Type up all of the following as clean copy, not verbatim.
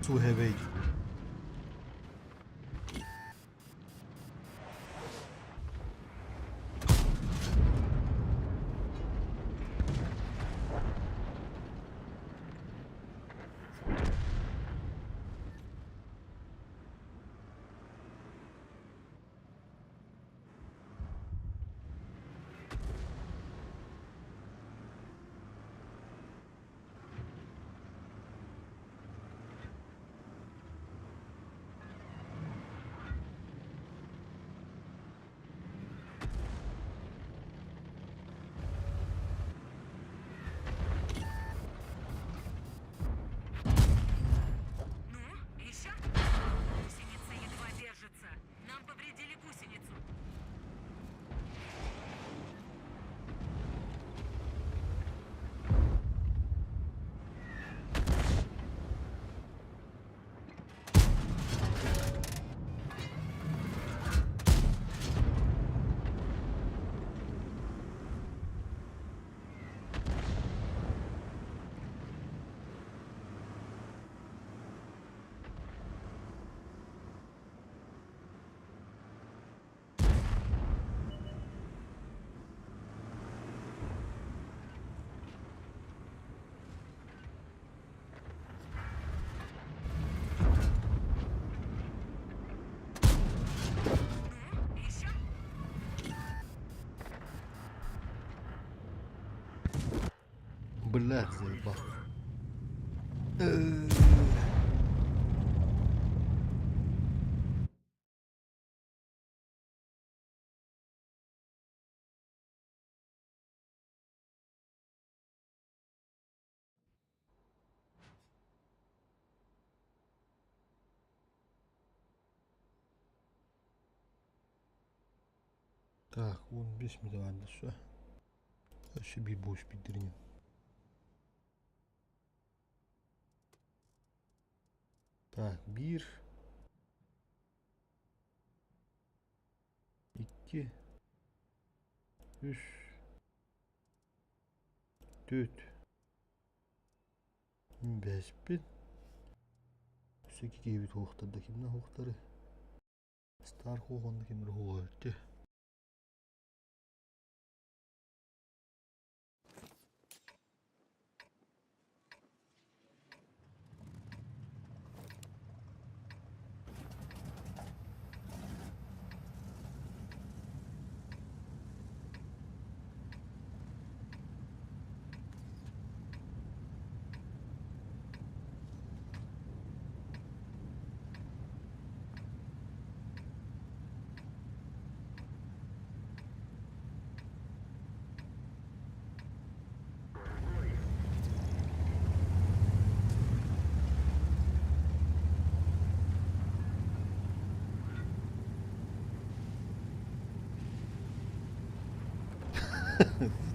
Суһэбэй. Ну, еще? Гусеница едва держится. Нам повредили гусеницу. Ну, еще? Блядь, заебал. Так, 15 миллион все. Өссө биир буус биирдэринэн. Так, биир, икки, үс, түөрт, бэспит. Өссө икки киһибит уһуктарда кимнээх уһуктары? Стар уонна ким эрэ уһуга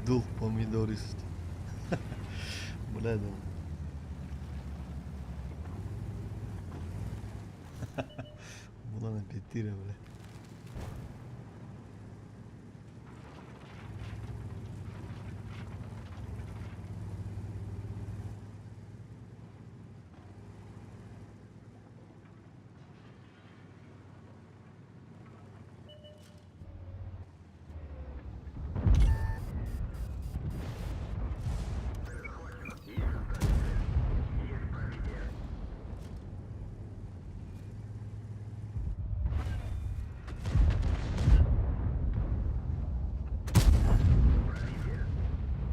Дул помидорист. Бля, да. Булан эппиэттиир бля.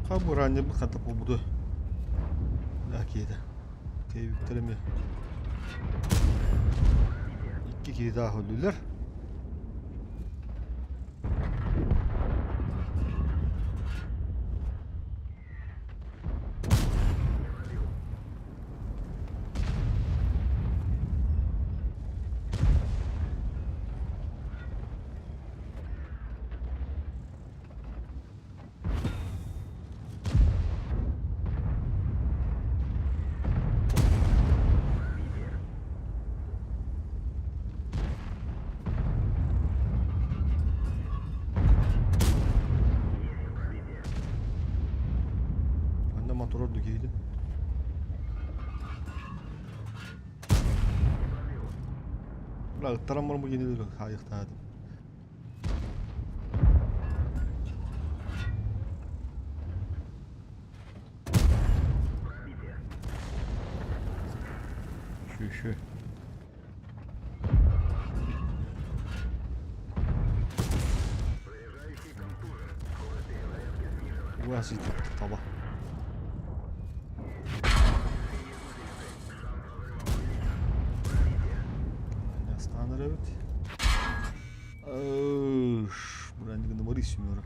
Хабуранньабыт хата буолбута киһитэ кэйбиттэр эмиэ икки киһи таах өллүлэр Анна мотор ордук киһитин. Бля, ыттаран баран бу кинилэри хаайыахтаатым. Шү-шү. Уас таба. Астаан эрэбит. Бу сеньора.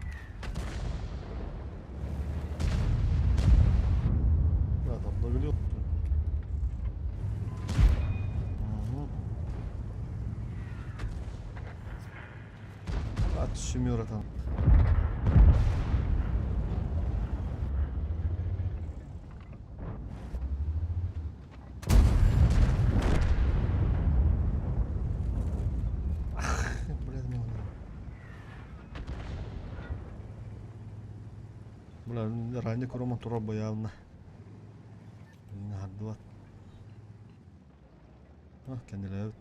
Да, там много At семера там. Бля, ранее крома тура явно. Наһардыбат. Ah, кэннилээбит.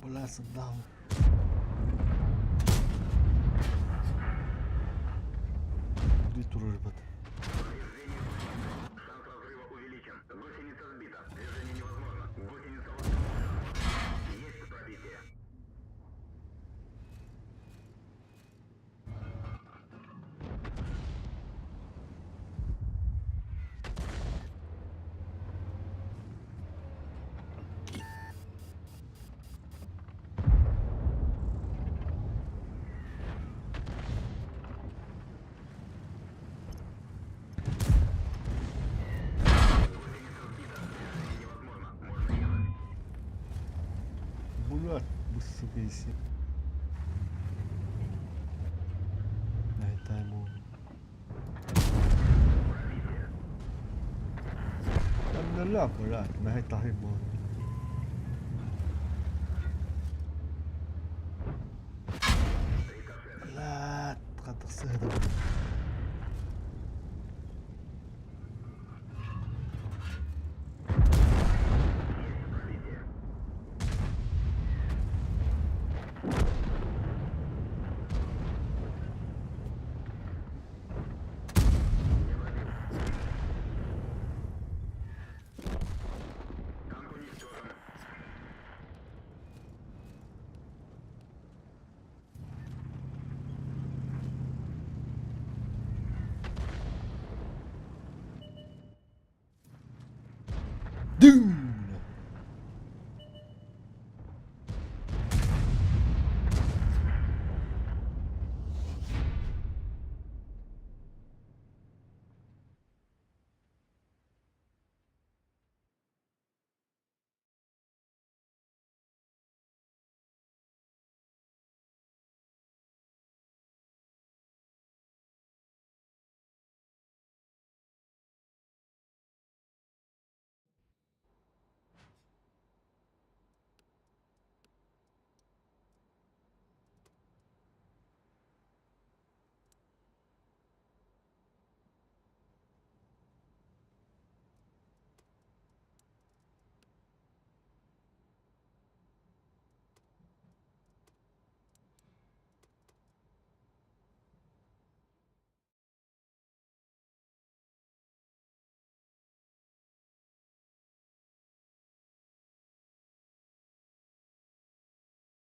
Бля, сдал. Где турар, ребят? Бля, сука, иси. Найтай لا لا ما هي تهريب. لا تقدر تصير. Dude!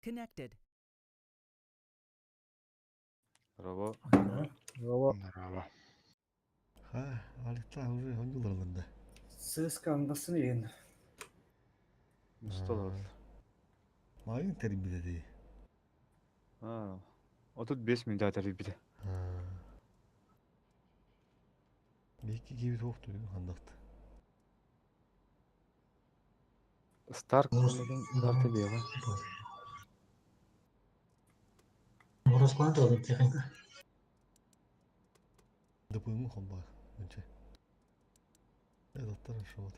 Connected. Merhaba. Merhaba. Merhaba. Ha, Alikta уже ондулар. ЦСКА-ны yiyin. Mustafa. Майын тербide değil. Ha. 35 минут terbiде. Ha. Bir iki gibi soğuktu handakta. Stark Stark diyor. Розкладывали тихонько. Допойму хамба. Önce. Evet, шоу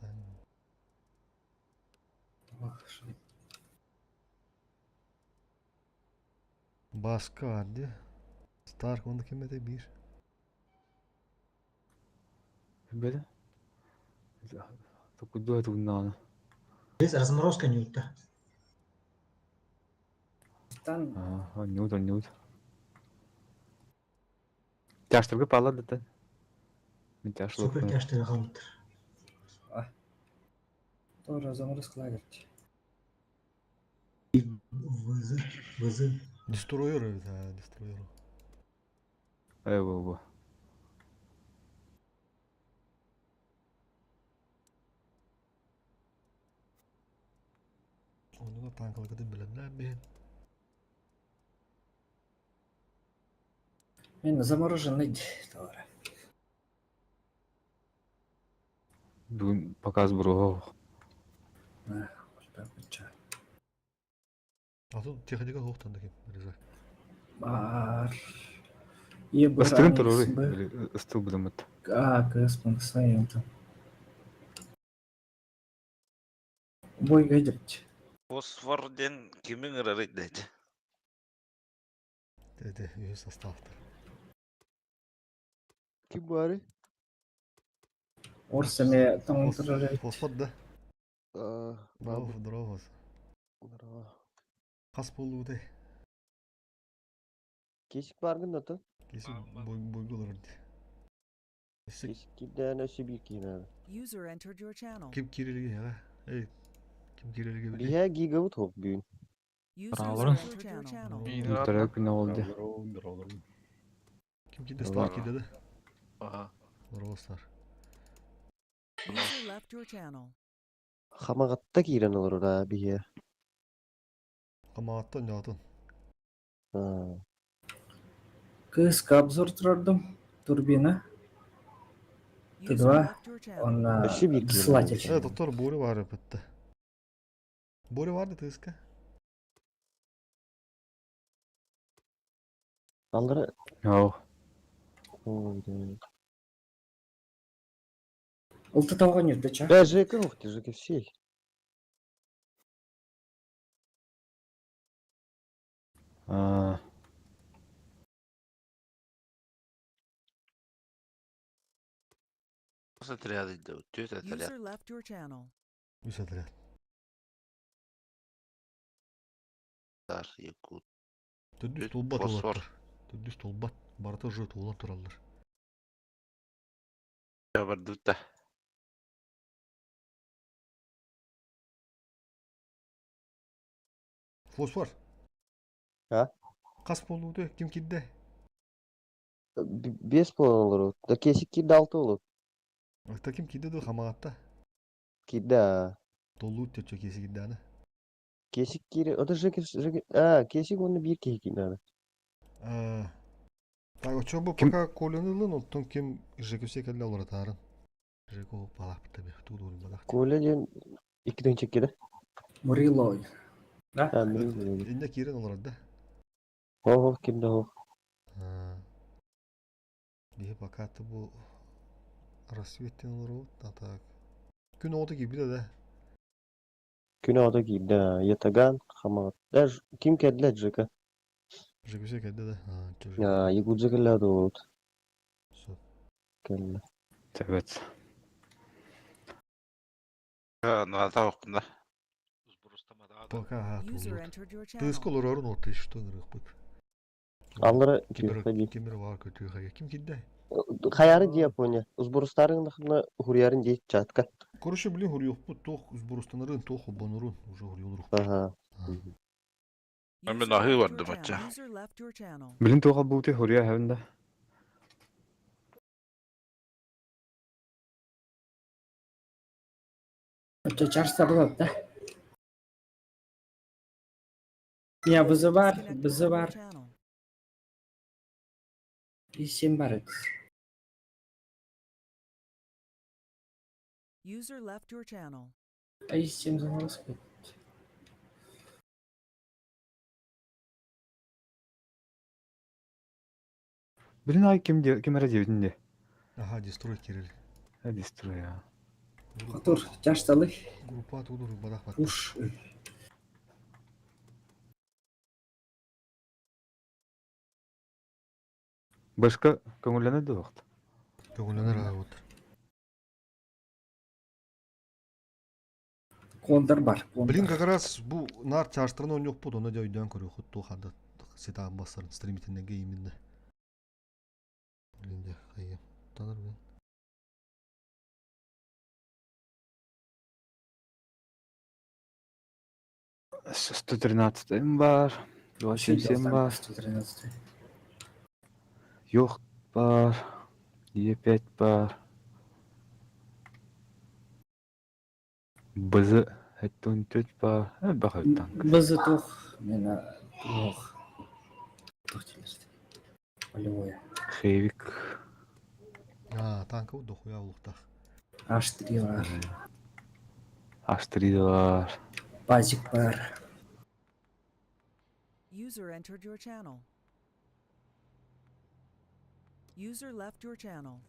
Бааска баар дии. Старк уонна ким этэй биир? Билбэтим. Токуйдуо тугуннаҕына. Здесь разморозка ньуутта. Тан Аа, онньуут, онньуут. Тяжтарга паалар да Мин тяж Супер тяжтары хаалбыттар. тоже заморозка лагерь. ВЗ, ВЗ. Дестройер эбит аа, дестройер. Ээ, бу. Онуга танкаларгытын бэлэмнээн биһин. Мен замороженный товары. Бүгүн показ буруһу. Атын техника суохтан да ким Риза. Бар. Е бар Ыстыгын Аникс туруруй. Б. Били ыстыл будумут. А, К, Спанксайнта. Бой гаджет. Фосфор диэн кимиҥ ырарый дэтэ. Эти үһүс составтар. Ким баарый? Орсами там турар. Фосфор да. Аа, Здорово, баабыт. здорово. Здорово. Хас буолуутай. Кесик баргын да то? Киси бойгу олорор дии. Өссө Кесик кирдээн өссө биир киһи User entered your channel. ким киирэргэ эҕэ? Эй, ким киирэргэ били? Биһээ гигабыт хоп бүгүн. User Браво. entered your channel. Второй күнэ ол дии. Ким киирдэ? Стар киирдэ да? Ага. Здорово, Стар. User left your channel. Хамаҕатта киирэн олорор аа биһээ. Хамааттан ньоотун. Аа. КСК обзор турардым. Турбина. User Т2. left your channel. Он Өссө биир киһи досылатель. Э, доктор Боря баар эпитте. Боря бар да тыска? Аллара Оо. Ой, да. Улта того нет, да ча? Бля, Жека, ух ты, Жека все. Аа. Отряд идет, түөрт отряд. User left your channel. Үс отряд. Тар, Якут. Төрдүс Үт, толбат фосфор. олаттар. Төрдүс толбат. Барыта уже туолан тураллар. Бардыта. Фосфор. А? Хас буолуутай ким киирдэ? Бес буолан олорор. Да кесик киирдэ алта болот. Та ким киирдэ да хамаатта. Киирдэ аа. Толлуут төчө киси киирдээнэ. Кесик киирэ. Ото Жека, Жека. Аа, кесик уонна биир киһи киирдэ. Аа. Так, очо бу Ким- пока Коляны ылын, оттон ким Жекүсе кэллэ олоратаарын. Жеко балаапта би туудуурун балаах. Коля диэн икки тыһыынча киирэ. Мурило. Да? Аа, мин Инне киирэн олорор да. Хо-хо, ким да хо. Аа. Биһи пока бу рассветтен олоробут, а так. Күн оҕото киирбитэ да. Күн оҕото киирдэ. Ятаган, Хамаҕат. Даже ким кэллэ Жека? Жекүсе кэллэ да. Аа, чө Аа, Якут кэллэ олорот. Сөп. Кэллэ. Тэбэт. Наата окна. Пока аа User туолуут. entered your Тыска channel. олорорун отты что ырыхпыт. Аллара Кимер киирдэ. кимер бар көтүөхэ. Ким киирдэ? Хаяры дии Япония. Узборустарыҥ хуруйарын дии чатка. Короче, блин, хуруйуохпут туох сборстанарын, туох холбонорун уже хуруйулурух. Аха. Мен User аһыы left your бардым channel. ачча. User left your channel. Билин туох буути хуруйа хэвэн да. Это чарстарлар, да? Я вызывар, Disconnected from your вызывар. channel. И семь барец. User left your channel. А и семь заморозка. Билин ай ким ди ким эрэ диэбитин дии. Аха, дестрой киирэл. Э, дестрой аа. Хотур, чарсталы. Группа туудур балаах бат. Уш. Башка көҥүллэнэр дуо? Көҥүллэнэр аабыт. Кондор бар, Блин, кондор. как раз бу наар чаастарын оонньуохпут, онно дьэ өйдөөн көрүөххүт туох ханна ситаан бассарын стримитиннэргэ именно. Блин, дьэ, хайа, танар блин. 113 бар, 277 бар, 113. Йох бар, Е5 бар. БЗ 74 бар, элбэх танк. БЗ туох, мен туох. Туох дииллэр. Полевое. Хевик. А, танка дохуя улуктах. H3 бар. H3 бар. Пазик бар. User entered your channel. User left your channel.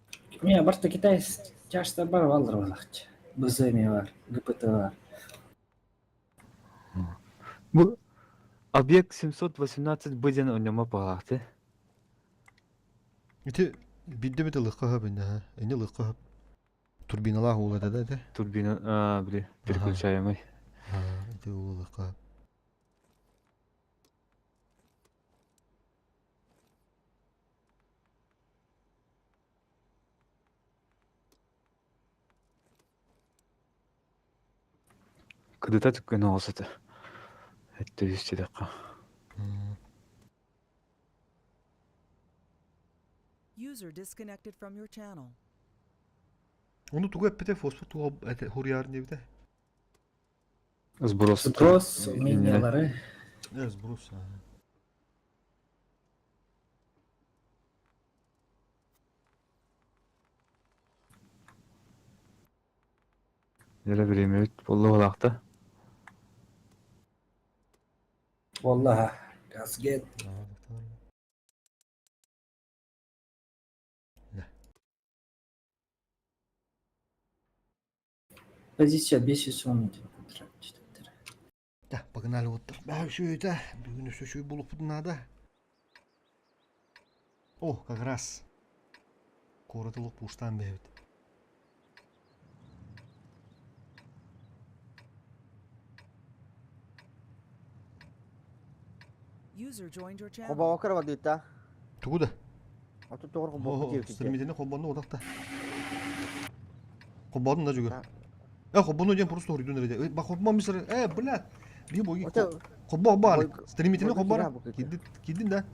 Мия барта Китай чашта бар балдар балакчы. БЗ эме бар, ГПТ бар. Бу объект 718 Б диэн онньомо паҕаахты. Ити бидде бит ылыкка хөп инде, ха. Эне ылыкка хөп. Турбиналаах уол этэ да ити. Турбина, а, били, переключаемый. Ага, ити уол ылыкка хөп. Кыдыта түккэн оҕус этэ. Эттэ үс User disconnected from your channel. Ону тугу эппитэ фосфор туга хуруйаарын диэбитэ. Сброс. Сброс, умениялары. Э, сброс. Нere время буолла والله газгет. Позиция 510 контракт. Да, погнали вот. Бә, это, бүгүн өсө шүй булуппут надо. О, как раз. Коротылык пуштан бэбит. User joined your channel. Хобоокер бадыта. Тугу да. Ото тоҕор хобоокер диэбитэ. Стремительный хобонну одакта. Хобонну да жүгөр. Э, хобонну диэн просто хуруйдун эрэ. Ба хобмон мисер. Э, блядь. Би боги. Хобо бар. Стремительный хобар. Кидин кидин да.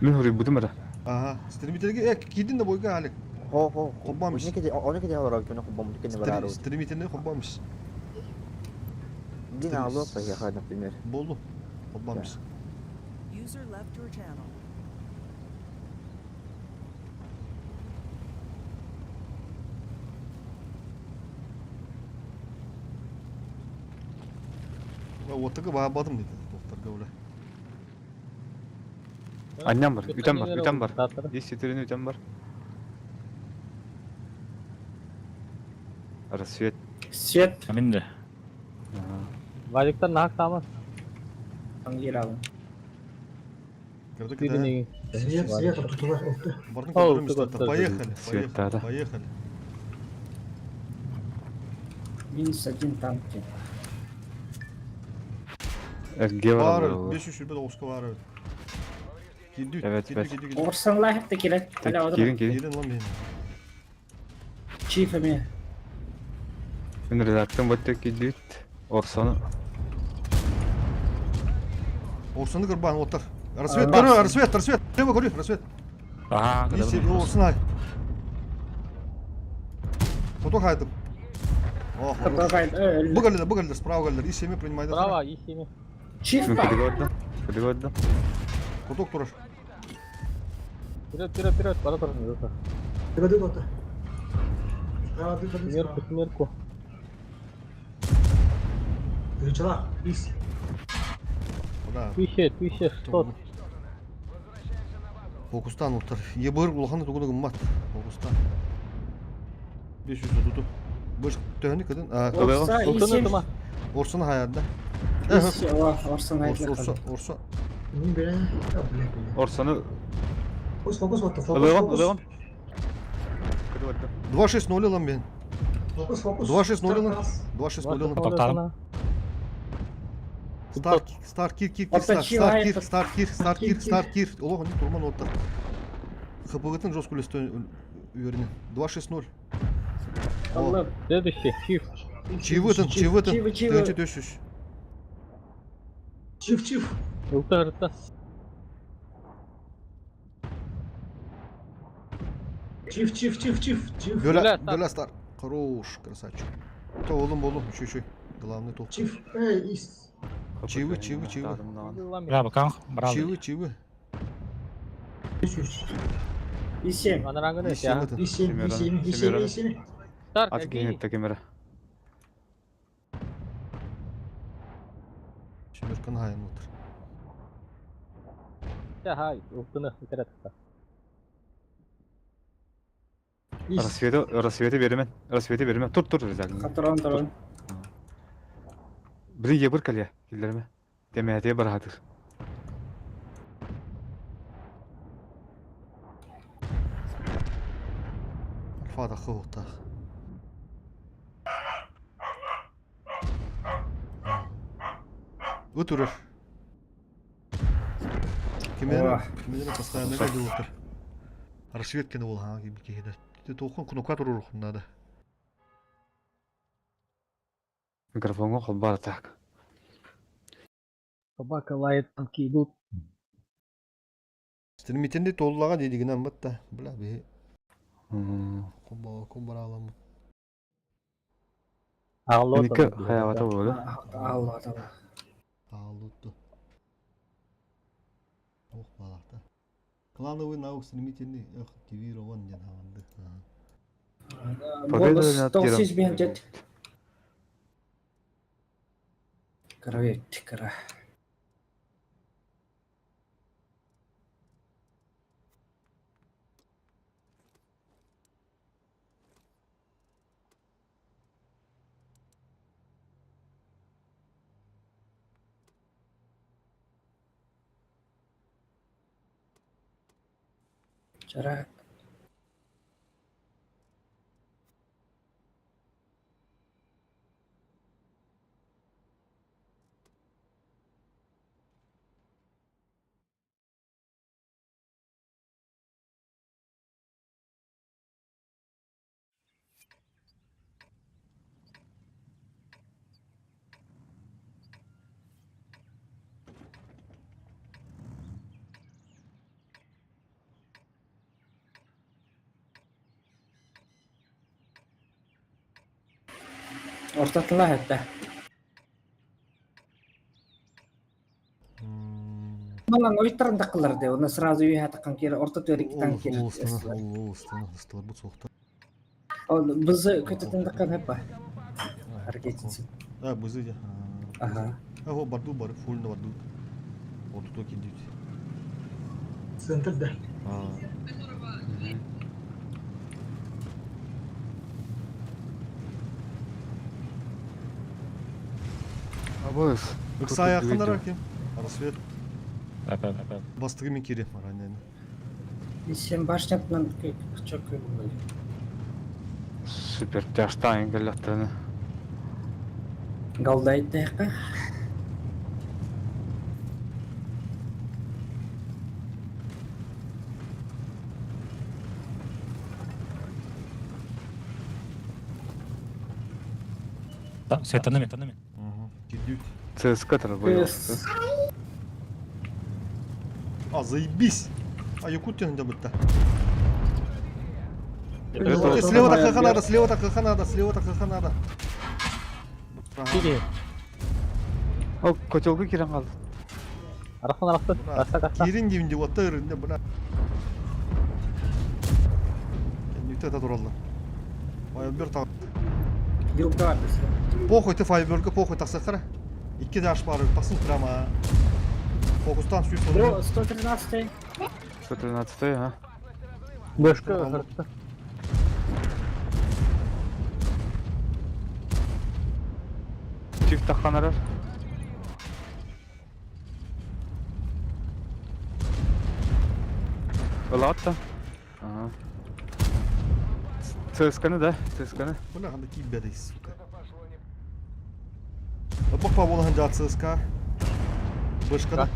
Мин хуруйбутум эрэ. Ага, стремительный э кидин да бойга алек. Хо хо. Хобамыш. Оны кеде олорор күнү хобом кене барар. Стремительный хобамыш. Дин алып поехал, например. Болду. Хобамыш. User left your channel. Оттыгы баабадым дейди докторга уле. Анням бар, үтәм бар, үтәм бар. 10 үтәм бар. Рассвет. Свет. Амин Вадиктан нахак тамас. Ангелавын. Свет, свет, тут Поехали, поехали, поехали. Минус один танк. Бар, 500 бар. Кирди, Evet, кирди, evet. кирди, кирди. Орсан лайхты келет. Кирин, кирин. Кирин лан бейм. Чиф эме. Мен редактор бөттө кидит. Орсону. Орсаны кырбан оттар. Рассвет, көрü, рассвет, рассвет. Лево көрü, рассвет. Ага, Орсын ай. Фото хайтып. О, хорош. Бу келдер, бу келдер, справа келдер. И7 принимай. Справа, И7. Чиф Мен кидик Кидик Куток турар. Вперед, вперед, вперед, бара турсын. Дыга-дыга-то. Справа, дыга, Смерку, смерку. Перечела, ис. Да. 1600. Фокустан оттар. Ебыр улаханы тугуна гыммат. Фокустан. 500 туту. Быш төһөнү кыдын. Орса, И7. Орсаны хаярда. Орсан Орса, орса, орса. Не бере, а, бля, бля. Орсону. Фокус, фокус, вот, фокус, Ылыгым, фокус. ылыгым. Көтө барда. 2-6-0 ылан мен. Фокус, фокус. 2-6-0 ылан. Раз. 2-6-0 ылан. Тоқтадым. Стар, стар, кир, кир, кир, стар, стар, кир, стар, кир, стар, кир, стар, кир. Олох, не турман оттар. ХПГ-тын жестко үлестен уверен. 2-6-0. Аллах. Следующий, чиф. Чивытын, чивытын. Чивы, чивы. Тынчы төшүш. Чиф, чиф. Улта ырытта. Чиф, чиф, чиф, чиф, чиф. Бöle, Бöle, бöle стар. Хорош, красавчик. То олым болум, үші үші. Главный тоқ. Чиф, эй, ис. Чивы, чивы, чивы. Браво, канх, браво. Чивы, чивы. Үш, И семь. Анараңгыны, И семь И семь, и семь, и семь, и семь. Старк, Ат киһи кемера. Семерканы хайын отыр. Хай, ултыны, итерет. Ис. Рассветы, рассветы беремен. Рассветы беремен. Тур, тур, Резалин. Катрон, трон. Бiri ебір калия. Киллерме. Демәте бар хатыр. Альфа да хуқтақ. Өтірір. Кемені, кемені постоянно кәді отыр. Рассветкені ол ха, кебі Тоқын кнопка тұрыр надо. Микрофонга холбар так. Собака лает, танки идут. Стремительный толлаға дедігінен бұтта. Бля, бе. Комбара аламын. Меники хаявата болду. Алла, алла. Алутtu. Ох, балақта. Клановый наук стремительный активирован ден хаванды. Бонус 900 бенджет. Кровет, кара. Вчера Ортатыла хәтта. Малан ойттарын тақылар де, оны сразу үйе таққан кері, орта төрек танк кері. Ол бұл соқты. Ол бізі көтетін таққан хәппа. Харекетінсін. А, бызы де. Ага. Ого, барду бар, фульно барду. Вот тут кидють. Центр, да. Абыз. Ыкса якындар кем? Рассвет. Бастығы мен кере маранен. Сен башнятынан çok көбі. Супер тяжтан келләттәне. Галдайт тәққа. Светаны мен. Кидють. ЦСКА тарбы. А, заебись! А, Якутия не бітті. Это- Слева так надо, слева так надо, слева так надо. О, котелга кирен калды. Арасан арасы. Аса каса. Кирин деймін деп отта өрінде, бля. Нүкте это туралды. Файбер тақ. Вилка бар бізге. Похуй ты файберге, похуй тақсаққара. Икки даш бар, тақсын прямо. Фокустан сүйіп Бро, 113 113 а. Бөшкө ырытты. Чиф таққан арар. Ылаат да. Ага. ЦСКА-ны да, ЦСКА-ны. Бля, ханна киирбэтэй, сука. Боппа буолан дьаат ЦСКА. Бышкада.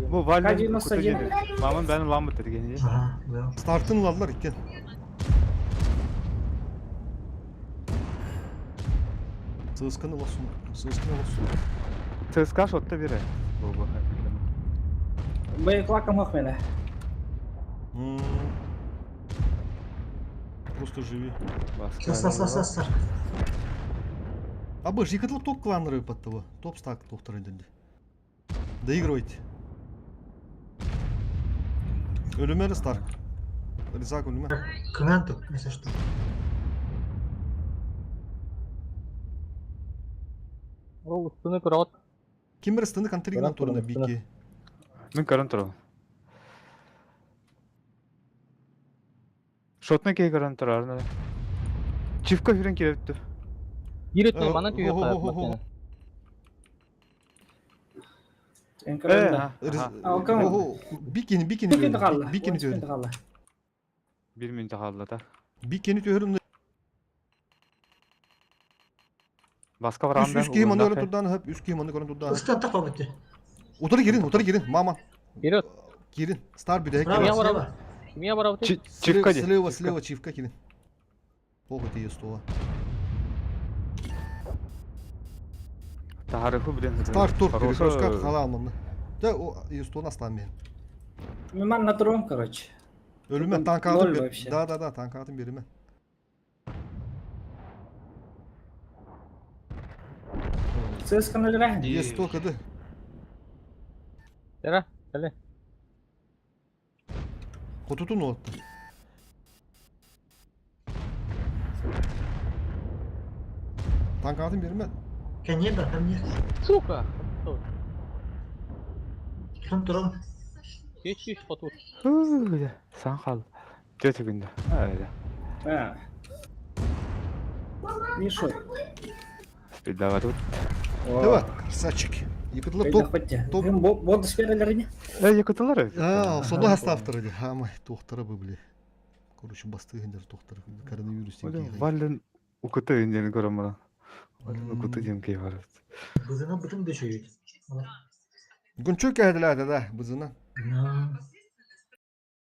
Бу Вален куту Мамам бән ламбыт дигән. Ага, да. Стартын ылаллар иккен. ЦСКА-ны лосун. ЦСКА-ны лосун. ЦСКА шотта бире. Бу бу. Боеклаком охмена. Просто живи. Сас, сас, сас, сас. А быш, екітлі топ кланнары паттығы. Топ стак тоқтар еділді. Доигрывайте. Өлімері Старк. Ризак өліме. Кынан тут, если что. Ол устуну көрөт. Ким бір стыны контригынан турына бики. Мен көрөн турабын. Шотны кей көрөн турар. Чивка хүрен кирепти. Киретне манан түйө Э, Бикини, бикини. Бикини түйөрүн. Бир минут қалды да. Бикини түйөрүн. Басқа барамын. Үс киім аны көрөн турдан, хөп, үс киім аны көрөн турдан. Ыстан тақпа бітті. Утары кирин, утары кирин, мама. Вперед. Кирин, стар бүдә. Право, слева. Кимия барабыт? Чивка ди. Слева, слева, чивка кирин. Ох, это ее стола. Тарихы блин. Стар тур, перекрестка хала алманды. Да, о, ее стол аслан мен. Миман на трон, короче. Ölüme tank Ноль aldım. вообще. Да, да, да, танк aldım birime. ЦСКА 0 Есть только да. Тера, кэле. Хотутун отты. Танк aldım birime. Ко мне, да, ко мне. Сука. Ким туран? Кеч хоту. Сан қал. Төті күнді. Öyle. А. Мишу. Спидава тут. Evet, красавчик. Yıkıtılıp топ. топ. Боды сперелерine. Э, якуталар. А, сонда хастафтыр Хамай, тоқтары бы, бля. Короче, басты гендер тоқтары. Коронавирус деген. Вален укуты инден көрөм мына. Вален укуты дем кей бар. Бызына бытын дөшөйт. Гүнчүк кәһәделәде да, бызына.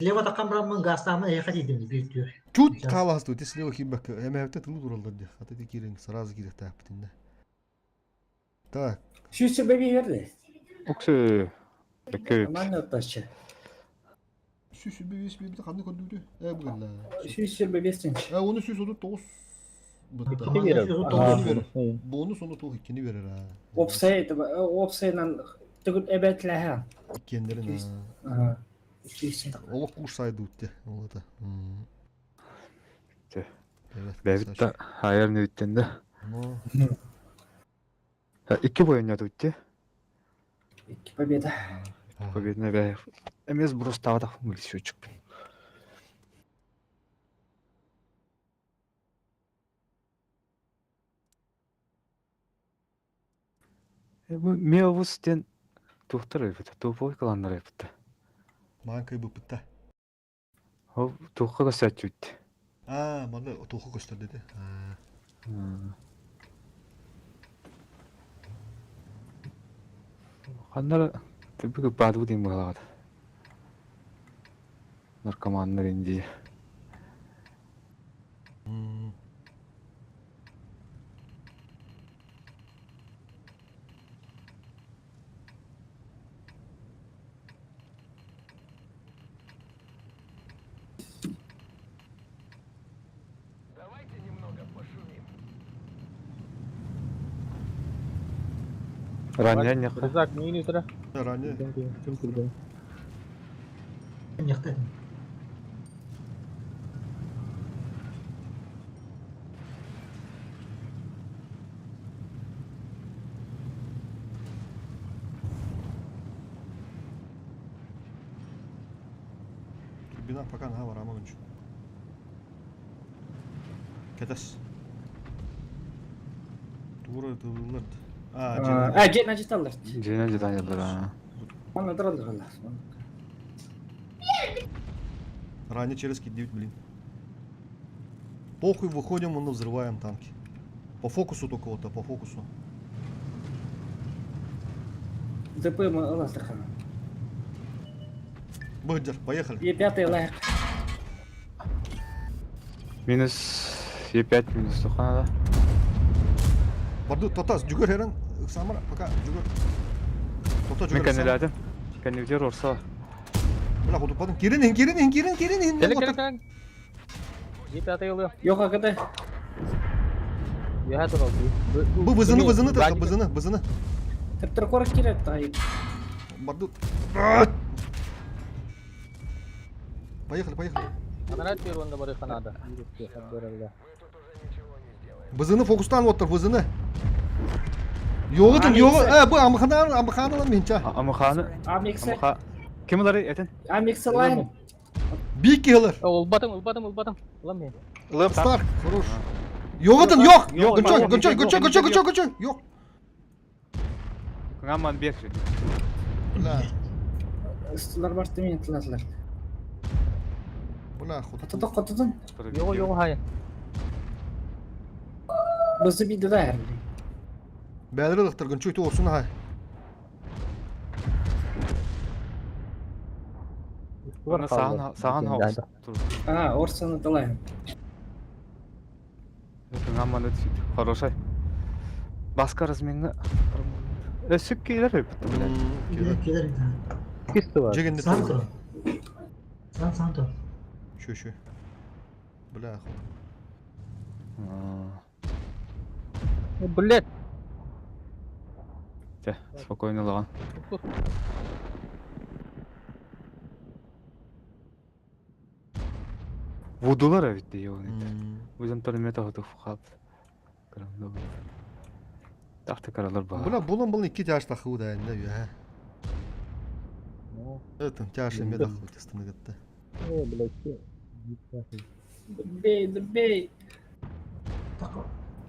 Слева таққан бірамын гастамын аяққа дейдім bir түйір. Чут қаласты, өте слева хибак. Әмәвте тылу туралдар де. Хата кирин, сразу кирек тап битинде. Так. Сүүсі бәбей берді. Уксы. Бекке. Нормально оттачы. Сүүс бебес бебе қандай көрдү? Э, бүгін. Сүүсі бәбестен. Э, оны сүүс оду 9. Бонус оны тоқ иккени берер а. Опсай, опсайнан түгіл әбәтләһә. Иккендерин. Олық куш сайды өтте. Ол это. Evet. Бәбит хайыр нүттен да. Икки бойын ятып өтте. Икки победа. Победна бә. Эмес брус тавадах счетчик. Бу Меовус ден тухтар эбит, тупой каланнар эбит. Маған кай бупытта. О, тухка көсөчүт. А, мана туху көстөр деди. Ханнар түбүгү баду дем балагат. Наркоманнар инди. Ранее не Рызак, не утра. Ранее. Нехта. Турбина пока на варама гүнчү. Кетес. Тура тылылар. А, А, жет начиталар. Жена жетанялар. Аны дыралар. Ранее через кидают, блин. Похуй, выходим, мы взрываем танки. По фокусу только вот, а по фокусу. ДП мы ыластырхан. Быдер, поехали. Е5 лайк. Минус Е5 минус тухана да. Барду, тотас, жүгөр херен, Самара, пока, жүгөр. Тота Мен жүгөр. кэннилээтим. Кэннибитигэр орсо. Бля, хотуппадым. Кирин, иһин, кирин, иһин, кирин, кирин, иһин. Кэлин, кэлин, кэлин. Е5 ылыа. Yok акыды. Үөһэ турал. Бу бызыны, бызыны, тата, бызыны, бызыны. Тептер корок кирет тай. Барду. Поехали, поехали. Анараа түөр уонна бары ханаада. Бызыны фокустан оттор, бызыны. Йоғытын, йоғы, ә, бу амхана, амхана менча. Амуханы. Амиксе. Амуха. Ким ылары этин? Амиксе лайн. Бик килер. Улбатым, улбатым, улбатым. Улам мен. Старк, хорош. Йоғытын, yok. Yok, Гүлчөй, yok, гүлчөй, yok, гүлчөй, yok, гүлчөй, yok. гүлчөй, гүлчөй. Yok. Кыңаман бер. Бля, Ыстылар бар демен тылатылар. бля, хот. Хотудuk хотудун. Йоҕу, йоҕу хайа. Бызы биди да her. Бәлер ылықтыр, гүлчөй ту орсун хай. Сахан сахан хаус. А, орсаны талайын. Кыңаман өт. Хорошай. Баска разменге. Өсүк келер бит. Келер, келер. Кисти бар. Жегенде Сан тур. Сан, сан тур. Шö, шö. Бля, хот. Блять. Те, спокойно лаган. Вудулар бит йоны. Өзім турмета хотук хап. Карамда. Тахты каралар бар. Бля, булын булын икки тяж тахы да инде я. Это тяж эме тахы тестini гытты. Блять. Бей, бей.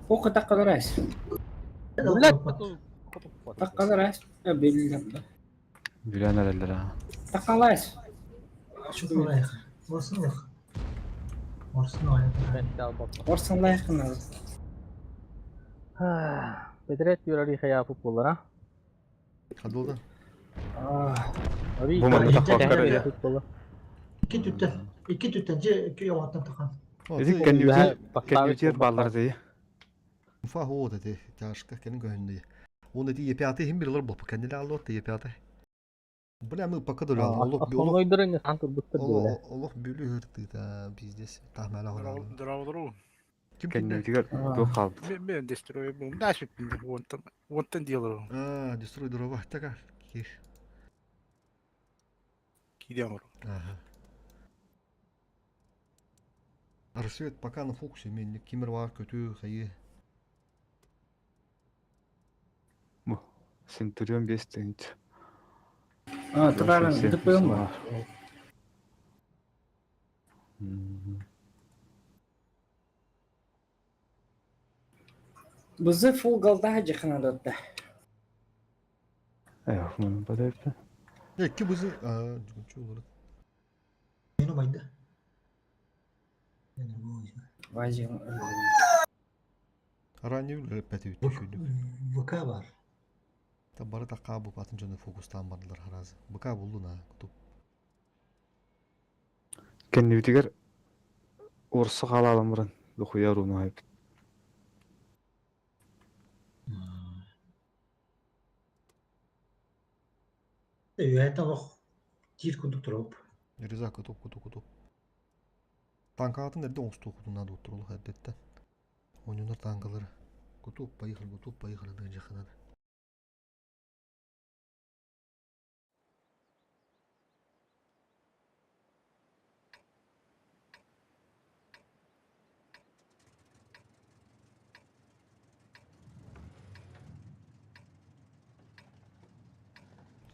Оқ таққалар айс. Блять. Таққалар айс. Белгілі. Билен әрелер а. Таққалайс. Орсын лайық. Орсын лайық. Орсын лайық. Орсын лайықын алды. Бедрет юрari хаяфы болар, а? Қадылды. Бу манна тахваккар Икки түттен. Икки түттен же икки яваттан тақан. Эзи кеннүтер кеннүтер баллар дей. Фа хо деди тяжка кенин көһүндө. Оны ди Е5 хим бир бол кеннеле алды отты Е5. Бля мы пока да Олох олох Основной сан турбуттар олох олох бүлү хырты да пиздец. Тахмала хора. Дравдру. Ким кимде? Кеннүтер ту қалды. Мен дестрой бум. Дальше вонтан вонтан делаю. А, дестрой дрова така. Кир. Кидемру. Ага. Рассвет пока на фокусе мен кимер бар көтү хайы. Бу Центурион 5 тыгынч. А, тұрарын ДПМ бар. Бызы фул голда жықынады отта. Эх, мunu бадайпты. Икки бызы, а, жүгүнчү олар. Мен умайды. Важим. Ранее үлі пәті үтті шүйді. ВК бар. Та бары таққа бұп атын жөні фокустан бардылар харазы. БК болды на, күтіп. Кеннүтер орсы қалалым бұрын. Духуя руну айып. Үйәтен ох тир күндік тұрып. Риза күтіп, күтіп, күтіп. Танка атын әрде оңсты оқудың нады отырулы әдетті. Ойнындар танкалары. Күтіп, поехали, күтіп, поехали, деген жақынады.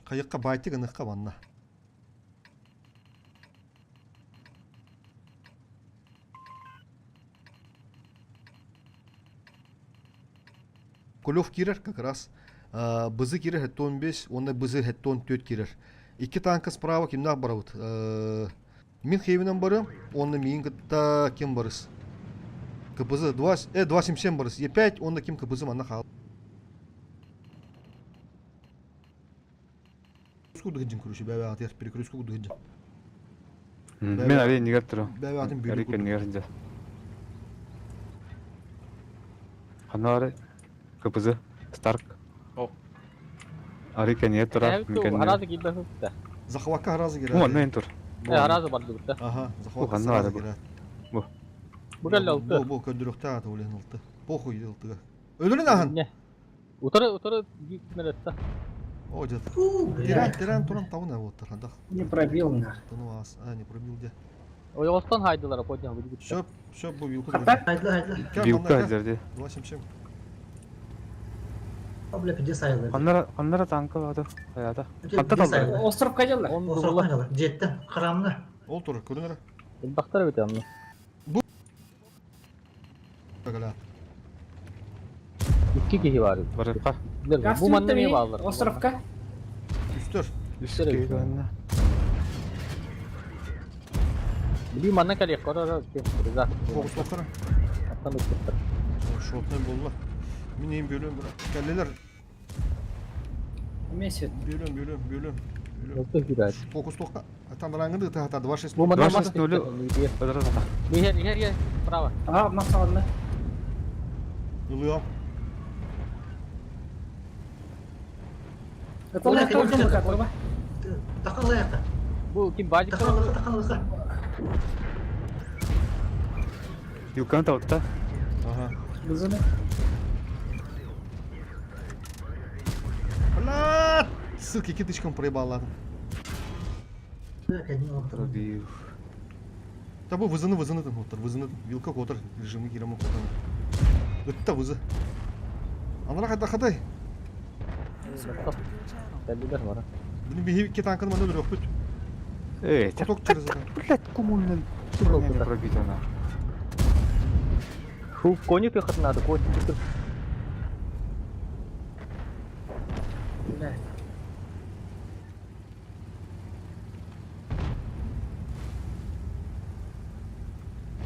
Қайыққа байтик ыныққа ванна. Кулев кирер как раз. Бызы кирер хетте 15, онда бызы хетте 14 кирер. Икки танка справа кимнах барабыт. Мин хейбинен барыам, уонна миин кытта ким барыс? КПЗ 2, 277 барыс. Е5, уонна ким КПЗ манна хаал. Курдук иджин күрүшү бэбэ атыар перекрестку курдук иджин. Мен али нигер туру. Бэбэ атын бүлүү Али курдук. кеннигер сылдьар. Ханна бары? КПЗ. Старк. О. Али кеннигер турар. Мен кеннигер. Харазы киирбэ сытта. Захватка харазы Бу манна кирәди. эн тур. Бу Э манна. харазы бардыбыт да. Аха, захватка ханна сразу бары бу. кирәди. Бу. Бу кэллэ Бу алты. бу көндүрөхтә аты үлен алты. Похуй алтыга. Өлөрүн ахан. Не. Утары утары гитмелетте. О, дед. Фу, Тиран, блядь. тиран туран тауна вот тархандах. Не пробил нах. Тону ас, а не пробил де. Ойоҕостон хайдылар поднял бу. Все, все бу вилку. Хата? Хайдла, хайдла. Вилка сылдьар дии. 277. А, бля, где сайла? Ханнара ханнара танка баҕата. Хайата. Хатта Где таллар. сайла? Островка дьаллар. Он Остров дула. хайдла. Деттен, храмна. Ол тур, көрүнөр. Элбахтар бит анны. Багала. Икки киһи бар. Барыпка. Билер, Бу манна не баалар. Островка. Үстөр. Үс киһи Били манна кэлиэх көрөр кем риза. Фокус тоқтара. Аттан үттер. Шотный болла. Мин эм бөлөм бира. Кәллелер Месяц. бөлөм, бөлөм, бөлөм. Бөлөм. Өтө кирәт. Фокус тоқта. Атандараңды та 26. Бу манна 260. Бадара. Ихер, ихер, ихер, право. А, максаланды. Ылыам. Это лайк тоже Тақан лаяқта. Бу ким бажик Тақан лаqa, тақан лаqa. Вилканы табытта. Ага. Бызыны. Бля! Ссылки китычком проебал, ладно. Так, одни оптом. Пробил. Та бу вызыны вызыны там отыр, вызыны вилка котыр, режимы киремы котыр. Өтті вызы. Анара қайда қадай. User entered your channel. Кэллилер бара. Bunu bir iki tankını bana öldürüyor бүт. Эй, Поток через это. Блять, кому не пробить она? Фу, кони пехот надо, кони. Блядь.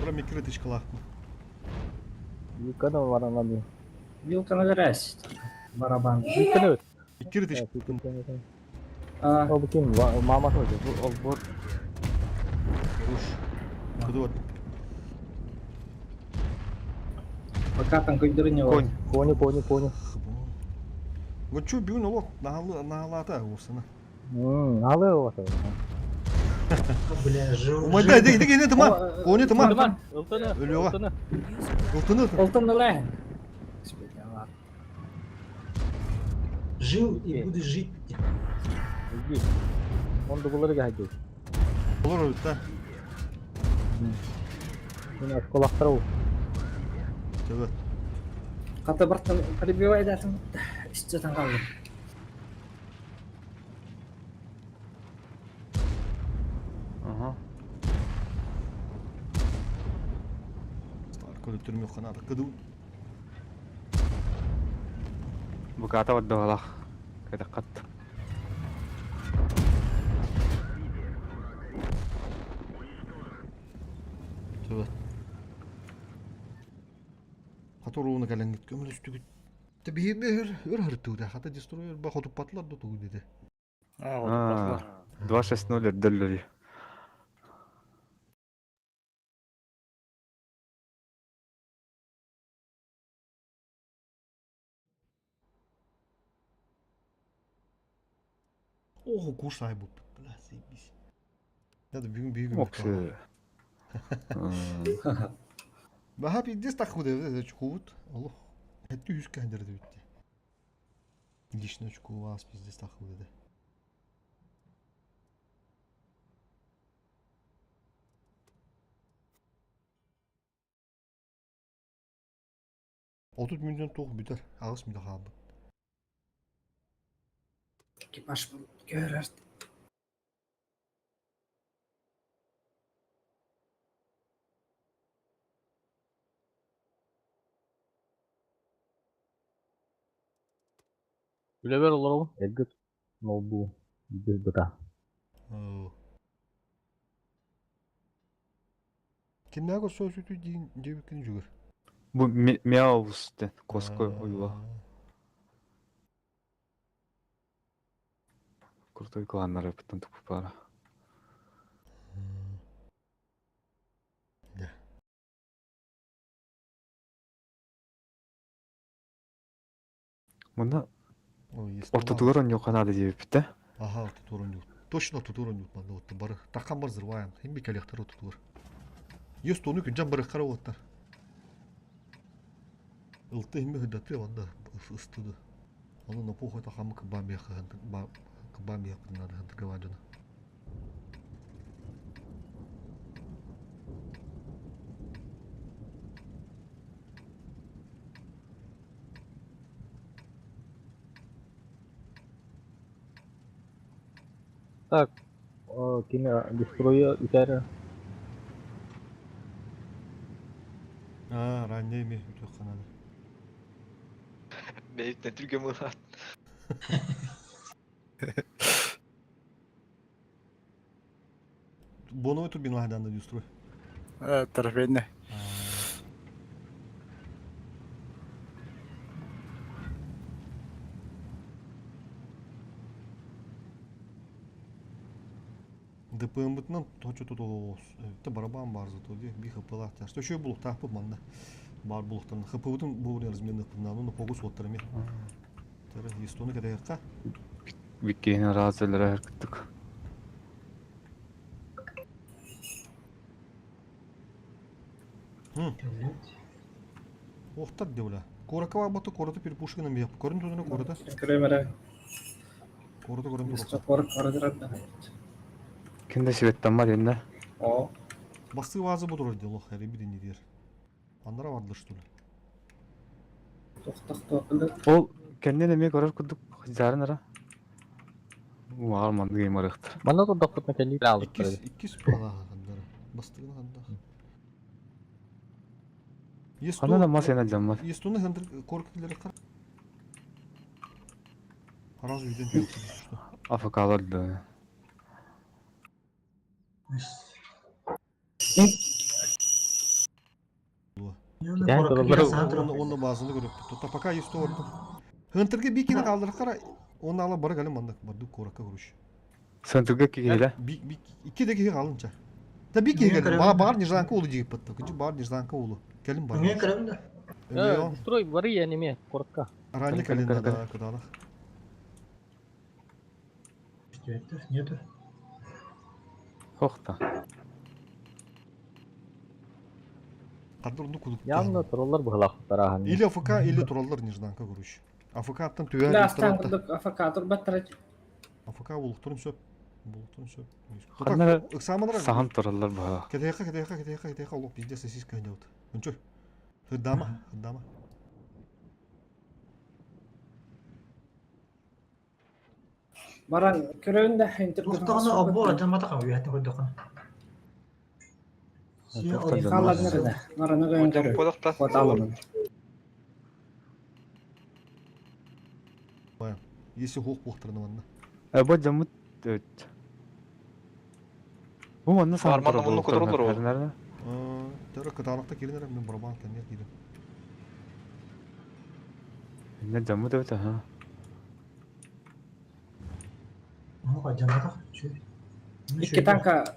Бура микротычка лахтын. Юкана баранан. Вилка набирайся. Барабан. Юкана өт. Микротычка. А, Ол бу ким мама тоже. Бу олбор. Руш. Куды бар. пока там көйдөрү не Конь. Кони, кони, кони. Гочу бүүн олок нахалы нахалата осына. Алы ота. Бля, жив. Умайда деги деги не тыма. Кони тыма. Тыман, ылтыны. Өлүөҕэ. Ылтыны. User Ылтыны. Алтын ылай. Господи, ладно. Жил и буду жить. Иди. Он дугулары гайды. Олор өттә. Мен отколақтыру. Төбө. Ката бартан прибивай да там. Үстөтөн калды. Ага. Старк өлтүрмө канады. Кыды. Буката баддалах. Кадаккат. Төбө. Хаторуна кәләнгит көмөл үстүгүт. Те бихирне өр өр хыртыуда. Хата дестройер ба хотуп патлар да тугу деди. А, 2-6-0 өрдөллөри. Ого, курс ай буп. Бля, заебись. Надо бүгүн бүгүн. Оксы. Баха пиздец так худы, чукут. Аллах. Хәтті yüz кәндірді бітті. Лично чуку вас пиздец так худы. Отут мүнден тоқ бүтер. Ағыс мүнде қалды. Экипаж көрөр. Үлебер олору. Элгит. Нолбу. Біз бұта. Оо. Кимнээх көрсө сүтүй диин диэбиккин жүгүр. Бу Мяус ден коско уйла. Крутой кланнары быттан туппара. Да. Мында ортотугар онньуохха наада диэбиппит да. Аха, ортотугар онньуох. Точно ортотугар онньуох манна вот бары. Тахан бар взрываем. Хим кэлиэхтэр ортотугар. Есть тону күнжан барыххара уоттар. Ылты химми хыдаты онда ыстыды. Оны на похуй тахамы кыбам кыбам надо хантыгаваджана. Так, кини дестройа үтэр. А, ранее ми үтөх канады. Бэйттен түргө мылат. Боновой турбина хайдан дестрой. Трофейный. ДПМ-бытынан точу тут та барабан бар зато би би хпла. Что еще булук так манна. Бар булуктан ХП-бытын бу разменных пынна, ну погус оттарами. Тары естоны кадайка. Биккейин разылары кыттык. Охтар девля. Коракова бата кората перепушкина меп. Корын тудына кората. Кремера. Кората корын тура. Кор кората. Кинде сибеттен бар енді. О. Басы вазы будур дело хайры bir не дер. Андара барды что ли? Тохтох Ол кеннен эме көрөр курдук жарын ара. Уар манды геймарыктыр. Манна турдахпытна кэнни алыптар. Иккис иккис бала андара. Бастыгын анда. Ханна да мас эна жаммат. Естоны хандыр коркилери кар. Раз үйден жоқ. АФКлар да. Оны базыны көріп. Тут пока есть то. Хынтырге бикini калдырып кара. Оны ала бара калым анда барды коракка короче. Сантырга кигейле. Би би ики деги калынча. Та бики келим. Ба бар нежданка улу дип батты. Күчү бар нежданка улу. Келим бар. Мен көрөм да. Строй бары я неме, коротко. Ранее келин да кудалах. Нету. Хохта. Кадыр кудук. Явно тураллар быһылаахтар Или АФК, или тураллар нежданка короче. АФК аттан түбән Да, астан курдук АФК турбаттар. АФК булуктурун сөп. Булуктурун сөп. Ханна Ыксаманра. сахан тураллар быһылаах. Кедеха, кедеха, кедеха, кедеха, олук пиздец сосиска идет. Ну чё? Хыдама, хыдама. Баран көрөндө интер Тухтагына оббор жамата уятны көрдөкөн. Халаднар Бараны көйөн көрө. Хоталымын. Если хук буктырны манна. Бу жаммыт өт. Бу манна сахан Арманна мунну көтөрөлөр ол. Төрө кытаанакта киринер мен барабан кенер кирин. Не жаммыт өт аха. Муга жамата. Икки танка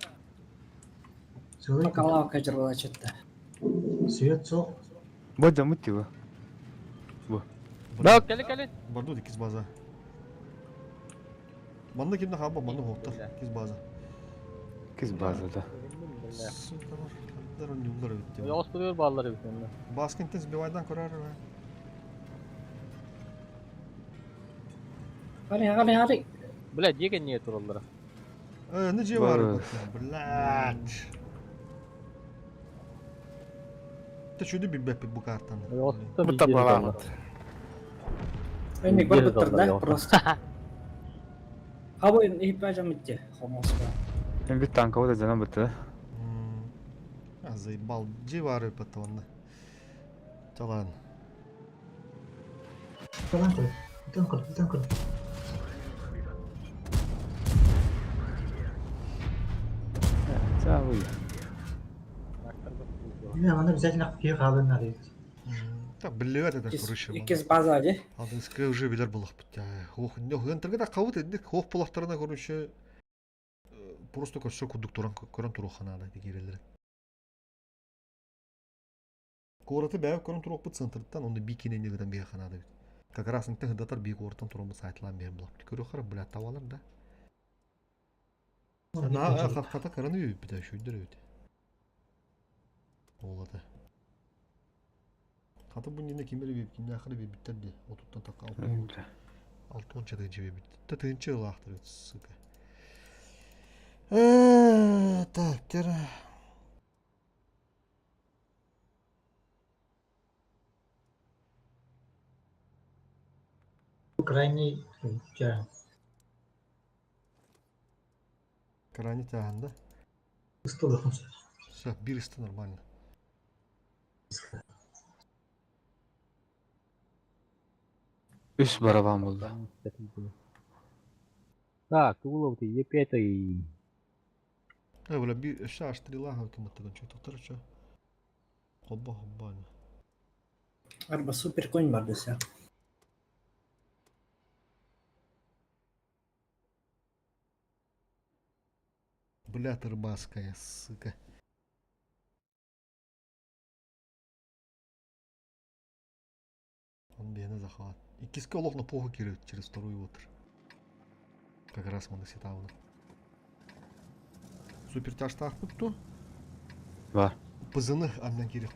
Макалава кажырла четте. Свет сок. Бу жаммыт тиба. Бу. Да, кели кели. Барду икиз база. Манна кимде хаба манна хоттар. Икиз база. Киз база да. Сука, юлдар битти. Yoğuz баллары бит энде. Баскентен сбивайдан көрөр. Хари хари хари. Бля, диге не тураллар. Не же бар. Блядь. Та чуду бибеп бу картаны. Yoğuz Бу баламат. Эми көрбөттөр да просто. Хабы ихпа жамытте. Хомоспа. Мен бит танка да жанам битти. А заебал. Же бар потом. Талан. Талан көр. Тан көр, тан көр. Чабы. Не, аны обязательно киһи хаалыан наада. Так, биллибэт это, короче. Иккис база дии. Алдыңская уже билэр булахпыт. Ох, интерге да кабыт эдик, ох булахтарына, короче, просто көрсө курдук туран көрөн туруохха наада дигирелер. Куораты бэйэ көрөн туруохпут центрыттан, онно би кинени гытан биһиэхэ наада эбит. Как раз интэ хыдатар би куораттан тураммыт сайтлаан биһэр булахпыт. Көрүөххэ бля табалар да. На хата караны үппүтэ шүйдер эбит. Олата. Хата бу нина кимери бип, кимнээхэр биэбиттэр дии. Отуттан такка 60 тыһыынча биэбит. Та тыһыынча ылаахтар эбит, сука. Так, тера. Крайний ча. Крайний тяһын да? Ыстылыхын. Все, бир исты нормально. Үс барабан болды. Так, улов ты Е5. Бля, би өссө аш-3 кымыттыгын чө тоқтар чө. Хобба хобба. Арба супер конь бар десе. Бля, тырбаская, сука. Он бена захват. И киска олох на поху кирит через вторую отр. Как раз мы на сетауна. Супер тяжтах путту. Бар. Пызыны аннан кирик.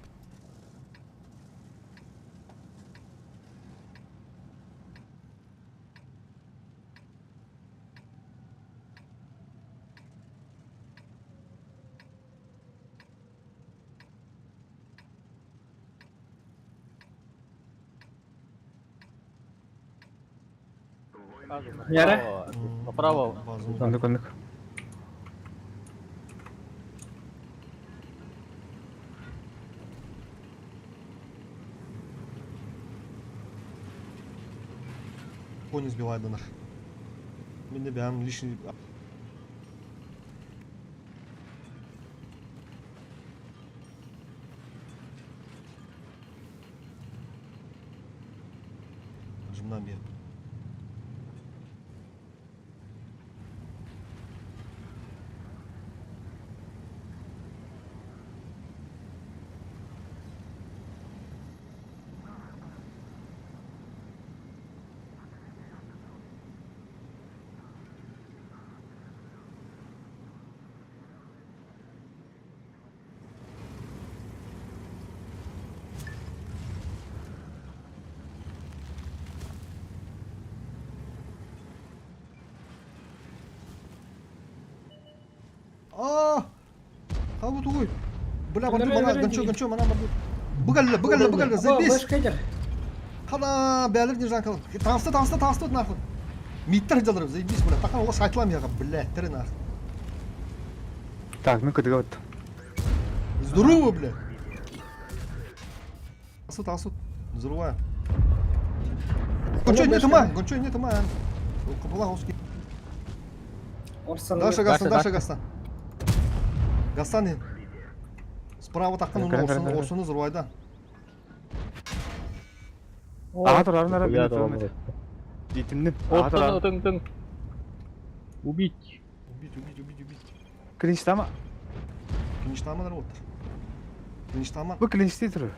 Яра? Направо. Оннук оннук. Конь сбивает до нах. Мен бям лишний. Жмна бе. А! Хабы тугуй. Бля, барды мана, гончо, гончо, мана барды. Быгалла, быгалла, быгалла, забейсь. Хана, бәлер не жанкал. Танысты, танысты, танысты нахуй. Миттер делар, заебись, бля. Тахан ола сайтлам яга, бля, тірі нахуй. Так, мен көтіге баттым. Здорово, бля. Асут, асут. Взрываю. Гончо, нет ума, гончо, нет ума. Капала узкий. Даша Гастан, Даша Гастан. Гастан. Справа таққан оны орсыны, орсыны взрывайда. Аға тұр, арын ара, Итімнің. Аға тұр. Отын, отын. Убить. Убить, убить, убить, убить. Клинчтама. Клинчтама отыр. Клинчтама. Бұл клинчте тұр.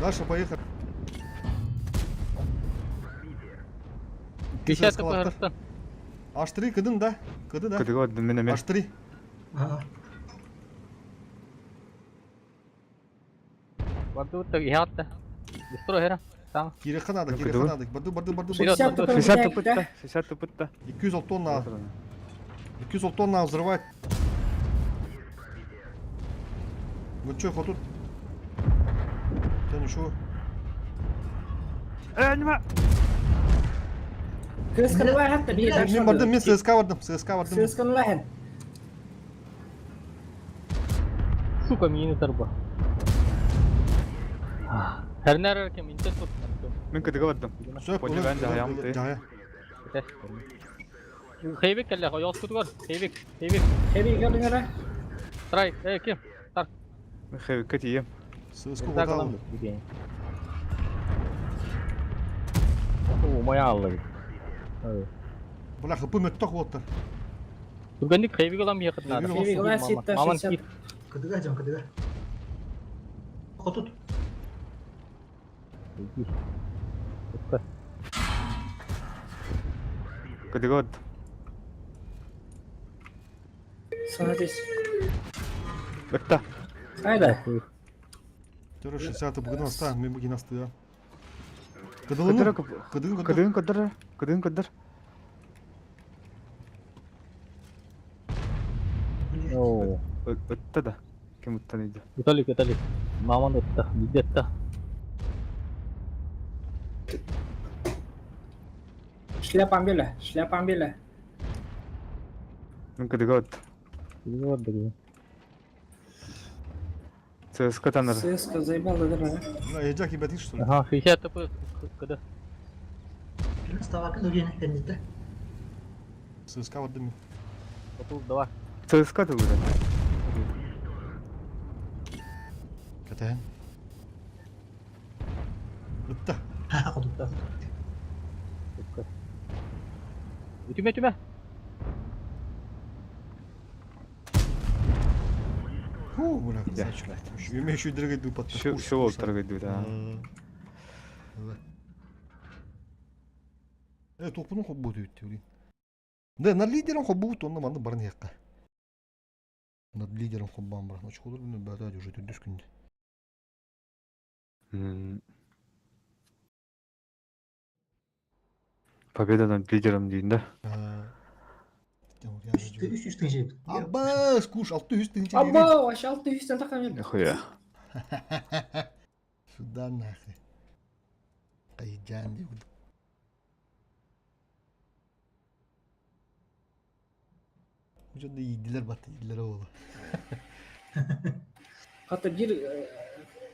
Дальше поехали. 50 пожалуйста. H3 кыдын да? Кыды да? Кыдыга бардым мен мен. H3. Барды вот так Быстро хера. Там. Киреха надо, киреха надо. Барды, барды, барды. 60 тупытта, 60 тупытта. 200 тонна. 200 тонна взрывать. Ну чё, хоть тут? Да ничего. Анима. Мен бардым, мен ЦСК бардым, ЦСК бардым. ЦСК лахен. Сука, мини тарба. Хернер кем интер тут. Мен көтіге бардым. Все, Понял, жаям ты. Жая. Хейбик келле, хойос кутугар. Хейбик, хейбик. Хейбик келле. Трай, кем? Хэвикке тиийэм. Сыска уотаал. Умай ааллар. Бля, хыпы мөттөх уоттар. Түргэнник хэвик ылам миэхэ наада. Хэвик ылан ситта Маман 60. киир. Кыдыга дьон кыдыга. Хотут. Кыдыга от. Садись. Ытта. Айда. Төрө 60 бүгін аста, мен бүгін асты. Кыдыра Кыдылын. Кыдын кыдын. Кыдыгын кыдыр. Кыдыгын кыдыр. Оо. Ытта да. Ким ыттан иди. Виталик, Виталик. Маман ытта, биде ытта. Шляпам беле, шляпам беле. Мен кыдыга от. Кыдыга бар деген. ЦСК таныр. ЦСКА заебал да дыры. Бля, ежак ебатит, что ли? Ага, 60 ТП кыды. Ставакын өгені кәндетті. ЦСКА барды мен. Отул, давай. ЦСК тылыр. Катайын. Ытта. Хотутта. Үтүмэ, үтүмэ. Фу, бля, красавчик. Еще еще дорогой дупа. Şu şu oltar кыды да. Э, топунун хоббу өттү, блин. Да, над лидером хоббу онна манды барын якка. Над лидером хоббан бар. Очколор күнү бата уже төрдөс күндө. Победа над лидером дейін да. Үш үш тыңшы. Аббас, куш, 600 тысяч. Абба, вообще 600 така мен. Нихуя. Сюда нахуй. Кайджан деп. Уже да ийдилер батты, ийдилер оğlu. Хата бир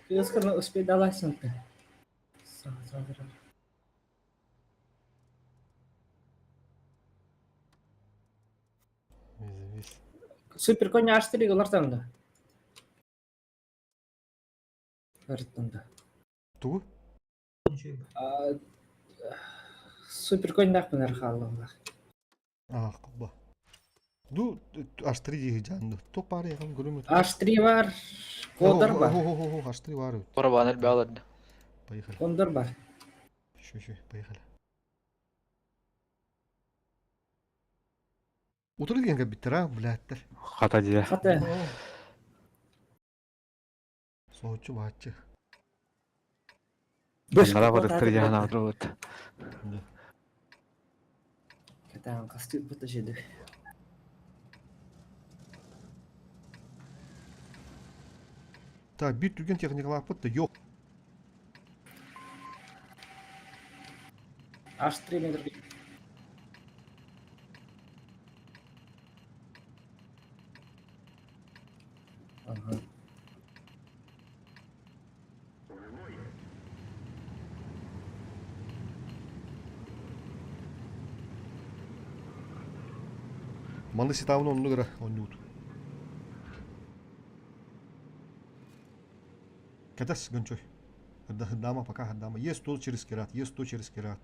ЦСКА успей даласың. Виз, Супер конь H3 олартан да. Артан да. Тугу? Супер конь нахпын архалла. А, кылба. Ду, H3 дейі жанды. Топ бар яғын көрімі. H3 бар, Кондор бар. H3 бар. Барабан элбэ аларды. Поехали. Кондор бар. Еще, еще, поехали. Утыры деген кабиттер, а, блядьтер. Хата дия. Хата. Соочу баатчы. Нара барыктыр яна отырып. Катан касты бұта жеді. Так, бир түрген техникалар бітті, yok. H3 метр. Ага. Маны ситабын онну гыра, оннут. Катас гончой. Дама пока дама. Есть то через керат, есть то через керат.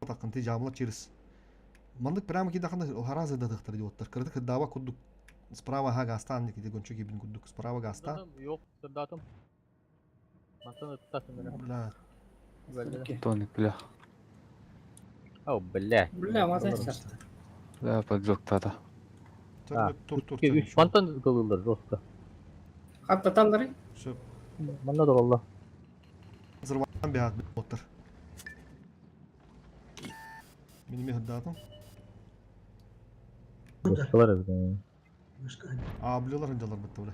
Тақынты жамла через. Мандык прямо кидаханы харазы дадықтыр деп оттар. Кырдык дава кудук. Справа ха гастан деки гончой кибин кудук. Справа гаста. Yok, сырдатым. Мантан ытта Бля. Тоник, бля. Ау, бля. Бля, маза Бля, поджог тада. Тур тур. Үч мантан кылылар жестко. Хатта таллары. Все. Манна да валла. Взорван бят оттар. Мин мех датым. Башкалар эбит. А, блялар жалар бітті, бля.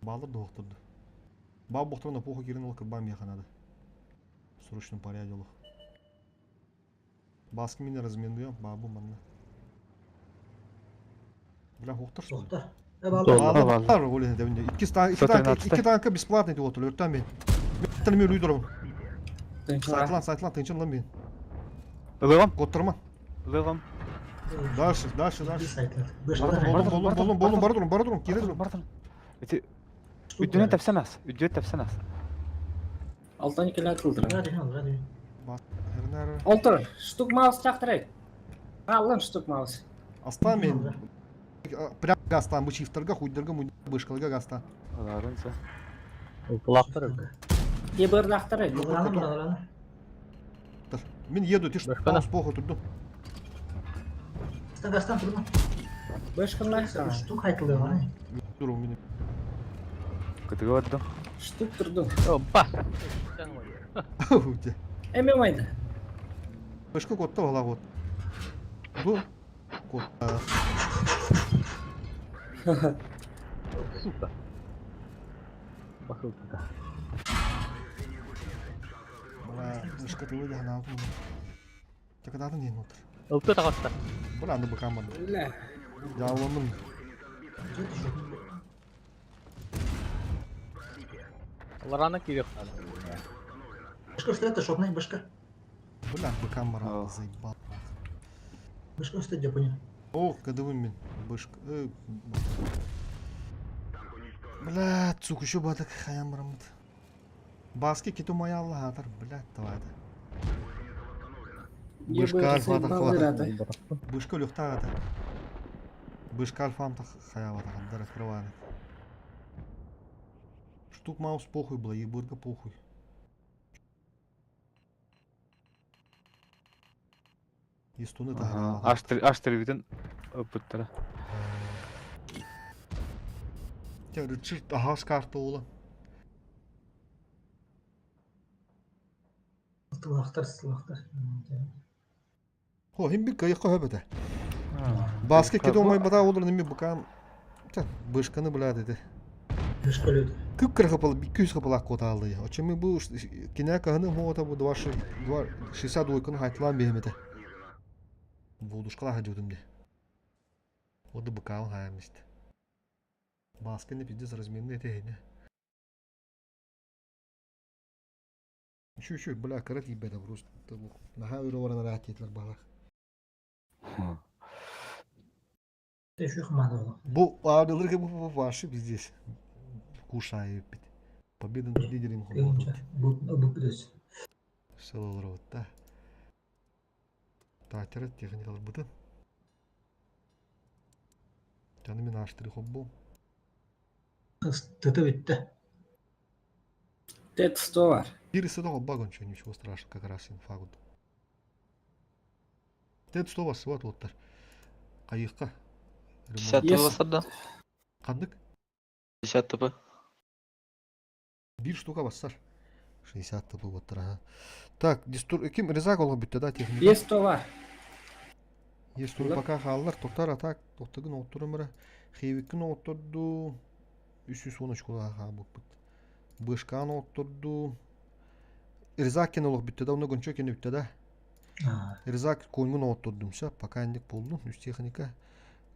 Балыр да оқтырды. Ба боқтырына поху керен ол кырбан механады. В срочном порядке олық. Баскы мені разменді, бабу манна. Бля, оқтыр что ли? Тоқтар. Балыр, оле, дәвінде. Iki танка, iki танка бесплатный деп отыр, өрттен мен. Мен тіліме үйдірім. Тынчыла. Сайтлан, сайтлан, тынчын лан бин. Ылыгым. Коттарма. Ылыгым. Дальше, дальше, дальше. Сайтлар. Болдум, болдум, болдум, болдум, бара турун, бара турун, кире турун. Бара турун. Ити үдүнэн тэпсэн ас. Үдүнэн тэпсэн ас. Алтан киле атылдыр. Хернер. Олтыр, штук маус тактырай. Алын штук маус. Астан мен. Прям гастан, бу чифтерга, хуйдерга, бышкалга гастан. Аларынса. Ылтылактыр. Ебырлактырай. Мин еду, ты что, маус плохо турду. Гастан турма. Бышкынлар. Штук айтылды аны. Туру мин. Кытыгы бардым. Штук турду. Опа. Эме майда. Бышка котта бала кот. Бу кот. Сука. Бахылка. Бала бышка тылы да хана отун. Такадатын дейін отыр. Ылты тағатта. Бала анды быкамын. Бля. Жалымын. Лараны кирек. Башка үстә шотнай башка. Бля, быкам бара, заебал. Башка үстә Япония. О, кадывым мин. Бышка. Бля, цук еще батык хаям барамыт. Баски кету моя Аллах, блядь, давай это. Бышка альфа хвата. Бышка люхта это. Бышка альфам та хаява та открывает. Штук маус похуй была, ебырка похуй. Естуны та. Аштыр бүтін ыппыттара. Те рычыр ахас карта ола. Тылактар, тылактар. Хо, хим бир кайыкка хөбөтө. Баска кете омай бата олор неме букам. Та бышканы билет эти. Бышка лөт. Күп кыр хапал, 200 хапал аккота алды. Очеми бу кинә кахны мота бу 2 62 кын хайтлан бемете. Булдушкала хадюдым де. Оды букам хаямист. Баска не пиздец разменный эти не. Şu şu бля карат ебета просто. Наха өрө баран рахат балах. Şu хмада ола. Бу ардылырга бу ваши пиздец. Кушаю пить. Победа над лидером Бу бу пидес. Селолор да. Татера техникалар бутын. Жаны мен аштыры хоббо. Тыты битте. Тет 100 бар. Бирisi да хобба гончо, ничего страшного, как раз инфагут. Тет 100 вас вот оттар. Кайыкка. 50 ТП басар да? Кандык? 50 ТП. Бир штука бассар. 60 ТП оттар, ага. Так, дистур ким Резак олго бүтті да техника. Есть 100 бар. Есть тур пока халлар, токтар атак, токтагын оттурумара. Хейвиккин отторду. 310 очкола ха бут. Бышкан отторду. Резакин олох бүтті да, оны гончо кені бүтті да. Резак койгун оттордум ша, пока индик болду, үс техника.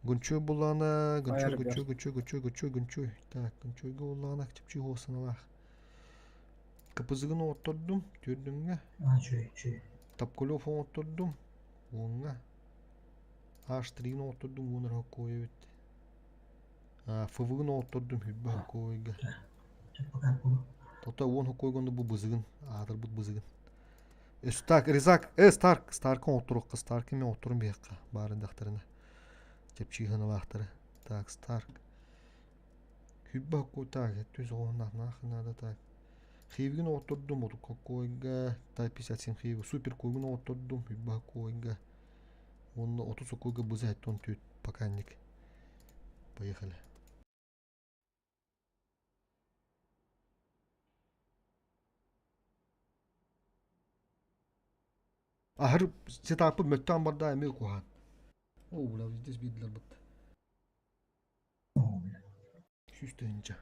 Гончо булана, гончо, гончо, гончо, гончо, гончо, гончо. Так, гончо булана, чепчи хосаналах. Капызыгын оттордум, түрдүмгө. А, чуй, чуй. Тапкулев оттордум, онга. H3-ни оттордум, онор хоккой бит. ФВ-гын оттордум, хүббэ хоккойга. Тота он хоккойгонду бу бызыгын, атыр бут бызыгын. Так, Резак, Старк, Старкын отторукка, Старкын мен отторум бияққа, барын дақтарына. Чепчигын алақтары. Так, Старк. Хүббэ хоккой, так, түз оғын нахын надо, так. Хейвигин оттордум, оту хоккойга, тай 57 хейви, супер койгун оттордум, хүббэ хоккойга. Он оту сокойга бызы хеттон түт, поканник. Поехали. Ахыр сетапы мөттан барда эме кухан. О, бля, здесь бидлер бит. Сүстөнчө.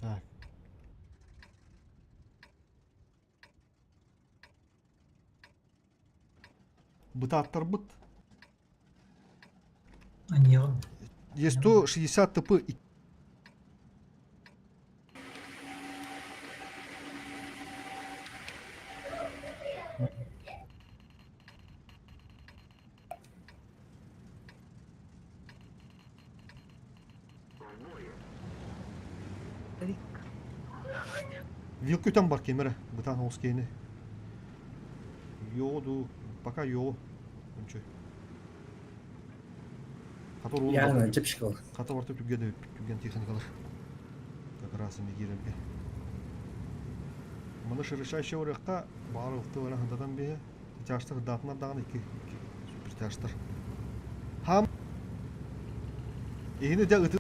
Так. Бытаттар быт. Аньян. Есть 160 ТП и Вилка там бар кемере, бытан оғыз кейіні. Йоду, пока йоо. Ончо. Хатор Яғына жіпшік ол. Хата барты түгген түгген техникалар. Как раз ими кирерге. Маны ширишайшы ораққа барлықты ора хандадан бе. Тяжтар датына даган iki супер тяжтар. Хам Ихини дә ыты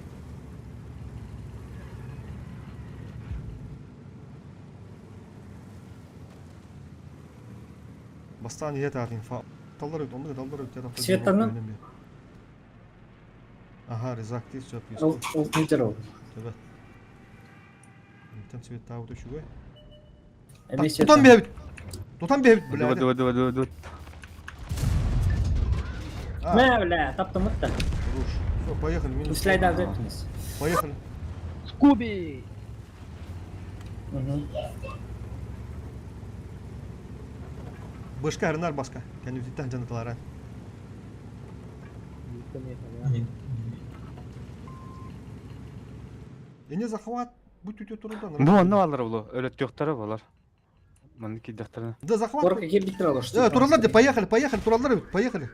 Бастан ие тағын фа. Талдар өт, онды талдар өт. Светаны? Ага, резакти все Ол ол нетер ол. Төбе. Тен цвет тау төшүгө. Эмес Тутан бебит. Тутан бебит, бля. Дуа, дуа, дуа, дуа. Мә, бля, таптым ұтты. Все, поехали. Минус. Слайда өттіңіз. Поехали. Скуби! Башка арынар баска. Кәнүтиттен жаныталара. Эне захват бу түтө турудан. Бу онно алар булу, өлөттүөхтөрө болар. Манны кийдэхтэринэ. Да захват. Корка кирбиттер алыр. Э, туралар де, поехали, поехали, туралар поехали.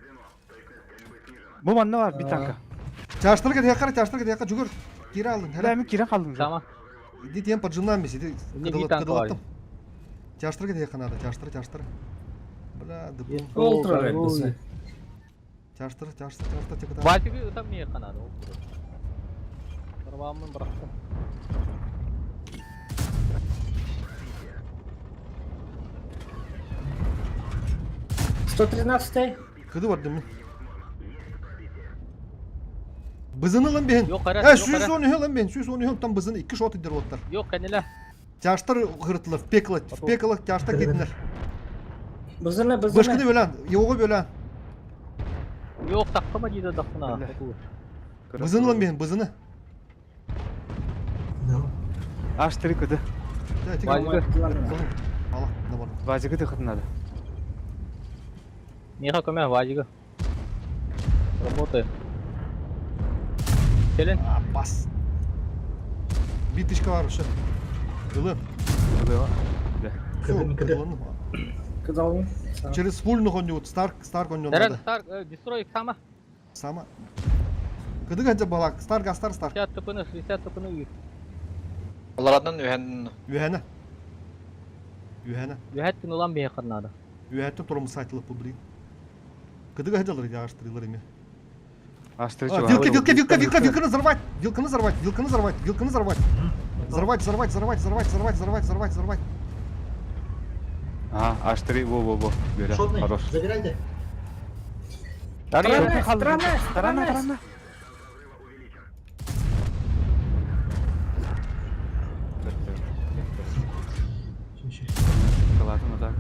Бу манна бар бит танка. Чаштырга дияқара, чаштырга дияққа жүгір. Кире алдың. Бля, мен кирен калдым. Сама. Иди тем поджимнан бес, иди. Не бит танка бар. Чаштырга дияққа надо, чаштыр, чаштыр. Бля, да бу. Ол тұрар еді. Чаштыр, чаштыр, чаштыр, тек Ватиги ытам не канады. Барбамын бырактым. Сто тринадцатый. Кыды бар дemi? Бызыны lan бен. Yok ara, Э, yok сүүс ara. он үһү lan бен, сүүс он үһү там бызыны икки шот идер оттар. Yok кенеле. Тяштар гыртылар, в пекло, в пекло тяштар кединер. Бызыны, Бышкыны бызыны. бөлән, йоғы бөлән. Yok таккыма дейді дакына. Бызыны lan бен, бызыны. Аштыры кыды. Вазига. Ала, да бар. Вазига да надо. Миха көмө вазига. Работает. Келин. Бас. Биточка бар еще. Ылын. Кыды, кыды. Кыдалын. Через фульну он Старк, Старк он Дәрән надо. Старк, дестрой сама. Сама. Кыды гаджа балак, Старк, Астар, Старк. 60 тпны, 60 тпны үйр. Олардан үһән Үһәнә. Үһәнә. Үһәттин улан бейе кырнады. Үһәттен турым сайтылып бу блин. Кыды гаджалар яғыштырылар эме. Аштыры А, Вилка, вилка, вилка, вилка, вилканы взорвать! Вилканы взорвать, вилканы взорвать, вилканы взорвать. Взорвать, взорвать, взорвать, взорвать, взорвать, взорвать, взорвать, взорвать. А, Аштыры, во, во, во. Бля, Шотный, хорош. забирайте. Таранес, таранес, таранес. Ладно, так.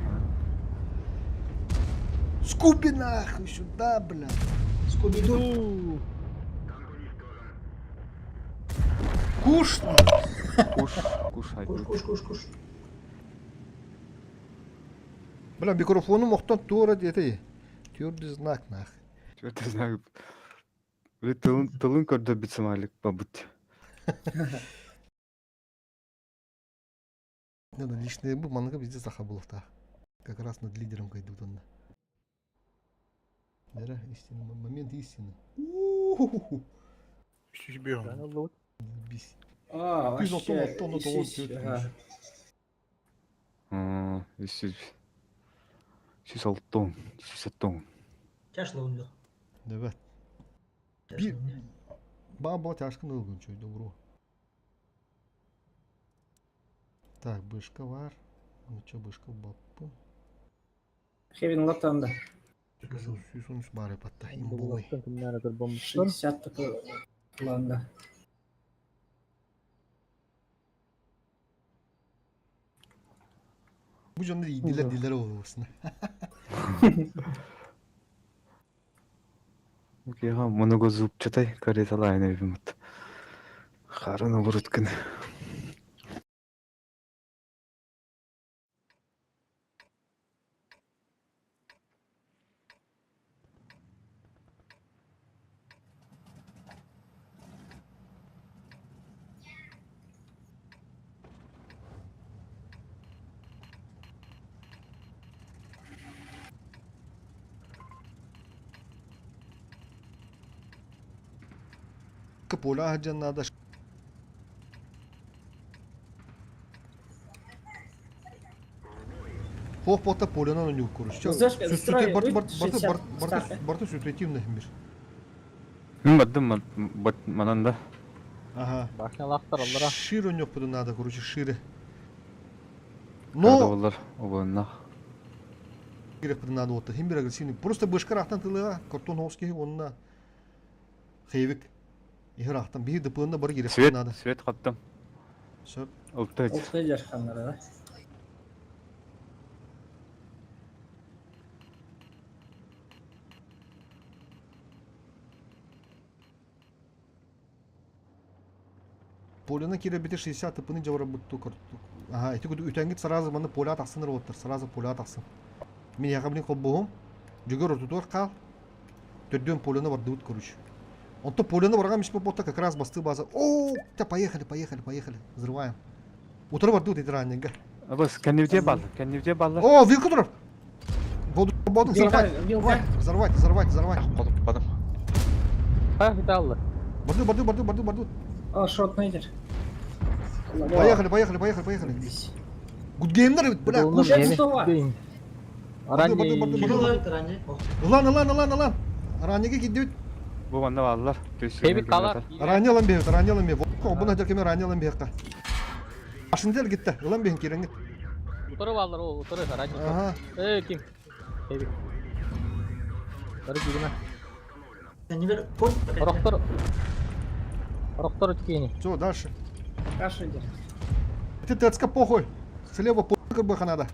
Скуби нахуй сюда, бля. Скуби-Ду. Куш. Куш, куш, Куш, куш, куш, куш. Бля, микрофону мохтон тура дете. Твердый знак нах. Твердый знак. Бля, тылын, тылын көрдө бит самалик бабыт. Не, ну личный был, манга везде Сахабулов-то. Как раз над лидером кайдут он. Да, истина, момент истины. У-ху-ху-ху. Ебись. А, Ты вообще. зато на то, исис, на то, ага. Сүз. Сүз алтон, сүз аттон. Тяжело он Да. Би... Баба тяжко на чуть добро. Так, бышка var. Ну чё, бышка баппы. Хевин латанда. Сүүс бары патта. Имбой. 60 такой ланда. Bu canlı iyiler diller olursun. Киһи многозубчатай кареталаайын эбиммит. Харын оборуткын. Поля сылдьан наада. Хоох бота полянан ойнуур короче. Зашка, строй, Барты выйди, 60 ставь. барты сүтретивный мир. Мин бардым манан да. Ага. Башнялахтар аллара. Шире ойнуох надо, короче, шире. Но Но болар обоннах. керек надо вот хим бир агрессивный. Просто бышка рахтан тылыга, картон хоски онна хейвик. Ихер ахтан бии дпнна бар керек Свет, надо. свет каттым. Сөп. Ылты. Олты жарханнары да. Поляна кире бите 60 тпны жабара бутту карту. Ага, эти күтү үтәңгит сразу маны поля тахсын роботтар, сразу поля тахсын. Мин яга блин холбоһум. Жүгөр ортутуар кал. Төрдөн поляна бардыбыт короче. Он то поляна барган миш бота как раз басты база. О, та поехали, поехали, поехали. Взрываем. Утро бардыбыт эти ранненько. Абас, кеннивде бал, кеннивде баллар. О, вилка турар. Воду, воду, Вилка, взорвать, вилка. взорвать, взорвать, взорвать. Хотуппатым. Ха, хиталлы. Барду, барду, барду, барду, барду. О, шот найдер. Поехали, поехали, поехали, поехали. Гудгеймнер, бля, Долно кушай. время. Готово. День. Барду, барду, барду, Ранний. барду. Ранее. Ылан, ылан, ылан, ылан. Раннеге киддибит. Бу манна баллар. Хейвик калар. Ранне ылан бейбит, ранне ылан бейбит. Обуна жеркеме ранне ылан бейбит. Ашындер гитте, ылан бейин кереңгит. Утырып алыр ол, утырып ранний. Ага. Эй, ким? Хейвик. Бары кигине. Кеннигер конь. Орохтор. Орохтор өткені. Все, дальше. Каша идет. Ты тецка похуй. Слева похуй баха надо.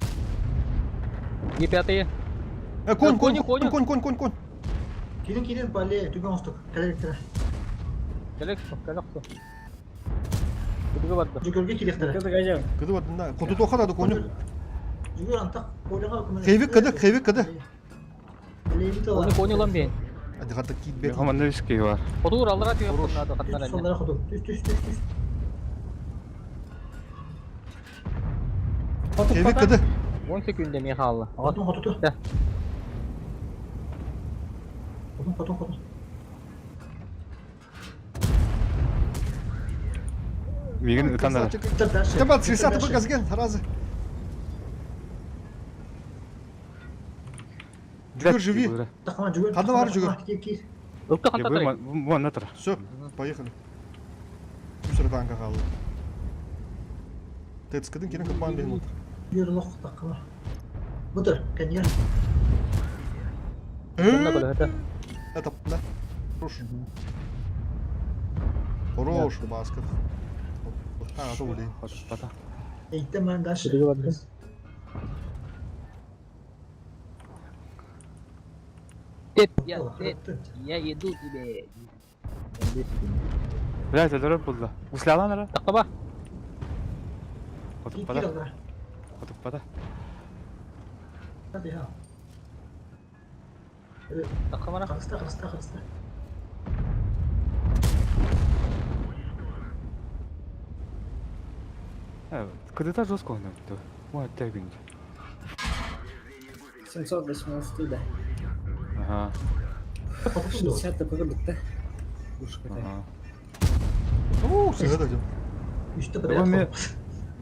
Е5. Э, конь, конь, Кони, конь, кони. конь, конь, конь, конь. Кирин кирин пале түгөн остук. Калеректер. Келексу, келексу. Кудуга барды. Жүгөргө киректер. Кыды кайжам. Кыды вот, да. Коту тоха надо коню. Жүгөр антак поляга көмөн. Хейвик кыды, хейвик кыды. Кони кони лан бейин. Ади хата кит бет. Манна үскей бар. Хотур аллара түйеп надо хаттан әне. Солдара ходу. Түс түс түс түс. Хейвик кыды. 10 секунда Михаил. Хотун хоту. Да. Хотун хотун хотун. Мигин ытандар. Дальше. Тебат, 60 тп газген, сразу. Жүгөр живи. Тахма жүгөр. Ханна бар жүгөр. Кир кир. Ылты ханта тұрай. Бу манна тұр. Все, поехали. Үсір танка қалды. Тецкіден керен капан бейін отыр. Жүгөр лох тахма. Бутыр, кеннигер. Сонда көлі өті. Это, да? Хорош. Хорош, Басков. А, а то блин. Хотуппата. Эйтте мен дальше. Кудуга барды. Тет, я, тет, я иду тебе. Бля, төлөрөр булду. Услалан ара. Тақаба. Кир Хотуппата. алла. Хотуппата. Hadi ya. Тақамара. Калыста калыста калыста. Кыдыта жестко ойнап. Ма тегин. 718 да. Ага. 60 ТП бітті. Уж какая. Ага. О, сыгыда дем. Үстө Бу мен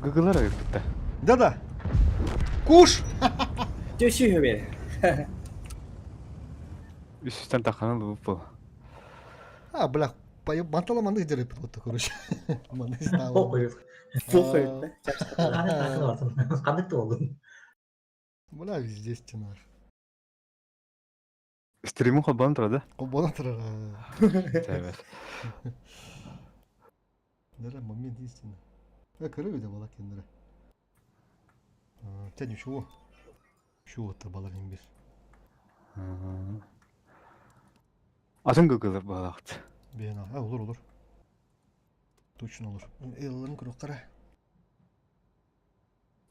гыгылар битте. Да-да. Куш! Тещи бери. Үстен таханыл бу бу. А, бля, мантала манды делает вот короче. Манды знал. Похуй. Похуй, да? Кандай тахын бардым. Кандай болдун? Бля, везде стена. Стриму холбан тұр да. Обона тұрар. Тәбәс. Да, момент истины. Э, крыви да была кендера. Тебя ничего. Чего-то баларин бир. Атын гыгылар баалаахт. Бэйэн а olur olur. Точно olur. Элларын куруккара.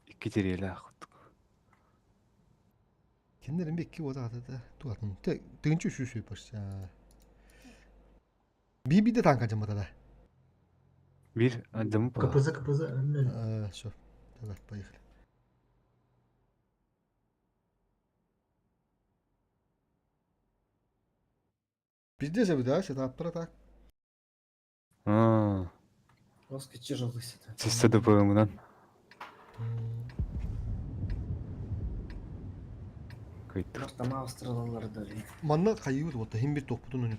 Икки тириэлээх курдук. Кинилэр икки уота атата туатын. Тыынчы үсүү почти. Би-би да танка дьаммата да. Бир дьаммыт КПЗ, КПЗ. Все, давай, поехали. Пиздец, да, сетаптара так. Аа. Жестко тяжелый сетап. Чисто ДПМ-нан. Кыйттыр. Просто маустыралар дали. Манна хайыбыт вот хим бир тохпутун өнү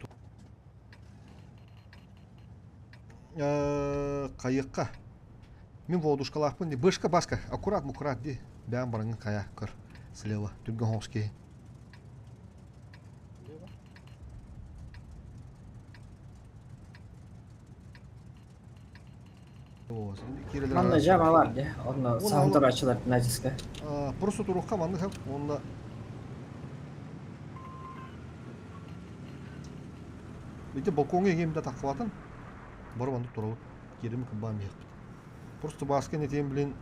Кайыкка. Мин водушкалаахпын ди. Бышка баска. Аккурат мукурат ди. Бээн бараңын кая көр. Слева. Түргэн хоҥус киһи. Манна жама бар де. Онно саунтарачылар натиска. Просто турукка манны хап. Онна Ити балкоҥҥа эҥин да тахсыбатын. Бары маннык турабыт. Киирими кырбаан биһиэхпит. Просто бааска этиэн блин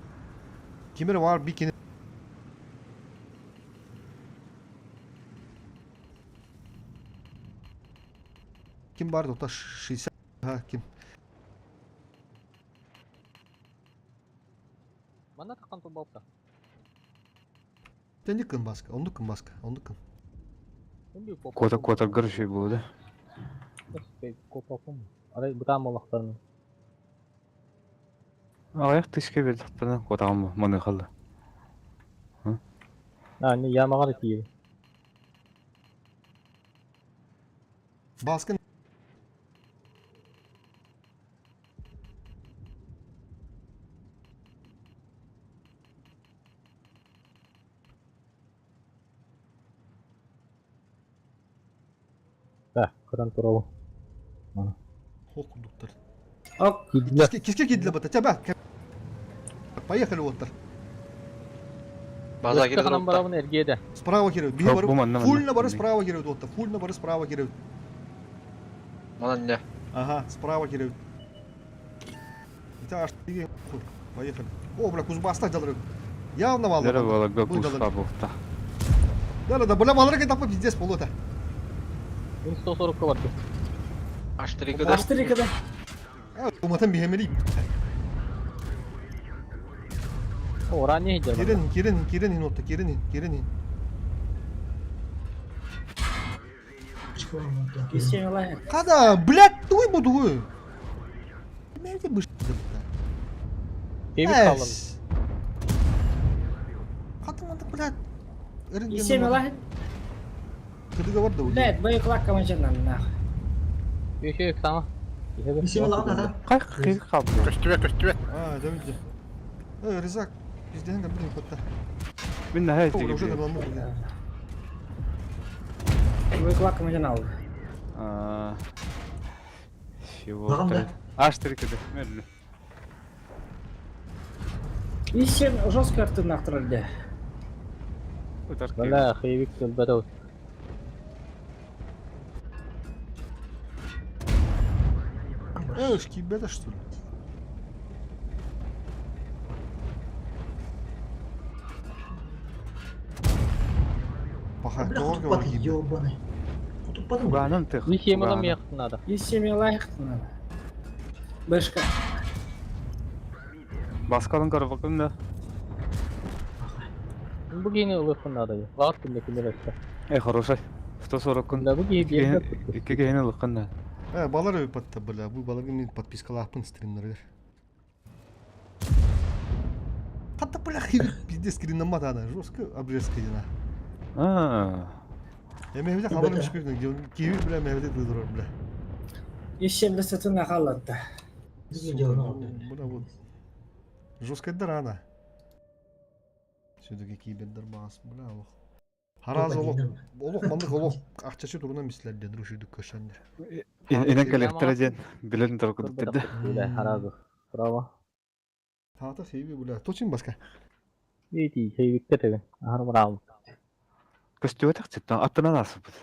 ким эрэ баар би кини Ким баар тота 60 ким Манна таххан турбалта. Тэнник кын баска, оннук кын баска, оннук кын. Куота куотаргар үчүгэй буолуо да. Арай бытаан буоллахтарына. Аҕыйах тыска биэрдэхпинэ куотаҕым маныхалла. А, не ямаҕар тиийэр. Баскын Да, көрөн турабын. Хох курдуктар. Ок. Киске киирдилэр бата. Тебя. Поехали оттар. База кире Ханан барабын эргиэдэ. Справа кире. Биһи Бу бары. манна манна. Фульна бары справа кире оттар. Фульна бары справа кире. Манан не. Ага, справа кире. Это аж хуй. Поехали. О, бля, Кузбасста далры. Явно мало. Дәрі балага Бу далар. куска буохта. Да, да, да, бля, малыры кайтапы пиздец полота. Мин 140-ка бардым. Аш 3 кд. Аштыры када. Уматан бихемели. О, ранее иһдэр. Кирин, кирин, кирин отта, кирин, кирин. Кисемелай. Када, блядь, туй буду. Мерде быш. Кебит хааллар. Хатын мандык, блядь. Кисемелай. Кыдыга бар да. Блядь, боеклак команчанан нахуй. Еще сама. Сималаҕын Қай қиыр қалды. Көстүбэт, көстүбэт. А, да види. Э, Резак, пизден блин, хатта. Мин наһаа Уже тиги. давно. Боеклак команчан алды. Аа. Чего? Багам да. Аш 3 кд. Мерлі. И сен жестко артын ақтырды. Утар Бля, хейвик көлбәтә. Э, шкибета что ли? Паха, Бля, дорого хотуппат ёбаный. Хотуппатым. Уганын тых. Ни хемала мияқтын надо. И семелай надо. Бэшка. Баскалын карабакын да. Бу гейне ылыхын надо. Вакыт күндә күндә өстә. Э, хороший. 140 күн. Бу гей бир. Икки кehini лыккын да. Э, балар өйпатта, бля, бу баларга мин подпискалаахпын стримнерге. Хатта, бля, хибит пиздец скринамат ана, жестко обрезка дена. Аа. Я мехмеде хабарым шпивнен, киви, бля, мехмеде дудурар, бля. И сен десетин ахалатта. Бля, вот. Жестко дара ана. Все-таки кибердер бас, бля, олох. Хараз олох, олох мандык олох акчачы турунан мислерде, дружидик көшендер. Инен кэлэхтэрэ диэн билэн торкудуттэрдэ. Харазы. Браво. Таата хейби, бля, точин баска. Ити хейвикте тебе. Ахар браво. Көстүбэтэх чыттан аттынан асыппыт.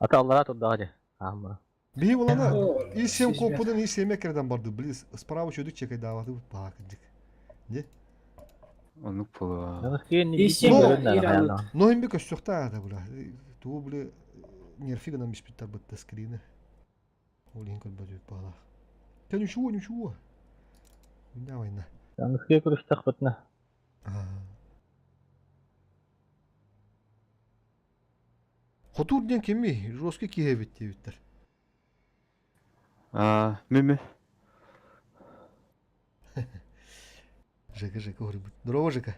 Ата аллара турдаҕа дии. Ааммара. Биһи булана О, и сем сүүс коппутун и семе керден барды. Били справа чөдүк чекайдаабаты баха кырдьык. Де? Оннук буолуо. И семь Иран. Но им би көссөхтө ата була. Тугу били нерфи гынан биспиттер бытта скрины. Ол иһин көрбөт үт баалаах. Та ничего, ничего. Хуйня война. Аныскыга көрүстэхпитинэ. Хотуур диэн кимий? Жесткий киһи эбит диэбиттэр. Аа, мими. Жека, Жека говорит. Здорово, Жека.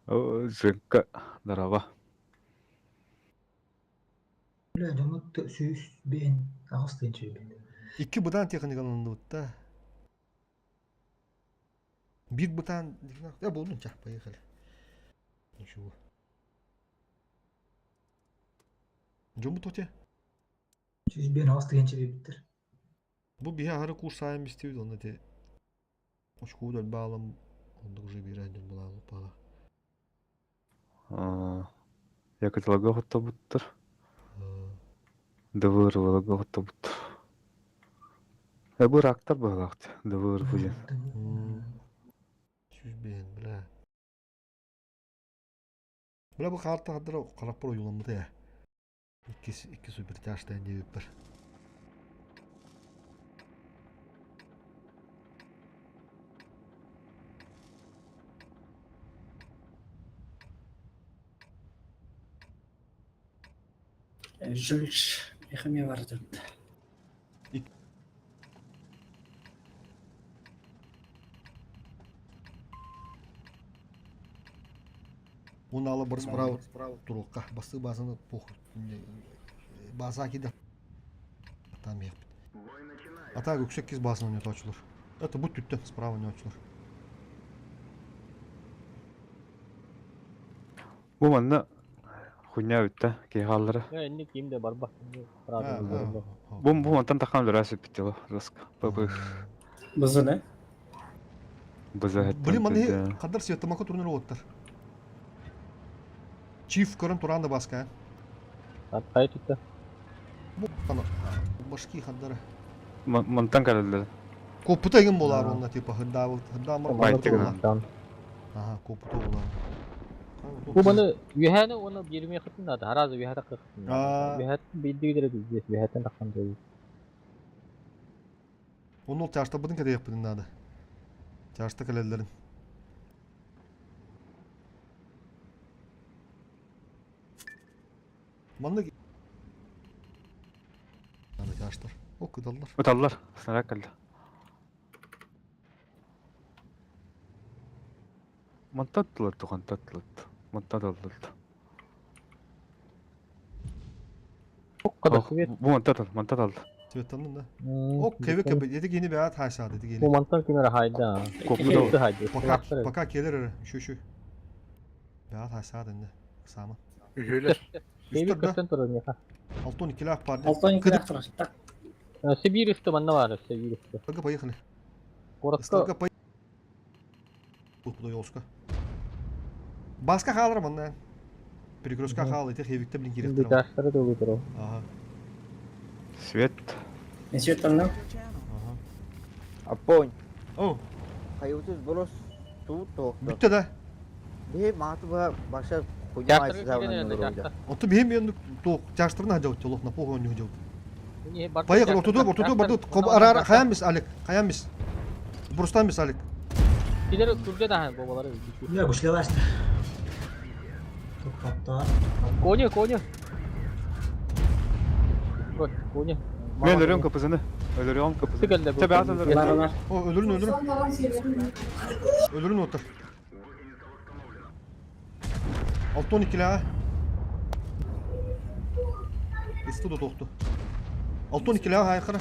О, Жека, здорово. Бля, дьоммут 105 тыһыынча эбит. Икки бытаан техникаланныбыт да. Биир бытаан... Э, буоллун, ча, поехали. Ничего. Дьоммут оте. 105 тыһыынча биэрбиттэр. Бу биһи аһары курс аайын бистибит, онно те очкуу баалым, оннук уже биирэн дьон булаалы пала. Аа, Якуталага хоттобуттар. Дыбыр хоттобуттар. Э, бу рактар быһалаахт. Дыбыр фузин. 105, бля. Бля, бу карта хаддара хараппар ойууламмыта я. Икки, икки супертяжтан диэбиппэр. Жульш, эхаме барды. Он алы бір справа туруққа басы базаны пох база киде там ехпит. А так үксек киз басын не точулар. Это бут түттен справа не очулар. Бу манна хуйня бүттэ киһи хааллара. Э, инник ким де барба. Бу бу мантан тахан өлөрө сөп Раска. Бу Бызы, быза Блин, маны кадар светомака турнир оттар. Чиф көрөн туран да баска. Кай түттэ. Бу ана башки хаддары. Мантан кэлэллэр. Копута еген болар онна типа хыдда хыдда Байтыгынан. Ага, копута болар. Бу маны үһәне оны бирмей хытын да, харазы үһә такы хытын. Аа. Үһә билдигдер биздес, үһәтен таккан дой. Оны ол чашта быдын кәде яппыдын нада. Чашта кәлелерин. Манны Аны чаштар. О, кыдаллар. Уталлар. Снаряд кэллэ. Мантан тылат, хантан тылат. Мантан тылат. Када свет. Бу мантан тыл, мантан тыл. Цветанын да. О, кебе кебе. Еди гини бәат хайса деди Бу гини. мантан кимер хайда. Коппу хайда. Пока пока келер şu şu. Бәат хайса дэнде. Сама. Үһүлэр. Кебе көстөн турар меха. Алтон икилах парды. Алтон икилах турар. Так, Сибирь үстү манна бар, Сибирь үстү. Ага, поехали. Коротко Ыстарга по... Куда ёлска. Баска халыр манна. Перекрестка хал, этих евикте блин киректер. Биташтары долу турар. Ага. Свет. мен светанным. Your channel. Ага. Аппонь. О, Хайутыз брос тут тоқты. бүтті да. Бе маты ба баша хуйня Чаштары айсыза кирен олды. Оту бихем енді тоқ чаштырын хажау телох на похуй не хажау. Поехали, ортоду, ортоду, барды, ара ара, қаян біз, Алек, қаян біз. Бұрыстан біз, Алек. Килер күрдө да бабалары. Бля, гушлялашты. Тоқтатта. Коня, коня. Ой, коня. Мен өлөрөм капызыны. Өлөрөм капызыны. Түгелде бу. Тебе ат өлөрөм. Бар, бар. О, өлөрүн, өлөрүн. Өлөрүн отыр. Алтон икиле Исты да тоқты. Алтон икиле айқыры.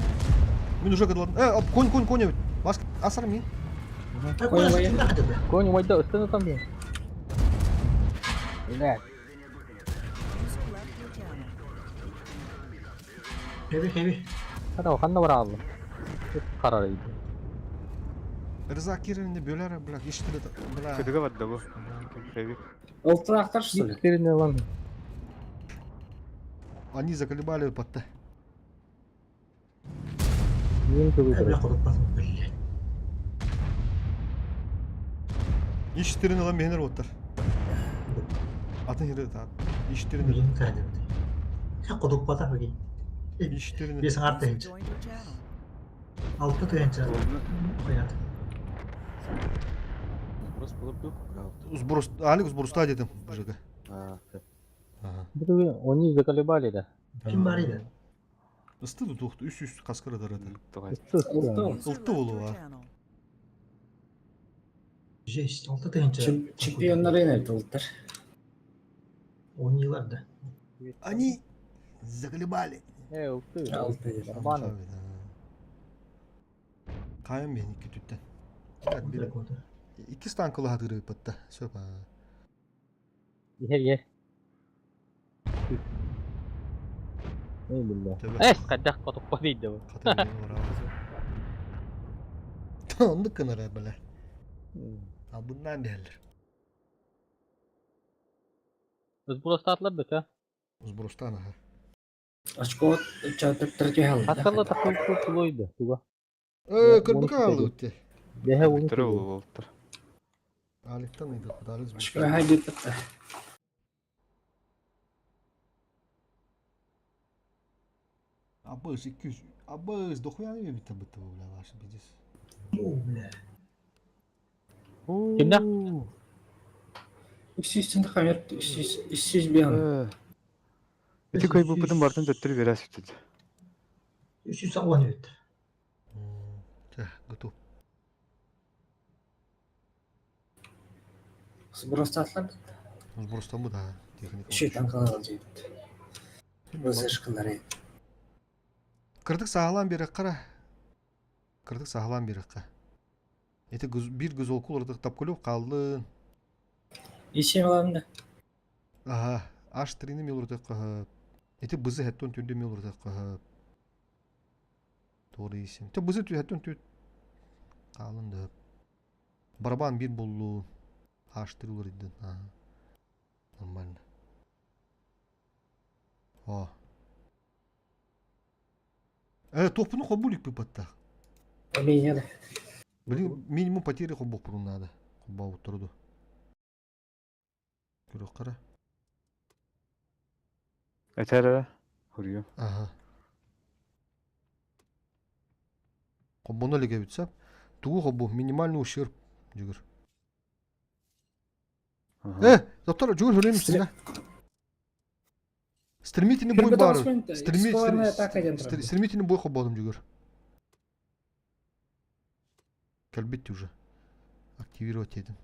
Мен уже кыдыладым. Э, конь, конь, конь. Бас, асар мен. Ой, ой. Коня майда үстүнө там бе. Бля, User left your channel. Хеби, хеби. хана ханна бара алды. Карар иди. Рыза киринде бөләр, бля, ишетиле, бля. Көтүгө барды бу. Хеви. Алтын актар, что ли? Стерине лан. Они заколебали патта. Бля, хотуппатым, блядь. Иштерин ылан бэһинер уоттар. Атын хиры таат. Иштерин Билин каадыбыт. Хотуппата хоги. Иштерин Бес аңар User тыһынча. joined your channel. Алты тыһынча. Хуят. Сброс, Алик сброста дедим бжыга. Ага. Они заколебали да. Ким бар иди? Ысты тутуқты, үс үс қасқыр ыдырады. Алты. User Ылты left болу your а. channel. Жесть, алты тыһынча. Чемпионнар эне толтар. Он да. Они заколебали. Э, ылты. Алты. Нормально. Қайым мен екі түттен. Икки станкылы хатыры патта. Сөп. Е, е. Эй, бля. Эс, қадақ қотып қойды бұл. Онды кынара бля. А bundan derler. Сброс татлар бөтө. Сбростан аха. Очко чатып тирге алды. Хасқалла тақыл тулойды. Туга. Э, көрбүк алды өтте. Бэхэ улун. Түрі болуптар. Аликтан ыйдык, Алик Очко хай бит. Абыз 200. Абыз дохуя не бит бит бля ваш пиздец. О, бля. Кимде? 300 хамер 300 300 биян. Ити көй бупутун бартын төттүрү берес бүтүд. 300 бит. Так, готов. Сброс татлар. Сбростан бу да. Техника. Шейтан калал жейт. Бызышкылар. Кырдык саалан бері қара. Кырдык саалан бері қа. Эти бир көз ол кулырдык тапкөлөп қалды. Ишем аламда. Ага, аш трини милурдык. Эти бызы хеттон түндө милурдык. Doğru isim. Te бызы тü хеттон тү қалынды. Барабан бир болду. Аш три улар иди. Ага. Нормально. О. Э, топуну хобулик пыпатта. Меня Блин, минимум потери хобок пурун надо. Хоба утурду. Көрө кара. Этере хурью. Ага. Хобону леге бүтсәп, тугу хобу минимальный ущерб жүгүр. Э, доктор, жүгүр хөрөймүсүң да. Стремительный бой бар. Стремительный бой хободум жүгүр. Кэлбит уже. Активировать едим.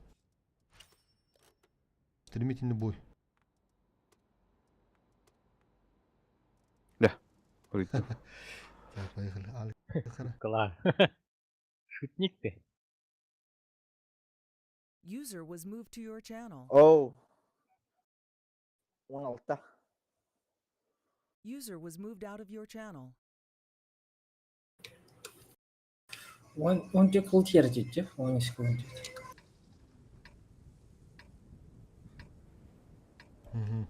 Стремительный бой. Хурью. Так, поехали. Алик, қара. Кла. Шутник ты. User was moved to your channel. Оу. 16. User was moved out of your channel. Он он тек кыл тер дейт, он эске он дейт. Мгм.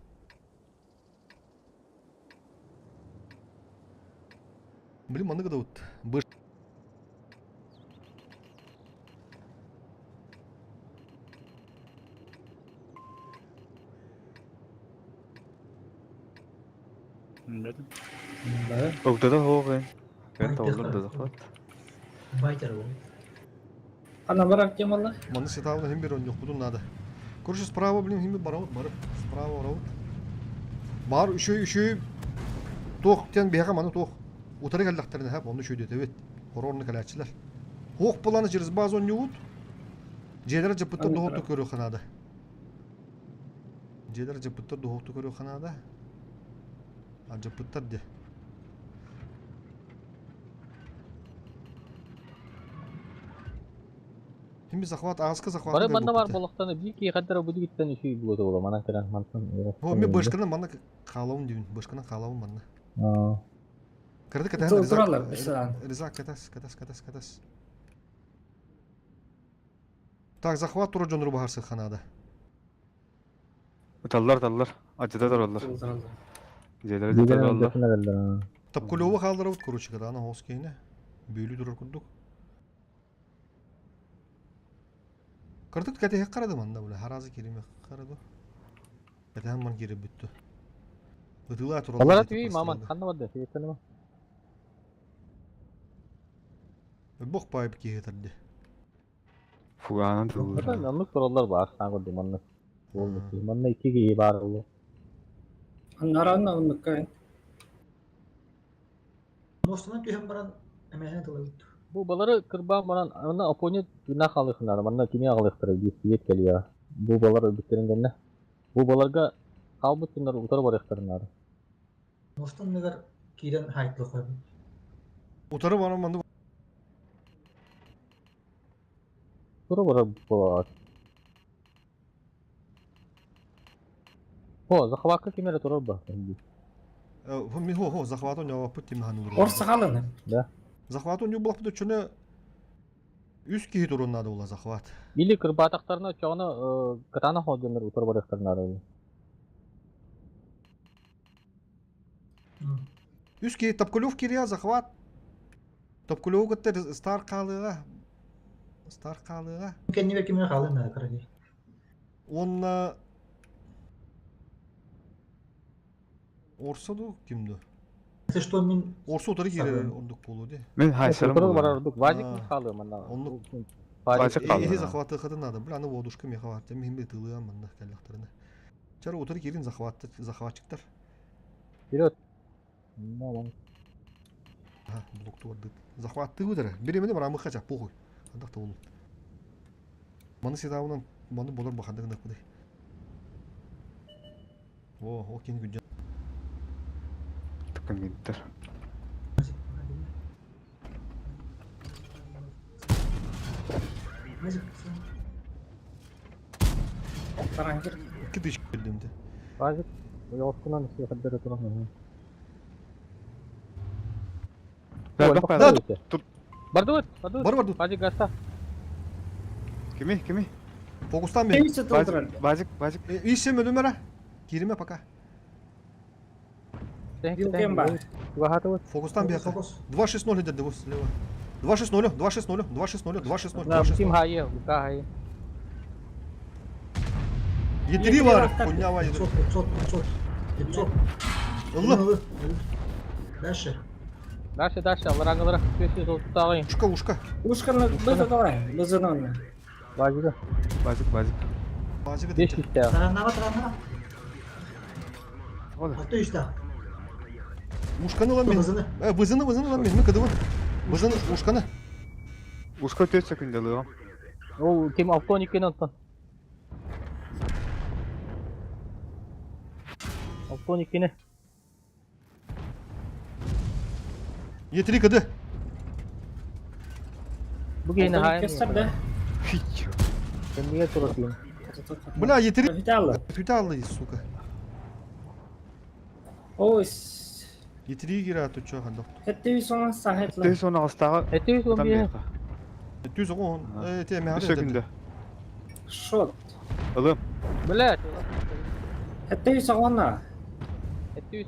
Блин, маны да вот быш. Да. Огдада хоогын. Мен толдум да захват. Байтер ол. Ана барак темалар. Маны сетавна хим бир он yok будун надо. Короче, справа, блин, хим бир барабыт, барып. Справа барабыт. Бар, үшөй, үшөй. Тоқ, тен бияға маны тоқ. Утары кәлләхтеріне хәп, оны үшөй деді, Хорорны кәләтчілер. Хоқ боланы через базу не ут. Жедер жапыттар дохотту көрө ханада. Жедер жапыттар дохотту көрө ханада. А жапыттар де. Хим захват, ағызқы захват. Бары банда бар болуқтаны бир ки каддар бу дигиттен үшүй болот ола мана керен мантан. О, мен башканы мана қалауым деймін. Башканы қалауым мана. Аа. Кырды катан Туралар, бисаран. Резак катас, катас, катас, катас. Так, захват тура жонру бахарсы ханада. Таллар таллар. Ажыда тараллар. Дьиэлэрэ дьиэлэрэ Дьиэлэрэ Тапкулева хаалларабыт, короче, кытаана хоос киһини. Бүөлүү турар курдук. Кырдык кэтэһик харады манна, бля, харазы кириме харады. Кэтэһэн ман киирэ бүттү. Ытыылаа тураллар. Алара түй маман ханна барды? Сиеттен Бох пайып киһи тарды. Фуганан тыллар. Оннук тураллар баар саҥа курдук манна. Манна икки киһи баар буолуо. Аннараанна оннукка. Муостанан түһэн баран эмээһин тылабыт. Бу балары кырбаан баран аны опони тыына хаалыахтара, манна кини аҕалыахтара биир свет кэлиэҕэ. Бу балар өлбүттэрин кэннэ. Бу баларга хаалбыт дьоннор утары барыахтарын наада. Муоста анныгар киирэн хаайтылы қойбут. Утары баран маннык Утары барар буолар. О, захватка ким эрэ турар ба? Ми хо хо захвату не опыт тим ханы Ор сахалыны. Да. Захвату не булак чөне үс киһи турун надо була захват. Или кырбаатахтарына оччоҕуна кытаанах дьоннор утары барыахтарын наада. Үс киһи Топкулев кириа захват. Топкулеву кытта стар хаалыга. Стар хаалыга. Кэннибэр кимҥэ хаалыан наада кыра. Онна Орса ду ким ду? Если что мин Орса утары киирэр ордук буолуо дии. Мин хайсарым Утары барар ордук. Вазик хаалыа манна. Оннук. Вазик хаалыа. Эһи захватыахатын надо. Бля, аны водушка меха бар. Мин бе тылыам манна кэллэхтэринэ. Чара утары киирин захват захватчиктар. Вперед. Ага, блок туордыт. Захваттыы удара. Биремени барамы хача, похуй. Андах та болу. Маны сетабынан маны болор бахандык накудай. О, о кин күнжен. Тыкын гиттер. Тарангир. 2000 кирдимди. Вазик. Уйоскунан исиэхэрдэрэ туран. Да, Бардыбыт, бардыбыт. Бар бардыбыт. Вазик гаста. Кими, кими? Фокустан бен. Вазик, Вазик. Ишсе мөлүмөрө. Кириме пока. Вилкен бар. Фокустан бияка. 2-6-0 идет девос слева. 2-6-0, 2-6-0, 2-6-0, 2-6-0, 2-6-0. Ким хайе, Лука хайе. Е3 бар, хуйня ва 500, 500, 500, 500. Ыллы. Дальше. Дальше, дальше, алараңылара 530 ағайын. Ушка, ушка. Ушканы бызы давай, бызын Базика. Базик, базик. Базика. 500 тәғ. Тараннава, тараннава. Алты үстә. Ушканы лан мен. Э, бызыны, бызыны лан мен. Ми кыдыбы. Бызыны, ушканы. Ушка 4 секундалы. Ол ким автоник кен оттан. Автоник кене. Е3 кыды. Бу кейіне хайын. Кестер да. Кемге турасың? Бля, Е3. Хүталлы. Хүталлы, сука. Ой. Е3 кира тут чё хандок. Хэтти сон сахетла. Хэтти сон астагы. Хэтти сон бие. Хэтти сон. Э, те ме Секунда. Шот. Алым. Бля. Хэтти сон. Хэтти.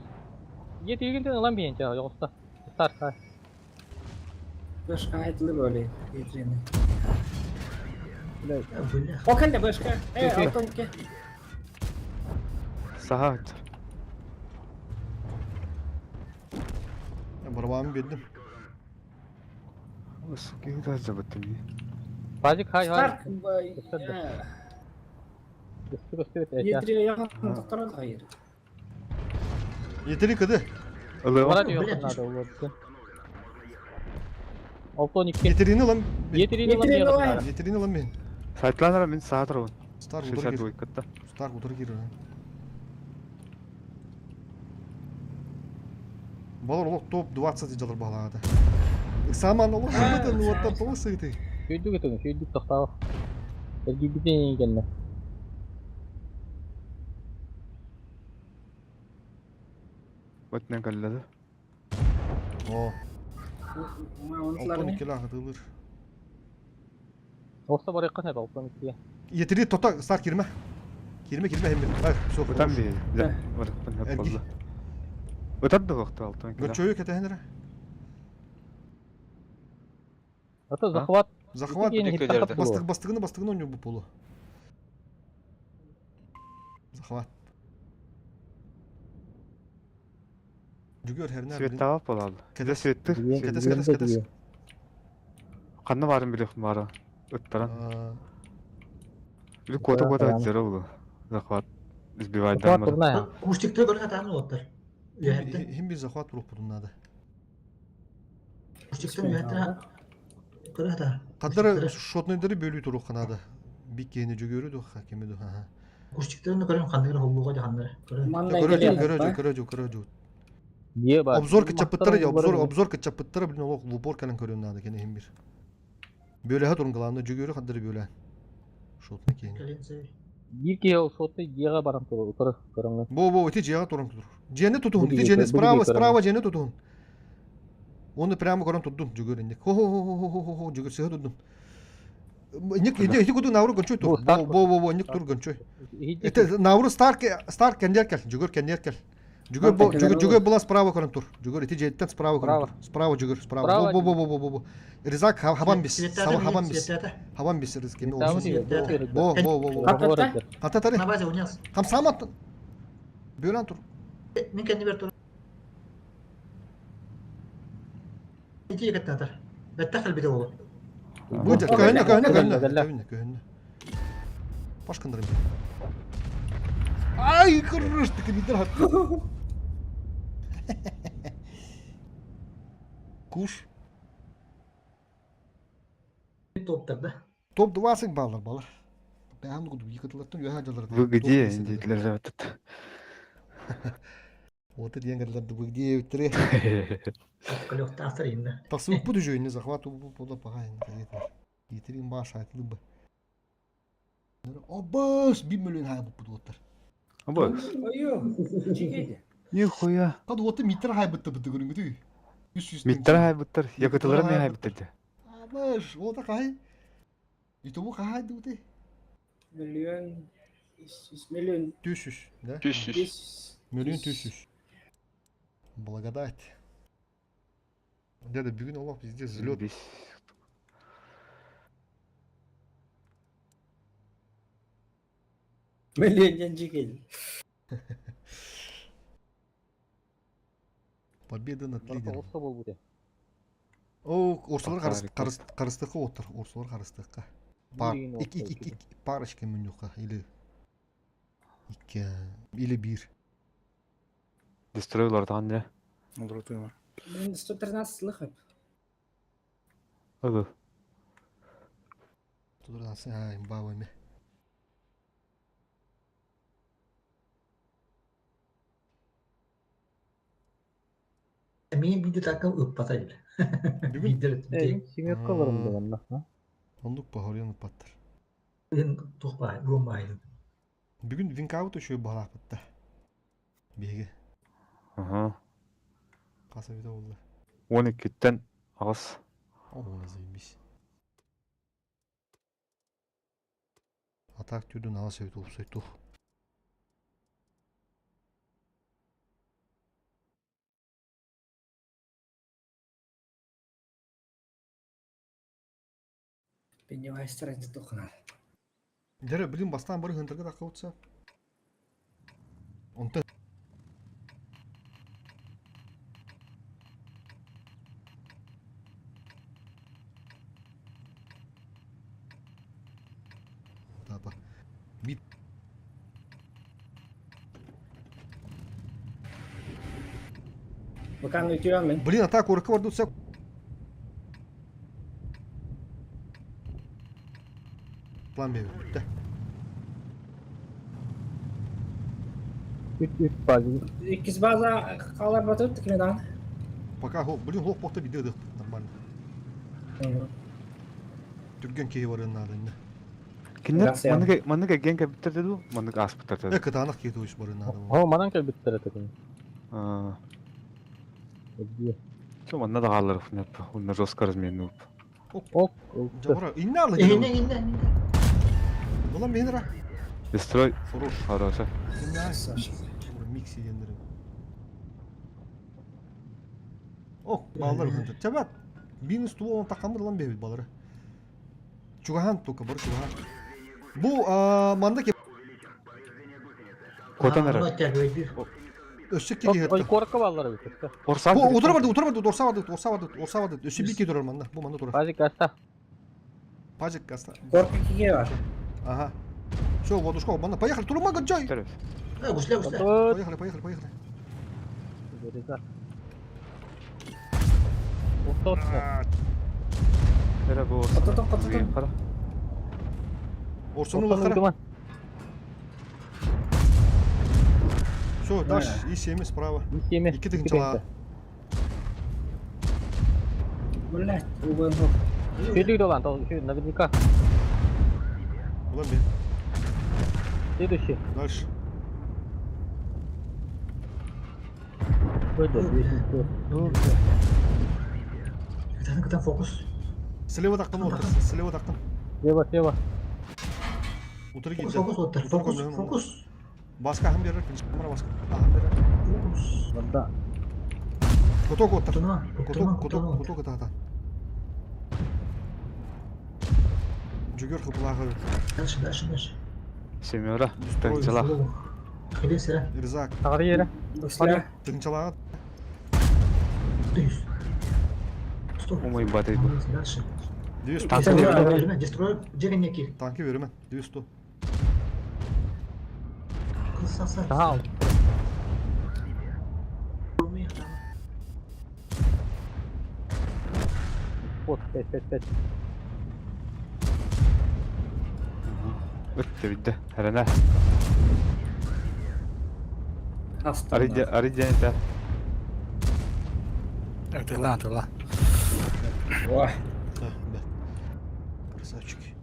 Е3-гин алам биен ча, жоқта. Старт. Башка айтылы böyle Е3-ни. Бля. О, кэллэ башка. Э, алтонке. Сахат. Барабан бердим. Суки, да забыттым. Базик хай хай. Старк. Е3 якын токтор хайыр. Е3 кыды. Бара диyor надо вот. Алтон 2. Е3-ни лан. Е3-ни лан. Е3-ни лан мен. Сайтланара мен саат рабын. Старк удар 62 кытта. Старк удар кир. Балар олох топ 20 жалар балаада. Саман олох сыгытын уоттан тоҕо сыгыты. Сүйдүк этин, сүйдүк тохтаа. Эргийбитин кэннэ. Бөтнен каллады. О. Алтон икки лаахытылыр. Оста барыйкка нэп алтон икки. Е3 тота старт кирме. Кирме кирме хемме. Ай, все. Бутан би. Да, барыкпын хеп болду. Ытар да суохтар алтан киһи. Гөрчөйү кэтэһэн эрэ. Это захват. Захват. Бастык Бастык бастыгыны бастыгыны оонньуур буолу. Захват. Жүгөр хэрнэ. Светтаабат буолаалла. Кэдэ светтыр. Кэтэс кэтэс кэтэс. Ханна баарын билиэхпин баара. Ыттаран. Или куота куота ыттара булу. Захват. Сбивайдан бар. Кустиктар көрө сатаан уоттар. Үөһэттэн. Хим бир захват туруохпутун наада. Кустиктар үөһэттэн көрө сатаан. Хаддара шотнойдары бөлүү туруохха наада. Биккиэни жүгөрү духа кими духа. Кустиктарын көрөн ханныгар холлуга дьаханнар. Көрө көрө көрө көрө Обзор кычаппыттара обзор обзор кычаппыттара блин олох в упор кэлэн көрүөн наада кини иһин бир. Бөлөһө турун главное жүгөрү хаддары бөлөөн. Шотный киһини. Биир киһи ол шотный дьиэҕэ баран турар утары көрөҥҥө. Бо бо ити дьиэҕэ туран турар. Дьиэни тутуһун, ити дьиэни справа справа дьиэни тутуһун. Оны прямо көрөн турдун жүгөр инник. Хо хо хо хо хо хо хо жүгөр сыһа турдун. Инник ити ити куту науру гончой тур. Бо бо бо бо инник тур гончой. Это науру старк старк кендер кел, жүгөр кендер кел. Жүгөр бо жүгөр жүгөр була справа көрөн тур. Жүгөр ити жеттен справа көрөн тур. Справа жүгөр, справа. Бо бо бо бо бо бо. Ризак хабан бис. Хабан бис. Хабан бис ризк кеми olsun. Бо бо бо бо. Хата тары. Хам самат. Бөлөн тур. Мен кэннибэр тур. Ити каттатар. Бэттэх кэлбитэ буолуо. Бу көһүннэ көһүннэ көһүннэ көһүннэ көһүннэ. Башкындырым. Ай, кырыш, ты кемидер хатты. Куш. Топтар да. Топ 20 баллар балар. Бәһәм кудук yıkıtılаттан үөһэ дьалар. Вы где? Диэтилер этот. Вот диэн кэллэр вы где эбиттери. Калёхтаахтар инна. Тахсыбыппыт үчүгэй не захват була пагаин. Итерин баш айтылы бы. Абас 1 миллион хайбыппыт уоттар. Абас. Ойо, чигейди. Нихуя. Кад уотты миттер хайбытты быты көрүнгүтү. 300 Миттер хайбыттар. Якытылар не хайбыттар. Абаш, ота кай. Итубу кахай дути. Миллион, миллион. Тысяч, да? Тысяч. Миллион тысяч. Благодать. Дяда, бүгүн олох пиздец взлет. Миллион диэн чигейди. Победа над лидером. О, орсолар харыстыкка оттар, орсолар харыстыкка. Пар, ик, ик, ик, ик, парочка мүннүкка или икки, или бир. Дестройлардан не? Мен 113 лыхып. Ага. 113, а, имба эме. Мин видео такым ыппата дил. Бүгүн Семерка аларым дегенна. Ондук похорен ыппаттар. Мен тухпай, буомбай. Бүгүн винкаут еще балаапытта. Биһиги. Ага. Каса бите болду. 12-тен ағыс. О, заебись. Атак түрдүн ала сөйт упсойту. Пеннивайстер тухнар. Дәрі, блин, бастан бір хынтыргы да қауытса. Онта Таба. Бит. Бакан өтүөмүн. Блин, атак орка барды утса. План бе бүттэ. Үт үт базы. Иккис база қалар батып тикмедан. Пока хо, блин, хох похта биде нормально. Түрген кейи барын надо. Кинер маннык маннык эгген кэбиттер деду, маннык аспыттар деду. Э, кытаанах кейи туйс барын надо. О, манан кэлбиттер этекин. Аа. Чо манна да хаалар фнеп, онна жестко разменуп. Ок. Жабыра, инне алы. Инне, инне, инне. Булан менера. Дестрой. Хорош. Хороша. Инне. Микс дегендер. О, баллар үһүн. Чабат. Минус туол тахамыр лан бэбит балары. Чугахан только бар чугахан. Бу манда ке Котан эрэр. Өссө киһи Ой, корка баллар эбит. Орса. Бу утары барды, утары барды, орса барды, орса барды, орса барды. Өссө бики турар манна. Бу манна турар. Пазик аста. Пазик аста. Корка киге бар. Ага. Все, водушка, манна. Поехали, турма гончай. Гусля, гусля. Поехали, поехали, поехали. Эрэ бу Кототон, кототон. Орсону лахара. Все, дальше И7 справа. И7. Икки тыгынчала. Блять, убын. Шүлүк долан, наверняка. Улан бе. Следующий. Дальше. Кытан фокус. Слева тактым отыр, слева тактым. Слева, слева. Утыр кийди. Фокус оттар, фокус, фокус. Баска ахым берер, камера баска. Ахым берер. Фокус. Да. Куток оттар. Куток, куток, куток ата. Жүгөр хыплагы. Дальше, дальше, дальше. Семера. Тыгынчала. Хиле сера. Ризак. Тагыр yere. Гусля. Тыгынчала. Стоп. Умай батый бу. Дальше. Танки береме. Дестрой дегенеки. Танки береме. 200. Кылсаса. Ага. Вот, 5, 5, 5. Өттө бидде. Эрэнэ. Аста. Ариде ариде Тыла, тыла. Ой. Да, бет. Красавчики.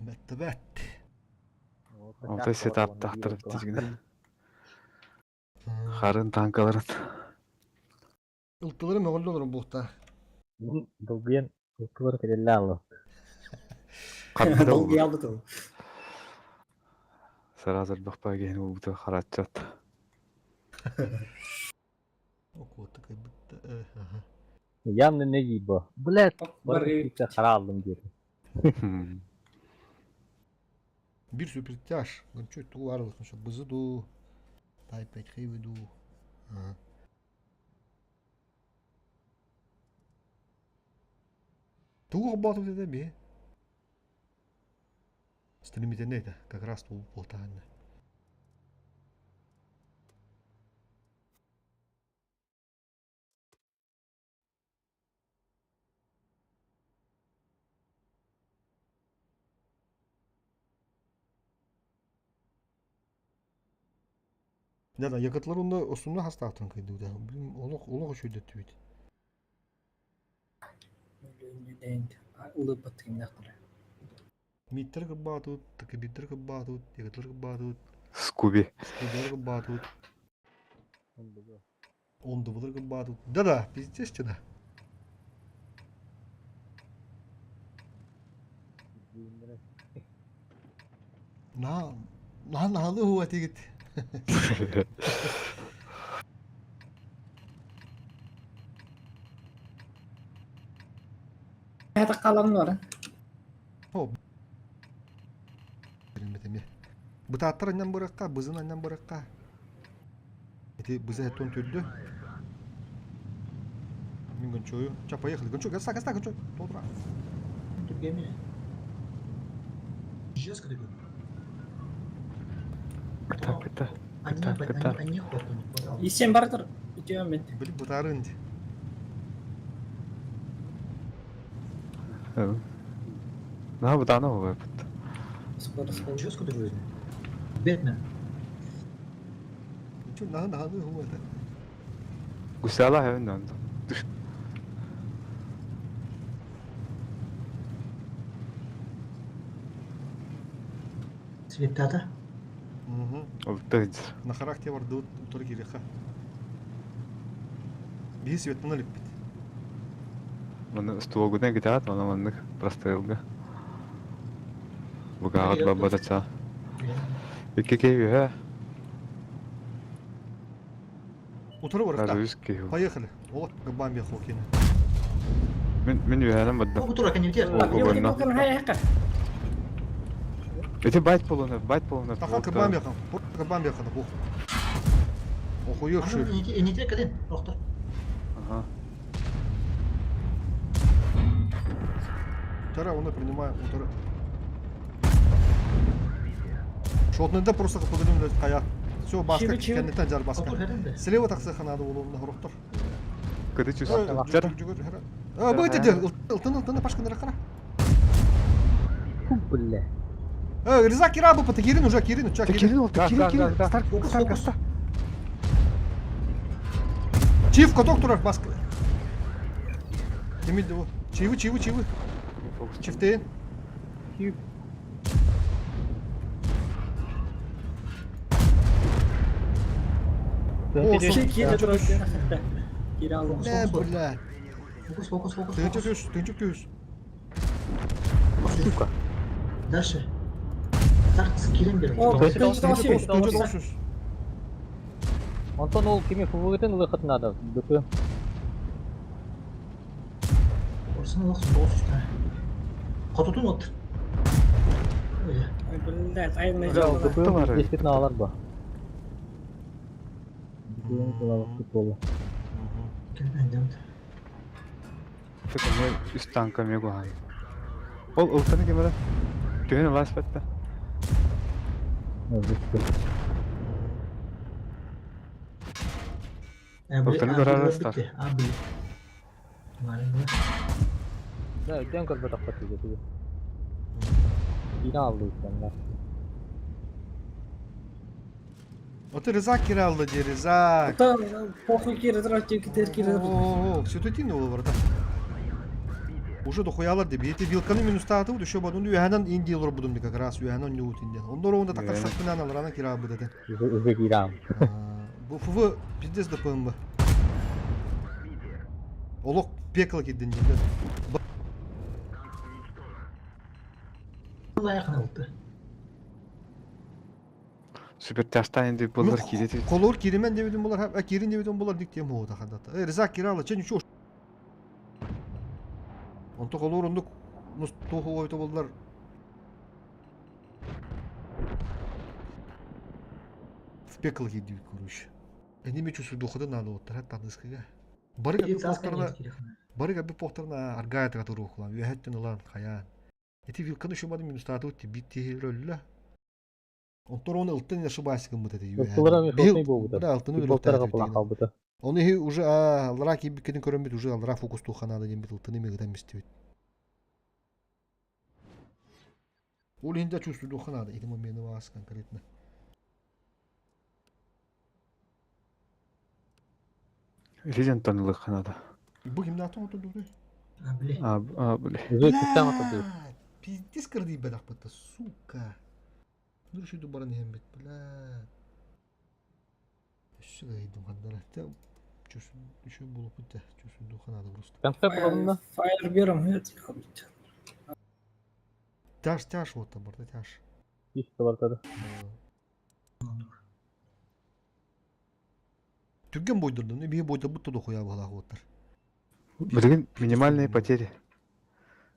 Бетті бет. Онто сетап тахтырып тижгине. Харын танкаларын. Ылтылары мөғілді олар бұлта. Долгуен ылтылар келелі алы. Катты Долгий алды тыл. Сразу бахпа ген убута харатчат. Окуотта кайбытта. Ага. Явно не гибо. Блядь, Бар хара алдым деді. Бир супертяж. Гончой ту арылық. Бызы ду. Тай 5 хейви ду. Ага. Туға батып деді бе. Стремительно это как раз тул болтағанда. Да, да, yakıtlar onda osumlu hasta атын кыйды да. Билим, олох олох өчөйдөт бит. Улы баттыгын Миттер кыббаатут, такибиттер кыббаатут, yakıtlar кыббаатут, Скуби. скубер кыббаатут. Ондубулар кыббаатут. Да да, пиздец да. На, на на хуа тигит. Это калам бар. О. Билметеме. Бытааттар аннан быракка, бызын аннан быракка. Эти бызы тон түрдү. Мин гончою. Ча, поехали. Гончой, гаста, гаста, гончой. Толтура. Түргеме. Жестко такой. Кыта кыта. Они, Кыта кыта. они, они И7 бартыр. Үтөм мен. Били бытарын. На бутана бу бут. Скоро, скоро. Жестко такой. Бэтмен. Чу на на на хуа это. Гусала хевен Цветата. Угу. Олтыгыз. На характер бар дут утыр киреха. Биһи светтан алиппит. Маны стуогунан китаат, мана маннык прострелга. Бугаагат бабатача. Икки кеби хэ. Утары Даже барыхта. үс киһи. Поехали. Олох габам бехокины. Мин үөһэнэн бардым. О, тура кэннибитигэр. О, Елки палки хайака. Эти байт полуна, байт полуна. Тахан кабам бехан. Кабам бехан. Ох. Охуёвший. Инитигэр кэлин. Охтор. Ага. Тара, оны принимаем. Утары. Шотныйда просто капыгыным кая. Все, баска, Чивы, чивы. кеннетен жар баска. Отур хэрэн Слева тахса надо улуумна хорохтор. Кыды чувствую. Жар. А, бу это ылтын ылтын пашканы рахара. Фу, бля. Э, Реза кира бу пата кирин уже кирин, уча Ты кирин. кирин, ты Да, кирин, да, кирин. да, да. Старк, старк, Фокус. старк. Чив каток турар баска. Демид его. Чивы, чивы, чивы. Чифтейн. Чив. О, Кире Кире алдым. Бля, бля. Фокус, фокус, фокус. Тынчык түс, тынчык түс. Сука. Дальше. Так, кирен бер. О, Тынчык тынчык Тынчык тоғыз түс. Онтон ол кими фувгытын ылыхыт надо. ДП. Орсын олақсын, тоғыз үстіне. Хотутун от. Ой, Блядь, айна ДП 10 алар ба. ДП кылалык болу. кирен әндемді. Так мы үс танка мегухан. Ол ылтаны кемере. Түһен лас бетте. Ылтаны көрөр астар. А, били. Да, өйдөн көрбөт акпат диде. Кире алды икеннер. Вот Реза кира алды де, Реза. Та похуй кире турар, кире кире. О, все тут инде олар да. Уже дохуялар деп. Ети вилканы минус тааты вот еще бадун юханан инди олар будум как раз юханан ньют инди. Онда оронда такар сакпынан аларана кира бу деді. Уже кирам. Бу ФВ пиздец ДПМБ. Олох пекло киддин деді. Лайықын алды. Супер тяжтан инди булар кире. Колор киримен дебидим булар, а кирин дебидим булар дик тем хода хадата. Э, Реза киралы, чен үчө. Онто колор ондук мус тоху ойто болдулар. В пекло кидди короче. Эни чувствую дохода надо вот тарат тадыскыга. Барыга би похторна, барыга би похторна аргая тагатуру хулан, үһәттен улан хаян. Эти вилканы шумады минус тату ти рөллө. Онтор оны ылтын ошибайся кыммыт эти. Ылтылара ми хотный болбута. Да, ылтыны Болтарга була калбыта. Оны хи уже алра кибиккенин көрөмбүт уже алра фокус туханада дем бит ылтыны мегден мистебит. Ол инде чувствую духанада, эти моменты вас конкретно. Резент ылыханада. Бу кимде атын отурду? А, били. А, а, бли. Уже киттен атады. Пиздец кырды бедак бытты, сука. Dur şu duvarın hembet, бля. Şu da yedim kadar. Şu bulup bitti. Şu duhanada просто. Конце булабында. Фаер берем, это. Тяж, тяж вот там, барда тяж. Иш тылартады. Түрген бойдырды, не бие бойда бутты дохуя бала оттар. Билген минимальные потери.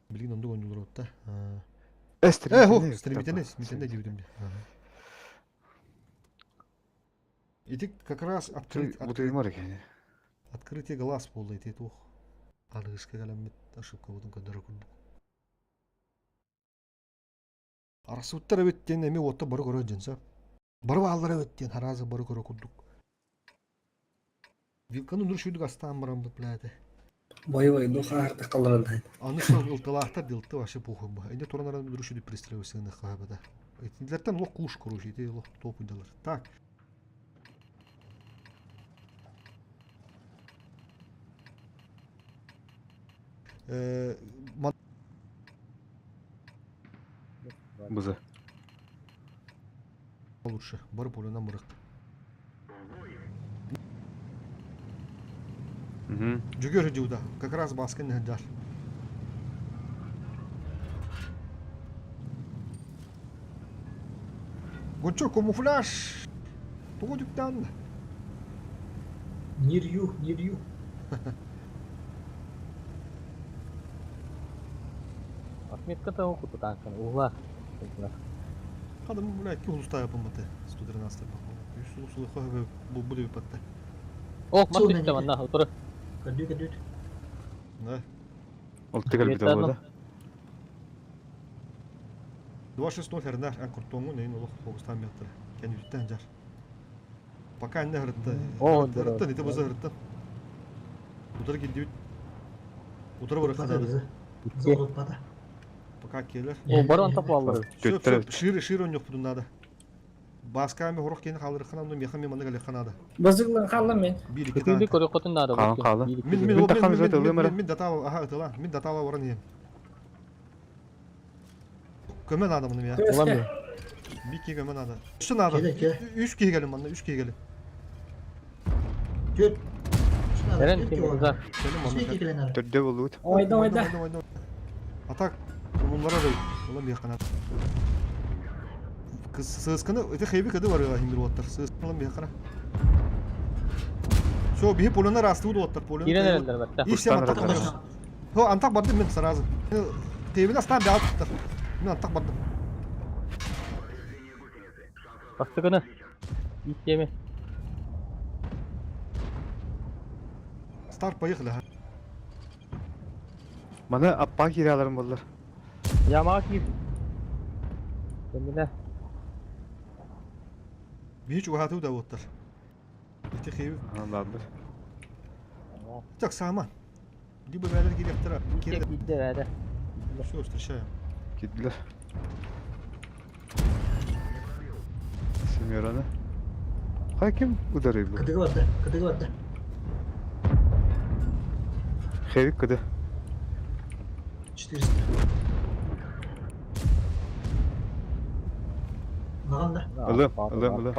Билген онда ойнулар отта. Э, Э, хо, стремительно, стремительно дебидим. Ити как раз открыть, открытие глаз болды ити тух. Аныгыска калеммит ошибка будун көдөрө курдук. Арасуттар эбиттен эми отта бары көрө жинса. Бары аллар эбиттен харазы бары көрө курдук. Вилканы нур шүйдүк астан барам бут блядь. Боевой дух арты калдырды. Аны шол ылтылаахтар дилты вообще похуй бу. Инде туранаран нур шүйдүк пристрелся хабада. Этилертен лох куш короче, ити лох топ уйдалар. Так. Бузы. Лучше. Бар полена мырык. Жүгөр жуда. Как раз баскын хәдәр. Гончо камуфляж. Тугу дүктан. Near you, near you. Отметка того куту танкын. Ула. Kadın bu iki ulusta yapılmadı. 113 bakalım. Üç uluslu koy bu bu patta. Ох, мас түстэ манна утары. Көдүү көдүү. Да. Олты кэлбитэ буолла. 2-6-0 эрнар ан куртоңу нейн олох фокустан бяттыр. Кен үттен жар. Пока не хырытты. О, Хырытты, не боза хырытты. Удар килди. Удар бар ханады. Zorlatmadı. Пока келер. О, баран тапаллар. Сөп, сөп, шире шире ойнок будун надо. Басками хорох кени халыр ханам, меха мен маны гале ханада. Базыглан қалдым мен. Бир iki Күтүндү танк. көрө котун нары. Қалың қалы. Мин Мин мин тахам мин зат мин ылымара. мин датала аха ытыла. Мин датала оран ем. Көмө надо муну я. Улам. Бики көмө надо. Үч надо. Келе, келе. Үч киһи келим манна, үч киһи келим. Түт. Эрен ким уза. Келим манна. Келен ары. Төрдө болуут. Ойда ойда. Атак bunlara da ulan bir kanat. Kız sığıskını öte хейби кыды бар ya химбир оттар. Сığıскını bir kana. Шо бихи полына расты оттар полына. Кирен эрелер батта. И все Курстан антак аралар. бардым. Хо антак бардым мен сразу. Тебин астан бе аттар. Мен антак бардым. Бастыгыны. Иттеме. Старт поехали. ха. Маны аппа кираларым боллар. Ямага кип. Кемине. Бихи чугату да оттар. Öte хейби. Ага, бабыр. Так сама. Либо бәлер керектір. Кирен китте бәдә. Все, встречаем. Киттилер. Семераны. Хай ким ударый бу? Кыдыгы барда. Кыдыгы барда. Хевик кыды. 400. Лаган да. Ылым, ылым, ылым.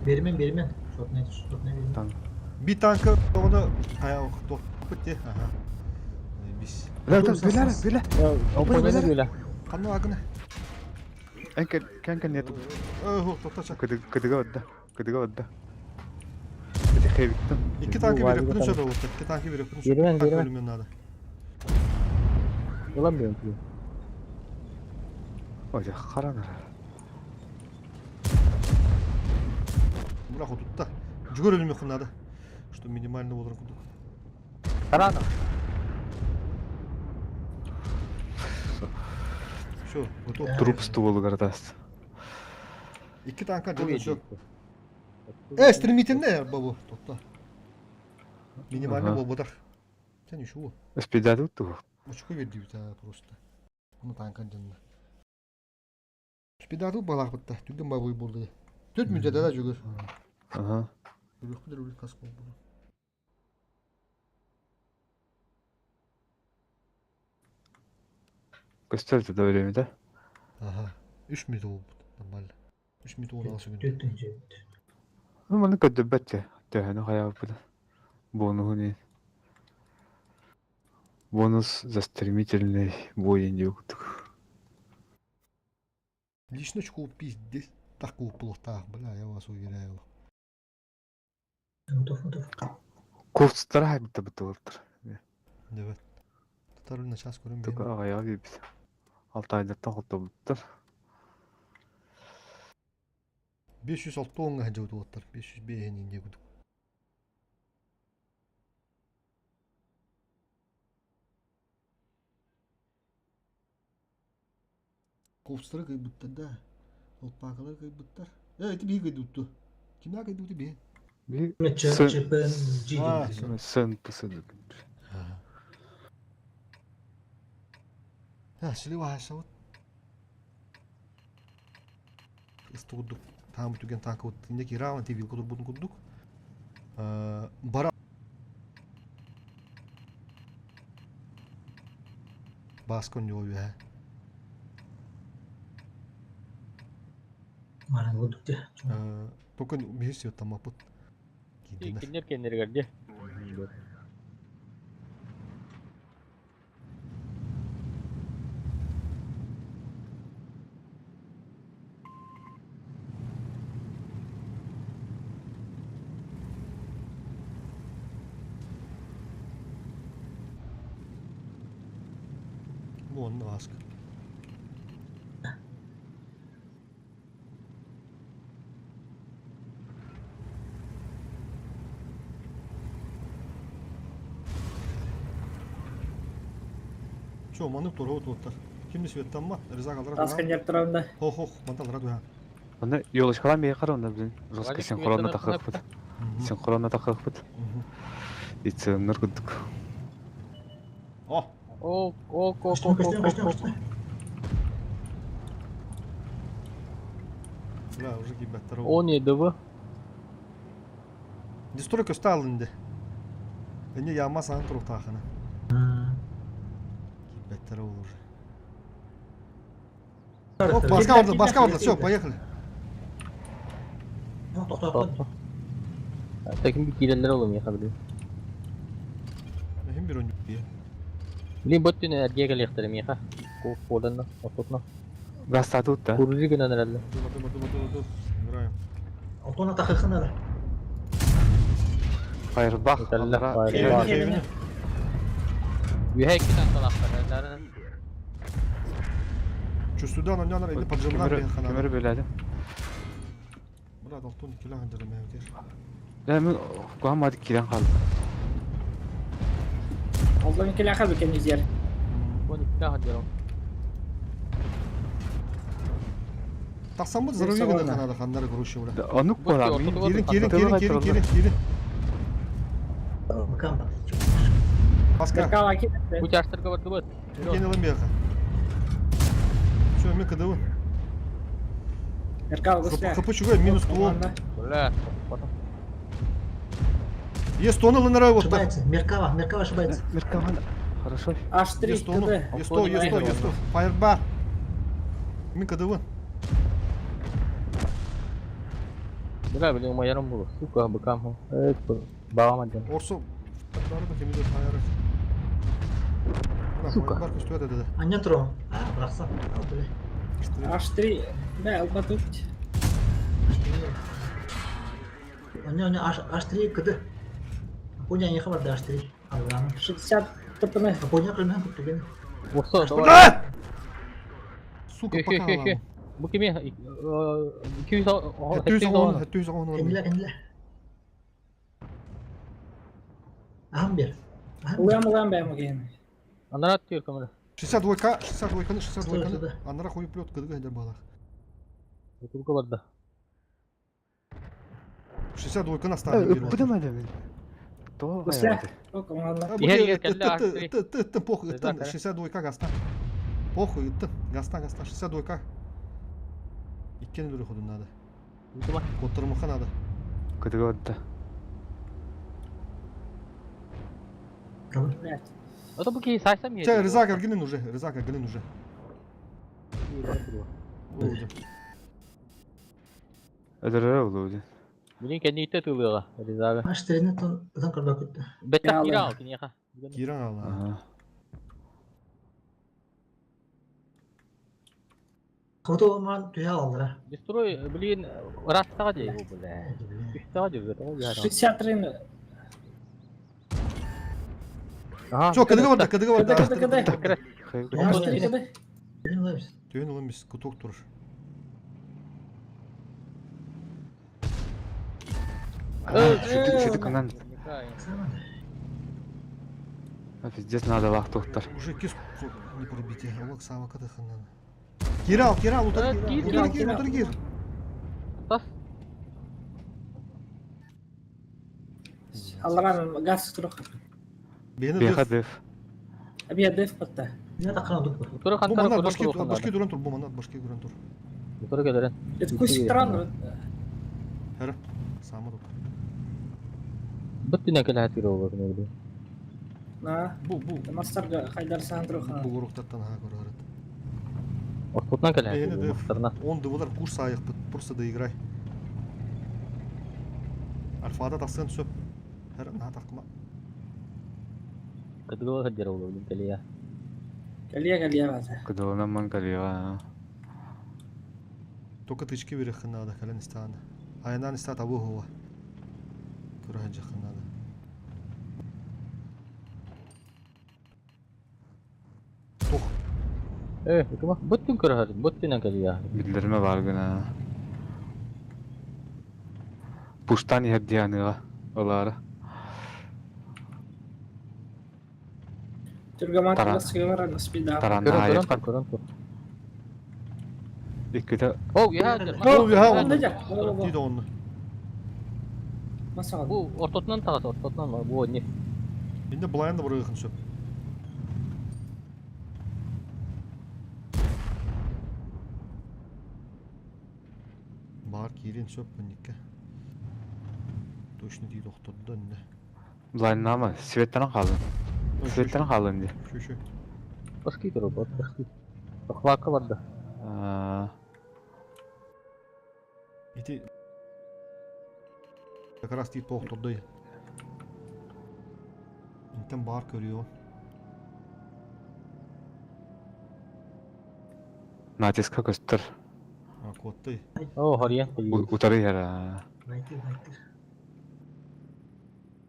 Бермен бермен. Сотнай сотнай бермен. Танк. Bir tankı onu ayağı бітте. Ага. Бис. Бля, бля, бля. Опойнаны бөлө. Қандай агына? Энкен кен нет. Ого, тоқташы. Кыды кыдыга бадда. Кыдыга бадда. Эти хевиктен. Iki tankı беріп күні сөбі отыр. Iki tankı беріп күні Бермен, бермен. Өлімен надо. Улам берем. Ой, харанар. Бірақ отутта. Жүгір өлімен надо. Что минимально болыр кудук. Тарана. Все, готов. Труп стволу гардас. Iki tanka canı çok. Э, стремительный бабу. Тотта. Минимально Ага. болбодар. Сен еще. Спидату ту. Очко берди просто. Bunu танка canına. Спидату балақ бітті. Түгін бабуй болды. Төрт мүдде да жүгір. Ага. Үріқпідір өлі қасық болды. Көстөр до время, да? Ага. 3 минут болды. Нормально. 3 минут 16 секунд. Төртінші. Ну, маны көдөбөттө. Төһөнү хаябыт. Бонуһу не. Бонус за стремительный бой индюк. Лично очко пиздец. Так плохо, бля, я вас уверяю. Готов, готов. Курстар хайбыта бытылыптыр. Evet. Татар на час көрем Только агаяга бибит. Алты айдаттан хоттобуттар. 506 оңға жауды оттар. 505 инде күдік. Ковстары кайбыттар да. Алпакалар кайбыттар. Э, это бии кайдутту. Кимна кайдутту бии? Би ЧПНГ. А, сын пысы. А, шили ваша вот. Истудук. Там түген танк вот инеки раунд и вилку турбутун курдук. Бара Баскон жоо бе. Мана болдук те. Только бир там апыт. Киндер кеннергерде. Бу онно ааска. Чо, маннык туругу туоттар. Ким светтаммат, Риза калдыра Тас конъюнктуравна. Хох-хох, мантан ра туһа. Онно елочкалаан бэйэ хара онно блин жестко синхронно тахыахпыт. Синхронно тахыахпыт. Иценнер курдук. О! О, о, о, Көстүм, көстүм, көстүм, көстүм. Бля, уже кибеттер. Он ЕДВ. Дистрой көстө алынды. Эне яма саан туруктаахына. Кибеттер ол уже. О, баска барды, баска барды, все, поехали. Тоқтоттон. Таким киирэллэр олум яха билин. Эхим бир өнү. Билин бот түнэ эрге кэлиэхтэрэ миэхэ. Куоданна, ортотуна. Гастатут да. Куржи гынан эрэллэр. Дума, дума, дума, дума, дума. Играем. Алтона тахыхын ара. Фаербах. Этэллэр, Firebach. Хейвени. Үһэ икки танкалаахтар эллэрин. Чувствую, но не надо поджимна бехана. Көмөрү бөләдим. Брат, алтон килә ханжар мәвдер. Лә мин куамадык килен калды. Алдан келе бекен изер. Он икки хадьяром. Тақсан бу здоровье гына ханада ханнар груши бра. Онук бора. Кирин, кирин, кирин, кирин, кирин, кирин. Бакам. Паска. Меркава ки. Участырга барды бот. Кен алым беха. Все, мен кдв. Меркава гусля. ХП чугай, минус клон. Бля. Есть тонны лынырай вот так. Ошибается. Меркава, Меркава ошибается. Меркава. Хорошо. H3 Есть тонну, КД. есть 100, есть 100, есть 100. Фаербар. Мен кдв. Бля, блин, умаярым булу. Сука, быкам. Эй, бағам адым. Орсо. Бары да кемиде фаер. Сука. Фаербар көстү да. Аннан тур. А, бырақсан. Ал, бля. H3. Бә, албатут. Анне, анне, H3 КД. Апоня не хабар да H3. Алланы. 60 ТПН. Апоня кылман күптеген. Орсо, давай. Бля! Сука, Хе, пока. хе, хе. Бу кеме 210 210, 210. Кениле, кениле. Ахам бер. Ахам бер. Улам улам бә мөген. Анарат түйір камера. 62 к, 62 к, 62 Стой, к. Анара хуй плет кдг да балах. Бутылка барды. 62 к наставили. Ыппыдым әле мин. То Гусля. О, команда. Егер келді, H3. Ты, ты, ты, похуй, Ты, ты, 62 к гаста. Похуй, ты, гаста, гаста, 62 к. Иккен бир ходу надо. Бутыма. Коттырмаха надо. Кыдыгы отда. Блядь. Ото бу ки сайсам Чай, Резак Аргинин уже, Резак Аргинин уже. Уже. Ödөрөр улуу. Блин, кәнитте тылыга, Ризага. H3-ни тон ыдан көрбөк күттү. Беттак кира ал кинеха. Киран ала. Кыбыты олман түйе алдыра. Дестрой, блин, растага дей бу, бля. Үстага дей, бу. 63. Ага. Чо, кдг барда, кдг барда. КД, КД, КД. H3 КД. Түйін улам бис, куток тур. Шүтүк кынан. Пиздец надо лах токтор. Уже кис не пробите. Олак сава кд ханан. Кирал, Кирал, утар кир, утар кир, утар кир. Тас. Алран газ турук. Бени Беха деф. Абия деф батта. Не таққан дук. Утуру Бу хантара манат көрө башки, турук. башки дуран тур, бу манат башки дуран тур. Утуру келерен. Это кусик тран. Хәр, сама тур. Бит түнә келә хәтир олар нигде. На. Бу, бу. Мастарга Хайдар Сандруха. Бу уруктаттан ха көрөрөт. Ортотнан келә Бени хәтир. деф. Мастарна. Он дывылар курс айык бит, просто доиграй. Альфада тасын сөп. Хәр, на тақма. Кыдыгы хәтир олар блин келә. Калия калия бата. Кыдылынан ман калига. Только тычки берех надо, кален стана. Айнан стат абу хуа. Көрө жакын надо. Тох. Ытыма. Быттын көрөһөрүн, быттынан кэлиэ. Биллэрмэ бар гына. Пуштан иһэр дианыга ылаары. Түргэмат Таран. сыылар наспида. Таранна Көрөн айыр. көрөн тур, көрөн тур. Икките О, яа. О, яа, Онда жа. Тиит оҕунна. Масаға. Бу ортотунан тағас, ортотунан бу не. Инде былайын да бұрығын сөп. Бар киирин сөп бұнникке. Точно дейді оқтырды инде. Блайнама светтен қалын. Светтен қалын ди. Şu şu. Башки тур, башки. Бахлака барда. Аа, Ити как раз дейді тоқтырды. Интен бар көрüyor. Натиска көстөр. А, куотты. О, хория. Утары яра. Найти, найти.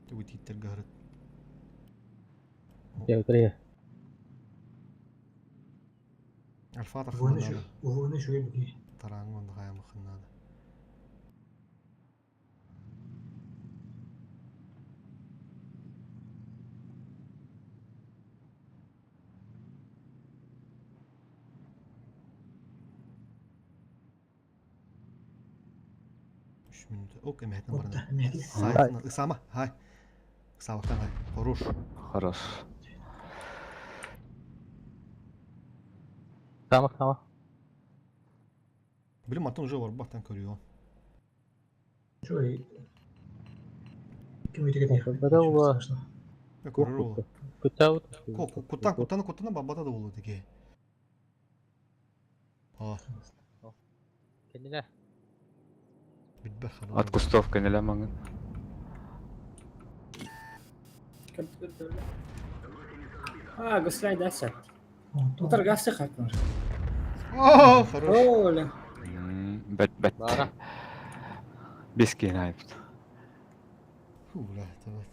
Тугу тииттер гаарыт. Я утары. Альфа Уһуну тахыннады. уһуну шуй буги. Тарааңы онда хаямы хыннады. Үш минут. Ок, эмэхэтин Отта, барна. эмэхэтин. Сайтына ысама, хай. Ысабактан хай. Хорош. Хорош. Тамак, тамак. Билим аттан уже бар бактан көрüyor. Шуй. Ким өтеге Бада ула. Көрөр ол. Кутау. Куттан куттан куттан бабата да болду деге. А, Кениле. битбер хана. От кустов кенеле маңын. А, гуслай даса. Утар гасы хакмар. О, хорош. Оля. Бет бет. Бара. Бескен айыпты. Фу, бля, это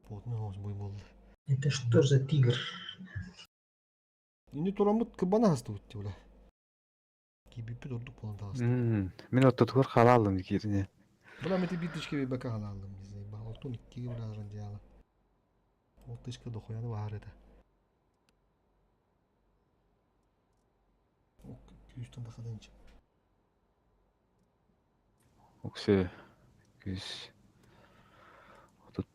Потный оз бой болду. Это что за тигр? Инде турамыт кыбана хаста бутты, бля. Кибипи дурдук болан тағасты. Мен оттотугар халалым кирне. Бля, мен биточки бека халалым, не знаю, ба, ортон иккиге бля рандиала. Ол тышка дохуяны бар еді. Ок, күйістен тақадынчы. Оксе күз. Отут.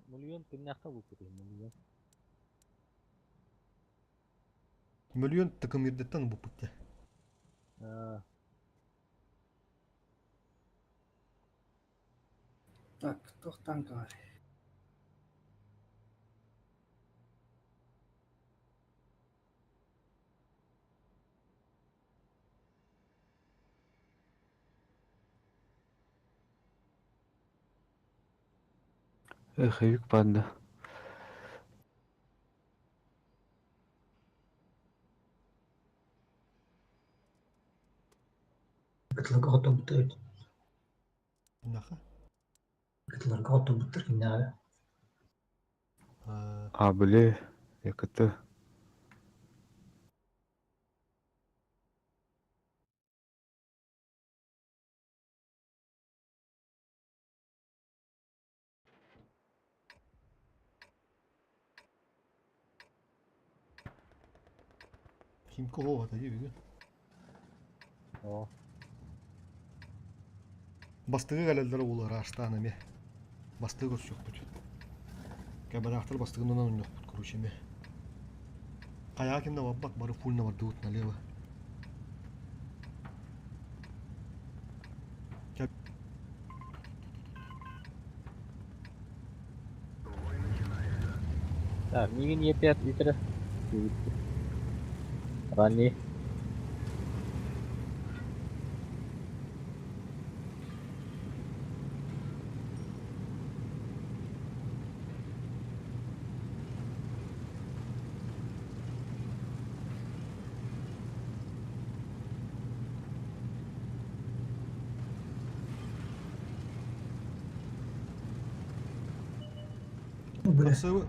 Миллион тымнақта бу күтө, миллион. Миллион тыкым ирдеттен бу путте. А, Так, тоқтан бар. Эх, юк банда. Кытларга отобуттар. Наха. Кытларга отобуттар киннәгә. А, биле, якыты. Химко хоға та дебі. О. Бастығы кәлелдері олар аштан эме. Бастығы көрсөк бүт. Кәбәрәқтір бастығынан ойнақ бүт, короче, эме. Қаяға кемде баббат бары фульна бар дығыт налево. Так, мигин Е5 литра. Ранний. Бля. Тақсыбы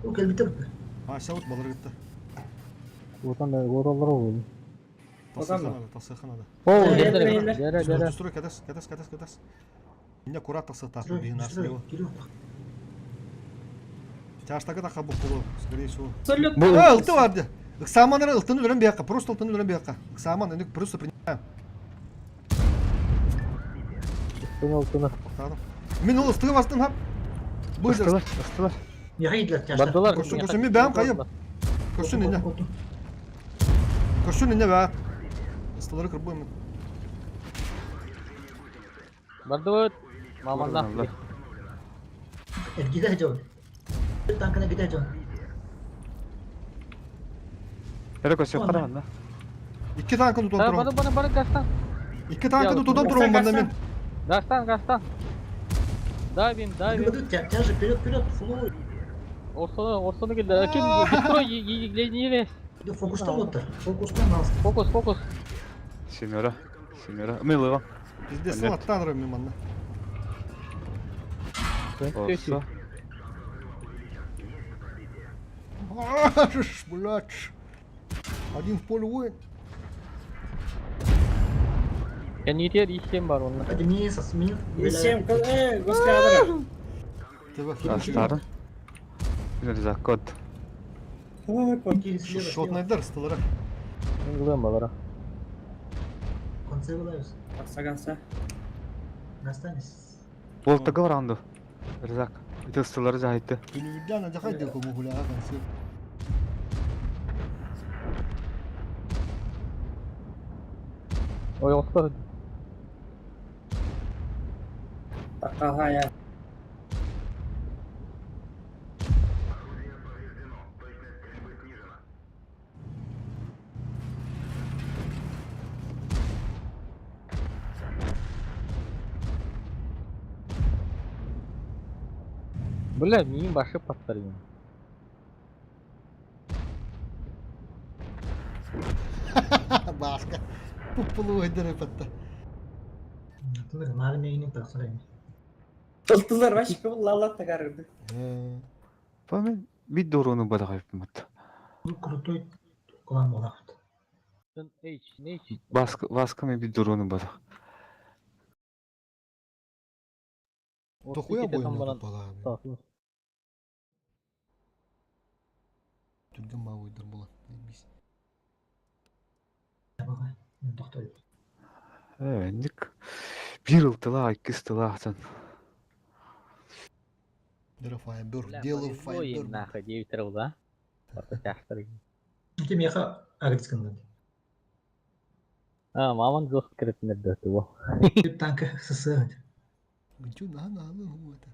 Ол келбите бит. Ася вот балар гытта. Уотан да уоталлар ол. Тасыха надо, тасыха надо. О, дere дere дere. Строй, кадас, кадас, кадас, кадас. Меня курат тасыта, бихин Строй, арслева. Кирилл. Чаштага да хабы булу, скорее всего. Салют. А, ылты барды. Ыксаманары ылтыны өлөн бияққа, просто ылтыны өлөн бияққа. Ыксаман, эник просто принимаем. Тунел тунел. Тоқтадым. Мен ол ыстығы бастым хап. Быстро. Ыстылар, ыстылар. Не хайдылар тяжта. Бардылар. Көрсін, көрсін, мен бәм қайым. Көрсін ине. Көрсін ине бә. Ыстылары кырбым. Бардыбыт. Маманна. Гиде жон. Танкына гиде жон. Эрэ көсө қараған да. Икки танкын тутан Бары турам. бары бары гастан. Икки танкын тутан турам банда мен. Гастан гастан. Давим давим. Тяжи вперед, вперед, фуловый. Орсону орсону келди. Ким строй не Фокустан оттар. Фокустан алсын. Фокус фокус. Семера, семера. Милыва. Пиздец, аттан ырым мен манна. Орса. Блядь. Один в поле воин. Я не тер ищем бар онна. Hadi мин сас мин. И7, госкадра. Астарын. Закот. Шотнайдар ыстылары. Мен кылым балара. Конце булабыз. Саганса. Настанис. Ол тагы баранды. Рызак. Ити ыстылары жайтты. Күнүгүдөн ажакай деп көмө хуляга конце. Ой, остар. Такага я. Бля, миин башы паттар. Баска. Пуппулу ойдыр эпатта. Тыныр мары мейинин тасырайм. Ылтылар вообще лала тагарды. Па мен бит дорону бада кайыпмыт. Бу крутой клан болакт. H, H. Баскы, баскы мен бит дорону бада. Тохуя бойна бала. Түргөн маа ойдыр була. Доктор. Э, ник. Бир ылтыла, икки ыстыла atan. Дело файбер, дело файбер. Нахуй, 9 рыл, да? Ити меха агрисканды. А, маман жёстко кирет нерде бу. Танка СС. Гүчү на на на это.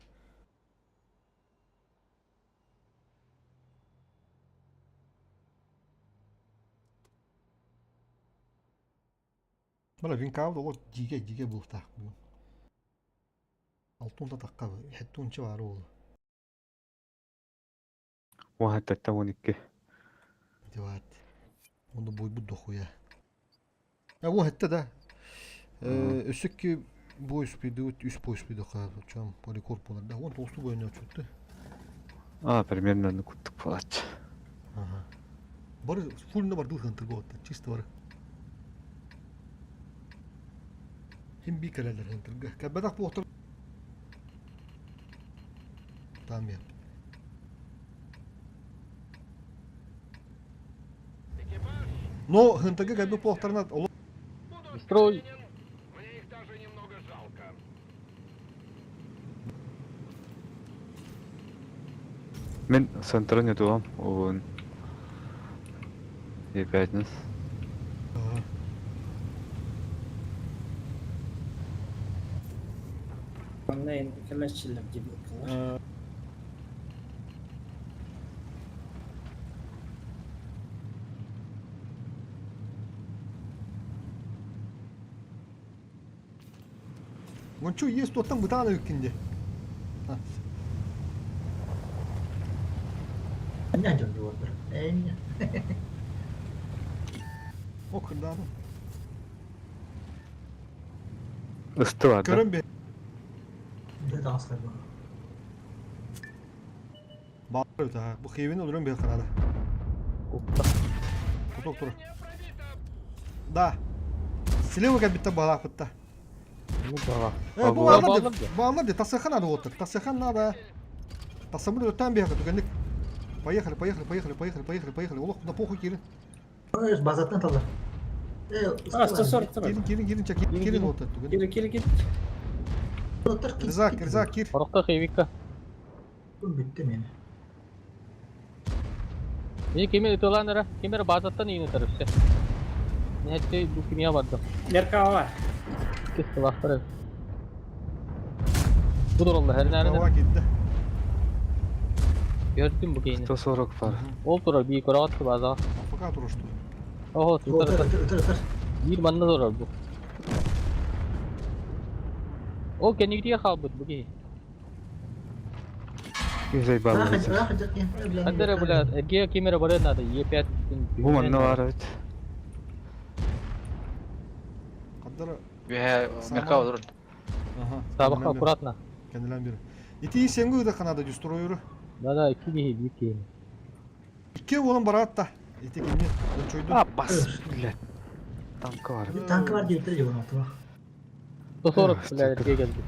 Бала винкав до диге диге булта. Алтын да такка, хеттунча бар ол. Уа 12. Деват. Онда бой бу дохуя. Я во хетте да. Өсөкки бой спиди, үс бой спиди ха, чам рекорд болар. Да, он толсту бойны өчөттү. А, примерно куттук болат. Ага. Бар фулна бар дылхын тырготта, чисто бар. Хим би калалар хын тырга. Кабадак бу отыр. Там я. Но хынтырга кабы похтарна оло Строй. Мен центрын ютуам, он. И пятниц. Онна енді келешчилер дебил. Гончу есть то там бытана үккинде. Эмне жон деп отыр. Эмне. О кырданы. Ысты бар да. Көрөн бе. Де даңсылар бар. Баалар эбит аха. Бу Хейвен өлөрөн биһиэхэ наада. Кутук тур. Да. Слева кэлбиттэр баалаахпытта. Ну баҕа. Э, бу бааллар ди, бааллар ди, тасыаха надо уоттар. Тасыаха надо. Тасамыр өттөн биһиэхэ түгэнник. Поехали, поехали, поехали, поехали, поехали, поехали. Олох на похуй киирин. Базаттан талар. А, 140 тұр. Кирин, кирин, кирин, кирин, кирин уоттар түгэн. Кири, кири, кири. Ризак, Ризак, кир. Орохто Хейвикка. Бүттү мени. Мени кими ытылаан эрэ, ким эрэ базаттан иин ытар өссө. Нэһэтти бу кимиэ бардым. Меркава. Иккис сылаахтар эбит. Бу туралла хэрнээрин Меркава киирдэ. Көрдүм бу киһини. 140 бар. Ол турар бии көрөҕүт базаҕа. Пока турар что ли? Оһо, тутар Ытар, ытар, ытар. Биир манна турар бу. Ол кэннигитигэр хаалбыт бу киһи. Ханна эрэ бля, эргиэ ким эрэ барыан наада, Е5 Бу манна баар эбит. Хаддара Үһэ мерка олорун. Аха. Саабахха аккуратно. Кэннилэн бир. Ити сенгу да канада дестройеру. Да-да, икки киһи, биир киһи. Икки уолун бараат да. Ити кини чойду. А бас, блядь. Танка бар. Танка бар диэбиттэр дьон алтыма. 140 бля, эргиэ кэлбит.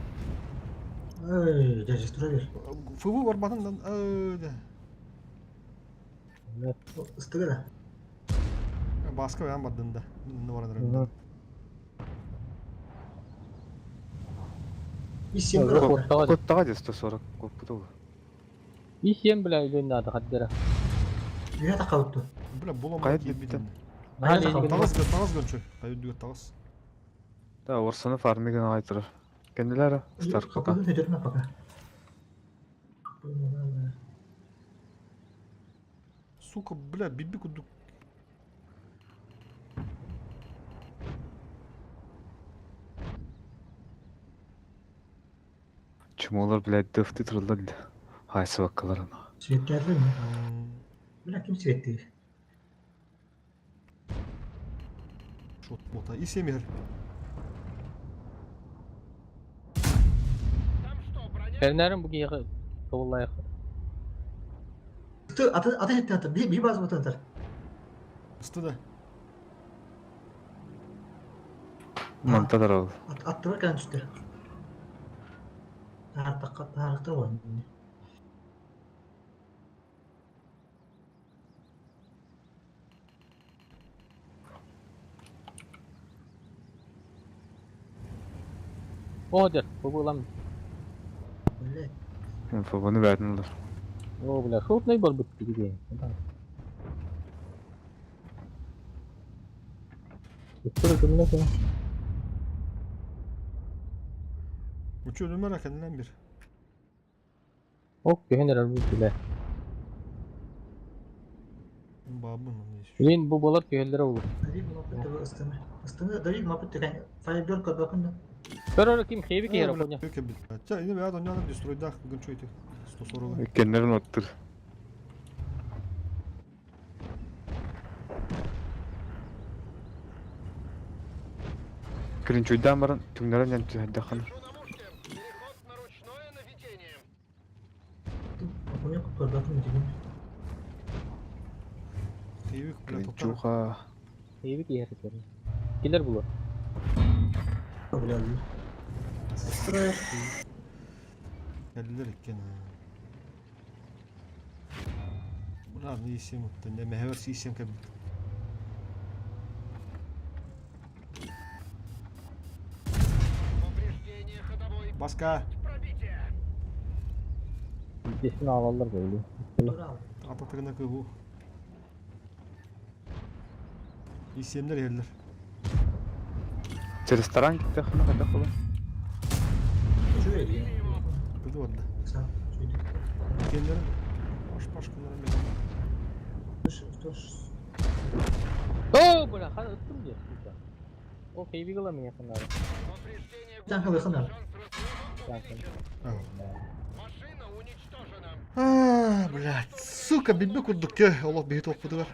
Эй, дьэ, дестройер. ФВ барбатын да. Ыстыга да. Баска бэйэн бардын да. Инне баран эрэр. Исем Куттаҕа дии 140 куоппут ол. Исем бля үлүн наада хаддара. Үйэ тақабытту. Бля, булам Хайа киирбитин. Наһаа лиэнигин Таҕыс гын, таҕыс гын чөй. Хайа үрдүгэр таҕыс. Да, орсаны фармигын аҕай турар. Кэннилэр старт пока. Хапыгын өтөрүнэ пока. Сука, бля, биби курдук. Чумолар, блядь, дыфты тураллар да. Хайсы баккалар ана. Светтерли ми? Бля, ким светти? Шот бота. Исем иһэр. Кэрнээрин бу киһиэхэ тобуллайах. Аты аты аты хеттен аты. Би би баз бутан атар. Ысты да. Манта ол. Ат аттыра кэлэн түстэ. Таартаққа таарыкта бар. О, дэр, бу булам. Блядь. ФВ-ны бәрін олар. О, бля, шотный бар бит диген. Үстүрө күнүнө күнү. Учу өлүмөр кэннилэн бир. Ок, көһөн эрэр бу бля. Баабын онно ис. Блин, бу болар көһөллөрө болur. Давид мапыт тебе ыстыны. Ыстыны Давид мапыт деген файбер кодбакын да. Көрөр ким хеби киһи коня. Ча, ини бэйэ доньяны дестройдах гын чөйти. 140. Кеннерин оттыр. Киринчуйдан баран түңнәрен ян түһәрдәхан. Апоня кодбакын деген. Хейвик, бля, тоттар. Киринчуха. Хеби киһи эрэр. Килер булар. Бля. Дестройер. Кэллилер иккен. Бля, не исем оттан. Не мэхэвэр сисем кэбит. Баска. Десин алалар böyle. Ататыгына кыгу. Исемнер еллер. Ресторан китте хана кайда кылы. Şöyle ya. Кыды барда. Сам. Şöyle. Кеннер баш баш кыннар мен. Что ж. О, бля, хан ыттым диye. О, хеби кыла мен якыннары. Танка выханар. А, блядь, сука, биби курдук ке, олох биһи топпутугар.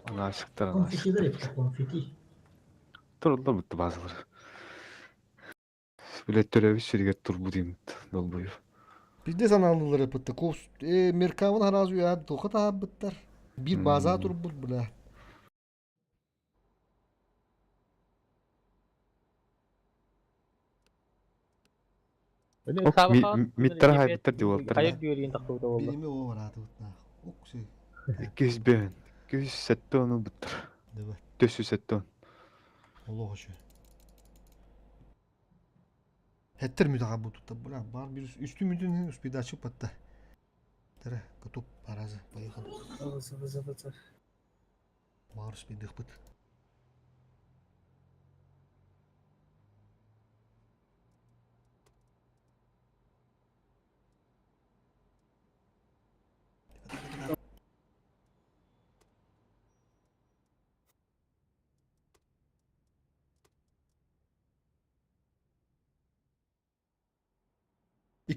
Ана ашыктар ана Конфетти ашыктар. да конфетти. Турулла бутты базылар. Билет төлөбү сирге турбу деймит долбуев. Бизде санаалыылар эппитте кос Меркавын харазу я тоха таабыттар. Бир база турбут бля. Миттер хайбыттар диолтар. Хайыр дүйөрген тахтыбыта болду. Билими о бараатыбыт наах. Уксы. 205. 270 буттар. Дебе. 470. Олох үшө. Хеттер мүтаға бутутта бля бар бир үстү мүтүн успедачы патта. Тере готов паразы поехали. Вызов, вызов, вызов. Бар успедых быт.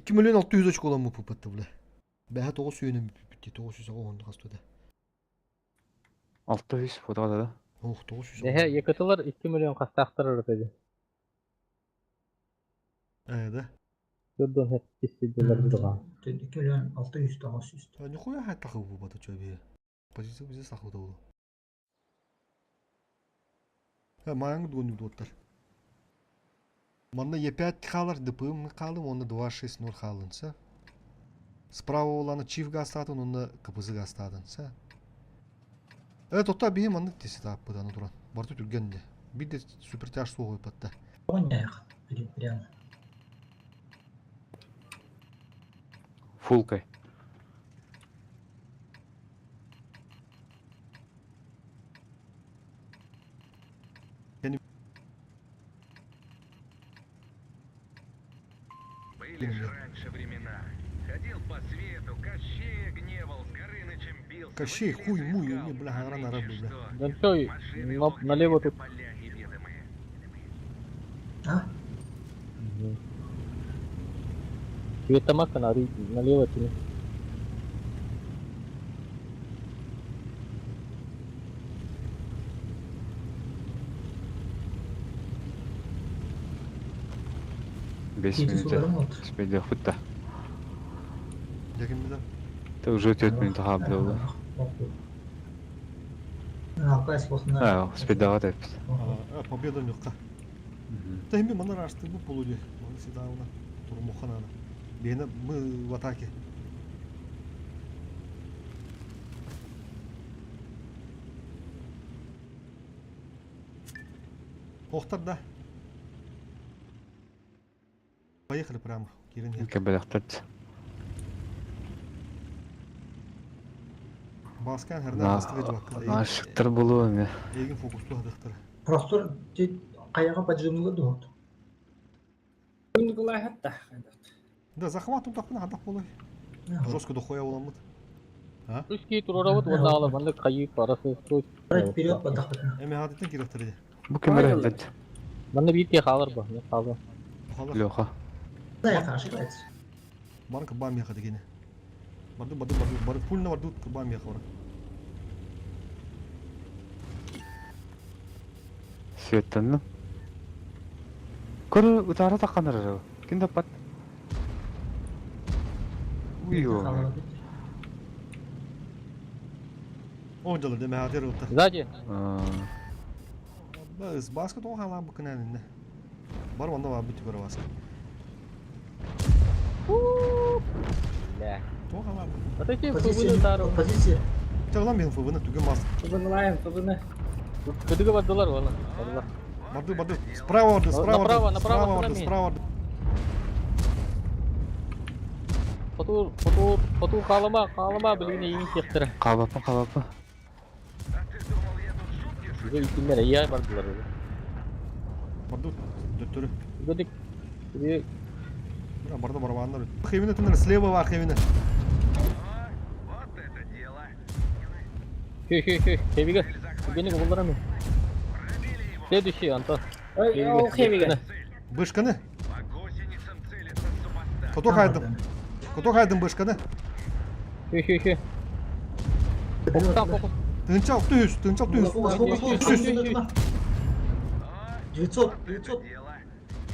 2 600 очко olan bu бля. Бэһэ тоҕус сүүнүн бүппүт 900 оҕонду хастыда. 600 фотода да. Ох, 900. Эһэ, якытылар 2 миллион хастаахтар ырытады. Э, да. Көрдөн хэт тиссидилер булга. 2 миллион 600 900. А нихуя хат тахы бу бата чөбе. Позиция бизе сахыда болу. Ха маяңы дугун дуоттар. Манна Е5 халар, ДПМ қалым, онда 2-6-0 халынса. Справа оланы Чиф гастатын, онда КПЗ гастатын, Э, тоқта бейім маннык тесі таппыдан туран. Барты түргенде. Bir де супертяж соғып патта. Оня прямо. Фулкай. Были же раньше времена. Ходил по свету, Кощея гневал, с Горынычем бился. Кощей, хуй, муй, не, бля, рано рабы, бля. Да всё, налево тут. Поля неведомые. А? Цветомака налево тяни. 5 Жеті минут. суларым oldu. Успейдэх бутта. Якимде да. Та уже 4 минут хаабды. Алкайс болсын. А, успейдага деп. А, победа нюкка. Та хими манар ашты бу полуде. Маны всегда уна турмухана. Бена мы в атаке. Охтар да. Поехали прямо. Кирин. Кебелехтер. Баскан херна бастыгы жуакка. Нашыктыр болу эме. Эгин фокусту хадыктыр. Простор каяга поджимлы дуот. Николай хатта. Да, захват тахпына хадак болой. Жестко дохуя боламыт. А? Русский турорабыт онда ала маннык кайык арасы строй. Вперед подахтыр. Эми хадыттан киректир. Бу кемер бит. Манна бир ке халар ба, не халар. Леха. Да, я ошибается. Барка бам яха дегене. Барды барды барды барды фульна барды бам яха бар. Светтен. Көрө утара такканар. Ким таппат? Уйо. О, жалар деме хадыр ылта. Сзади. Быз баска тоң хала бу кынанында. Бар онда бар бит көрө баска. Бля. Тоң хала. Отойти Позиция. ФВН тару. Позиция. Чаглам мен ФВН түгөн мас. ФВН лайм, ФВН. Кыдыгы бардылар оны. Бардылар. Барды барды. Справа барды, справа Направо, барды. направо, Справа барды, справа. справа барды. Фатур, фатур, фатур қалама, қалама білгіне ең сектірі. Кабапы, кабапы. Бізге үлкендер иә бардылар. Барды дөттөрү. Бізге бізге Бра барды барбандар. Хевине тыныр слева бар хевине. Хе хе хе, хевиге. Бізге олар ами. Следующий, Антон. Ой, ол хевиге. Бышканы. Кото хайдым. Кото хайдым бышканы. Хе хе хе. Фокустан, фокус. Тынчал түз, тынчал түз. Фокус, фокус, фокус. 900, 900.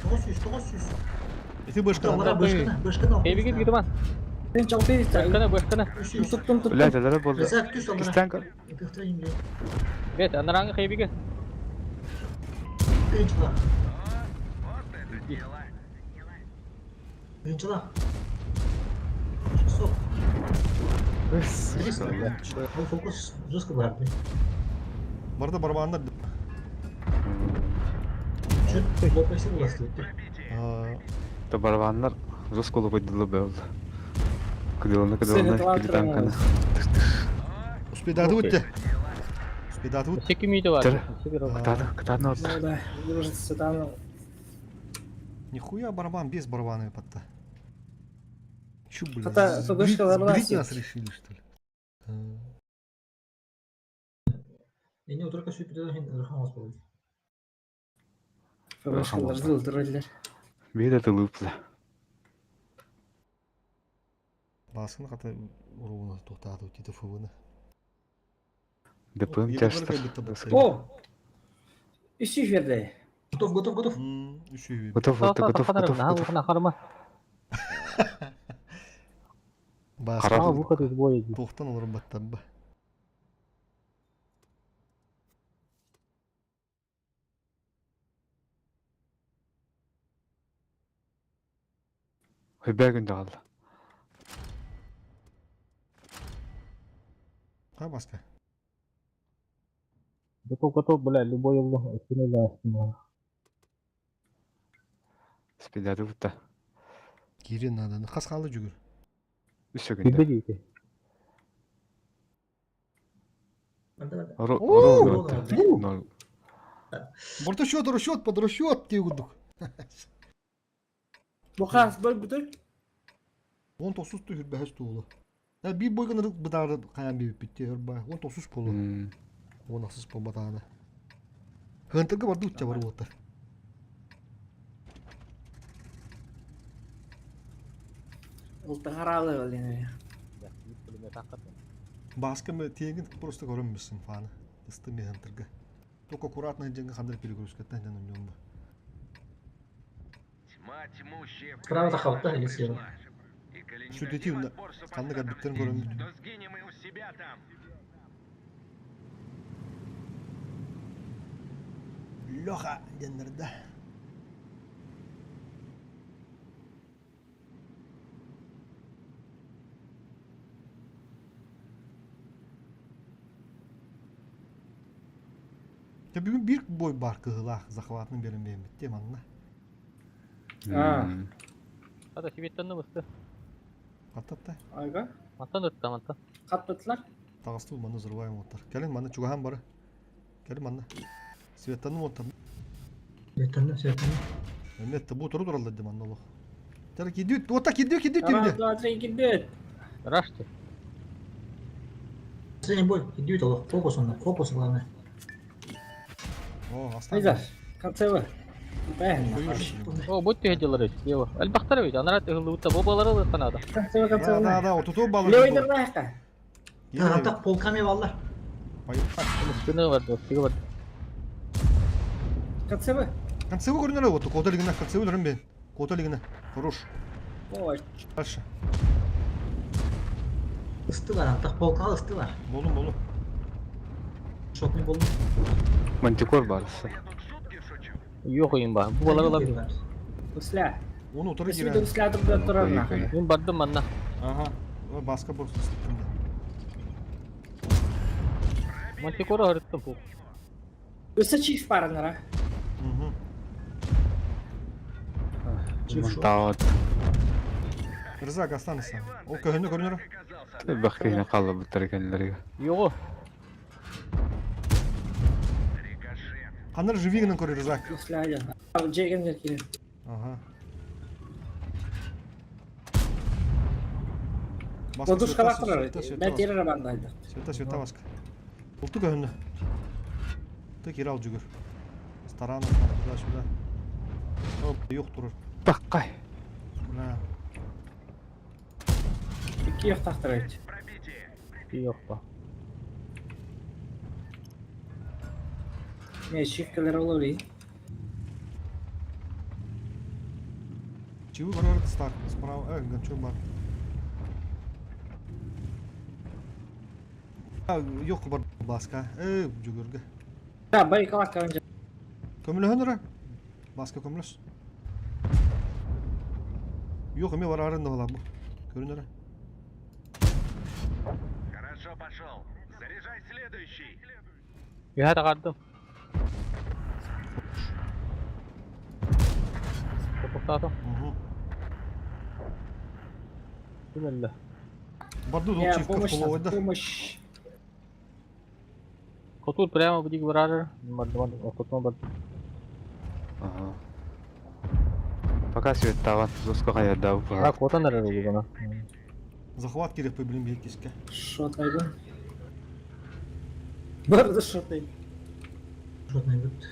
900, 900. Ити бышканы. Аллара бышканы, бышканы. Эбиге гидман. Сен чалты Бышканы, бышканы. Туттум, туттум. Блядь, алара болды. Рызак түс аллара. Кистен көр. Бет, анараңы хебиге. Birinci la. Birinci la. Стоп. Ол фокус жестко бар. Барда барабандар. Чөт лопайсы буласты. Та барабаннар жестко лопайдылы был. Кыдылны Сені кыдылны талантырым килитанканы. Успедаты өтті. Успедаты өтті. Секи мүйді бар. Тірі. Кытады, кытады Ну отты. да, дружится там. Нихуя барабан без барабана потта. Чё, блин, Хата, фгшкалар сбрить бар. нас решили, что ли? Эне отырка сүйіп бітеді, хен ырхан ос болды. ФБшкаларды өлтірелер. Бейді тылыпла. Басын қата уруына тоқтады өтті ФВ-ны. ДПМ тяжтар. О! Үсі жерде. Готов, готов, готов. Үшеуі. Готов, готов, готов, готов, готов. Харма. Басын Выход из боя. тоқтан олар баттабы. Хөбә күндө қалды. Қа басқа? Готов, готов, бля, любой углу. Спидады бұтта. Кирен надо. Қас қалды жүгір. Үсі күндө. дейді. Ору, ору, ору. Борта счет, расчет, под расчет, те гудук. Бұқас бөл бүтір. Он тосус түхүр бәхес туолу. Я би бойгын рык быдары каян би битте өрба. Он тосус болу. Он асыс болбатаны. Хынтыргы барды утча бар болтар. Ұлтығаралы өлені. Баскамы тегин просто көрөнбүсүн фаны. Ысты ми хынтыргы. Только аккуратно жеңге хандыр перегрузкаттан жан үнөм ба. Тьма тьмущая в Справа тахалта или слева? И коли не Şu дадим детивна отпор ханды супостатам кадбиттерин здесь, көрөнбүт. то сгинем и у себя там. Леха дендерде. Ya бүгүн бир бой бар кыһылаах захватын берин бэйбит манна. А. Хата сибеттен бысты. Аттатта. Айга. Мантан өтті, мантан. Қаттытылар. Тагыстуу манна взрываем оттар. Келин манна чугахан бары. Келин манна. Светтаным оттар. Светлана, Светлана. Эметте бу туру туралла дем манна олох. Тара кидүт, ота кидү кидү Раз, тимде. два, три, кидет. Рашты. Последний бой. Иди это, фокус он, фокус главное. О, аста. Айдар. Концевы. Бәхін. О, будь ты делар Лево. Альбахтар ведь, анара тыгылы утта бобалары да канада. Концевы, Да, концевы. да, да, отуту балы. Левый дырнайқа. Да, так полками валла. Спины барды, стыгы барды. Концевы. Концевы көрүнөр вот, кота лигина, концевы дөрүн бен. Кота лигина. Хорош. Ой, Дальше. Ысты бар, антақ полка ысты бар. Болдум, болдум. Шотный болдум. Мантикор барысы. Я тут шутки шучу. Yok oyun ба. Бобалары ла. Усля. Оны отыры Үсіді кирен. усля тұрды тұрарна. Мен бардым манна. Ага. Баска просто сыттым да. Мантикора харыттым пу. Үсі чиф барынара. Угу. Мантауат. Рызак останется. Ол көһөнө көрүнөр. Бақкейіне қалды бұттар екенлерге. Його. Рикошет. Каныр живигинен көрөр Рызак. Усля айда. Жеген жер келе. Ага. Подушка тұрар. Мен терер бандайды. Света, света баска. Улту көһөнө. Ты кирал жүгүр. Старанов там туда-сюда. Оп, юк турur. Баққай. Бля. Iki yok тақтырайды. Пробитие. Yok ба. Не, чифкалер olur iyi. Чивы барар старт справа, гончо бар. Yok бар баска. Жүгіргі. Да, байкалак önce. Көмөлөһөн ора. Баска көмөлөс. Yok эме барарын да бу. Көрүн ора. Хорошо пошел. Заряжай следующий. Үһә тагардым. Тоқтатым. Ким өллө? Барду Я, чивка помощь, половой да. помощь. Хотур прямо будик барар. Мардыман ортотуна бар. Ага. Пока свет таван, зоско хаярда А, котан эрер бугуна. Захват керек блин бекиске. Шотайбын. Барды шотай. Шотный бит.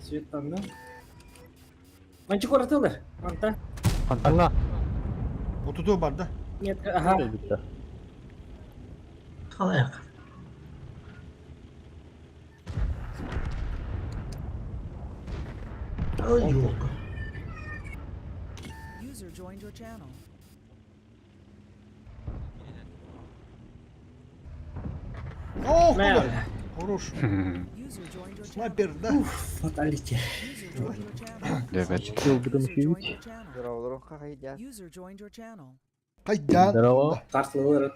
Светлана. Манчик оратылыр. Анта. Анна. Отуду бар да. Нет, ага. Битте. Халаяк. Ой, елка. User joined your channel. Ох, Мэр. Хорош. User joined your channel. Снайпер, да. Фаталити. User joined your channel. Дебет. User joined your channel. Здорово, хайдя. User joined your channel. Кайдан. Здорово. Картлылыр.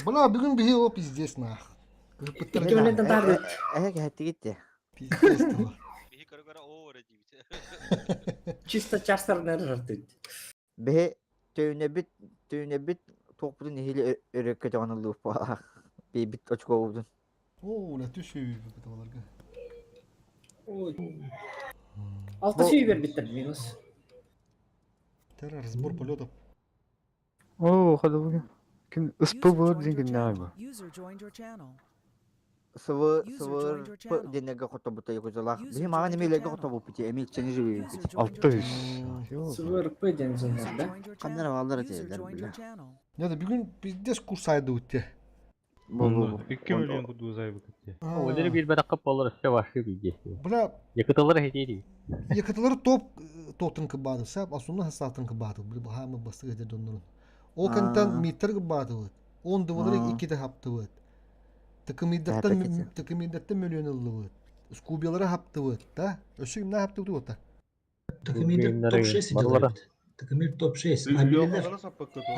Бля, бүгін бихи о пиздец нах. Кимнен тарды. Эхе хәтти китте. Пиздец тала. Чисто частар жартыт. Бе төнө бит төнө бит топудун ихили өрөккө жаган луп. Би бит очко болдун. О, ла түшү биталарга. Алты сүй бер биттер минус. Тера разбор полетов. О, хада бугун. Ким ыспы User болар joined your деген channel. нагы. User joined your channel. Сывы User сывы joined your channel. денеге хотобута якузалах. User Би мага joined your немелерге channel. хотобуп бити эмил чени живи. User joined your Алты channel. жүз. СВРП дензенер, User да? joined your Кандара channel. балдар User этелер joined биле. your channel. Не, да бүгін пиздец курс айды өтте. Бу бу. 2 миллион кудузай букетте. Олери бир баракка болар өссө башы бийде. Бля, Якыталар хетейди. якытылар топ топтын кыбады, сап асуны хасатын кыбады. Бля, бахамы басты геде доннорун. О кантан метр кыбады. Он дывалар икки де хапты вот. Такымидаттан такымидаттан миллион ылды вот. Скубилары хапты вот, да? Өсү кимна хапты вот та. Такымир топ-6 делает. Такымир топ-6. Абилер.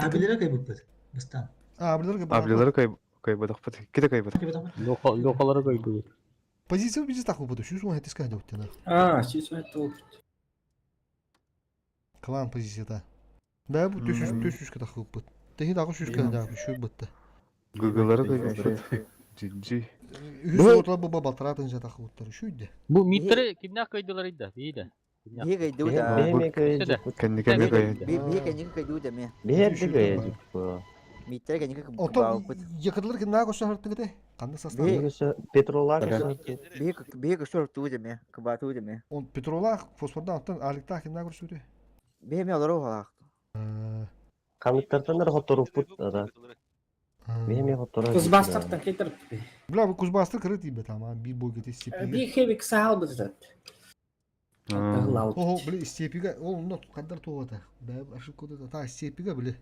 Абилер кай буппет. Бастан. А, абилер кай. Аблилар кай кай бадак пат. Киде кай бадак. Локалары койду. Позиция бизи так выпаду. Сүүс он хетис кайда өттена. А, сүүс он хетти Клан позицията. Да, бу төшүш төшүшкө так выпыт. Техи дагы шүшкө да шү бытты. Гуглары кай бадак. Жинжи. Үс отла бу балтыратын жатак уттар шүйдө. Бу миттери кимнак койдулар иде? Бийде. Бие кайду да. Кенди кенди кай. Бие кенди кайду да ме. Бие кайду. Миттер кенди Ото якыдылар кимнак ошо хартыгыте? Кандай состав? Петролак. Бие бие көшөр туу деме, кыба туу деме. Он петролак, фосфордан аттан аликта кимнак көрсөтү? Бие ме олар огалак. Камыттартан хоторуппут да. Бие хотору. Кузбастартан кетирип. Бля, бу Кузбастар кыры тибе там, а би бойга те степиге. Би хебик сахал бызат. Ого, бля, степиге, ол но кадар тугата. Да, ошибка да, та степиге, бля.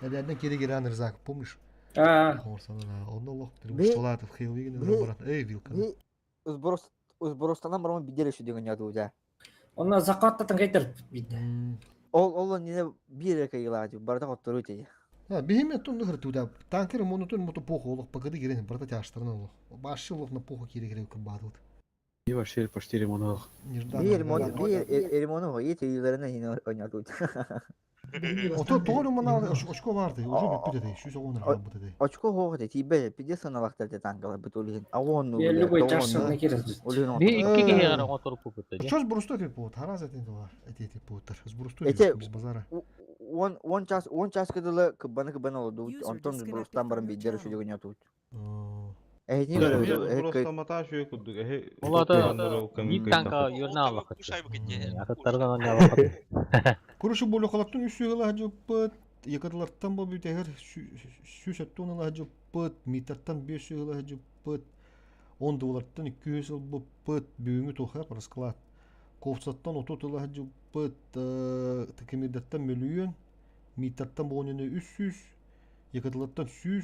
Әдәдән кире кирән рызак, помнишь? А. Онда лох, Шталатов, Хейлвиген, брат. Эй, вилка. Би Узборос Узборостанан барман биделе шу деген яды уже. Онна закаттан кетирип бит. Ол ол не бир кайла барда хотору те. А, бихиме тун нөхөр туда. Танкер монотон мото поху олох пагады кирен, брата тяштырны олох. Башы олох на поху кире кире кыбадылды. И вообще почти ремонт. Би ремонт би ремонт го ете юларына хин ойнату. Ото тоғыр мына очко барды, уже бүттү деди, шүс оғын рахам бу деди. Очко хоо де тибе пиде саналактар де тангала бит олин. Агон ну. Я любой чашны керек. Би икки кеге гана моторуп бутты. Чоз брусто тип бу, тараз этин дуа, эти тип бу тар. Брусто без базара. Он он час он час кыдылы кыбаны кыбаны олду. Онтон брустан баран бидер шу деген яту. Эхни Просто маташ юу кудук. Эхи. Олата бит танка юрна аллах. Ататтардан аллах. Курушу болу халаттын үс сүйгела жыппыт, якыдыларттан бу бүтәгер сүс өттүн ала жыппыт, митаттан бес сүйгела жыппыт, он дуларттан 200 жыл буппыт, бүгүнгү тухап расклад. Ковцаттан 30 ыла сылдьыбыт, Тыкымирдаттан мөлүйүөн, Миттаттан буонуну 300, Якатлаттан 100,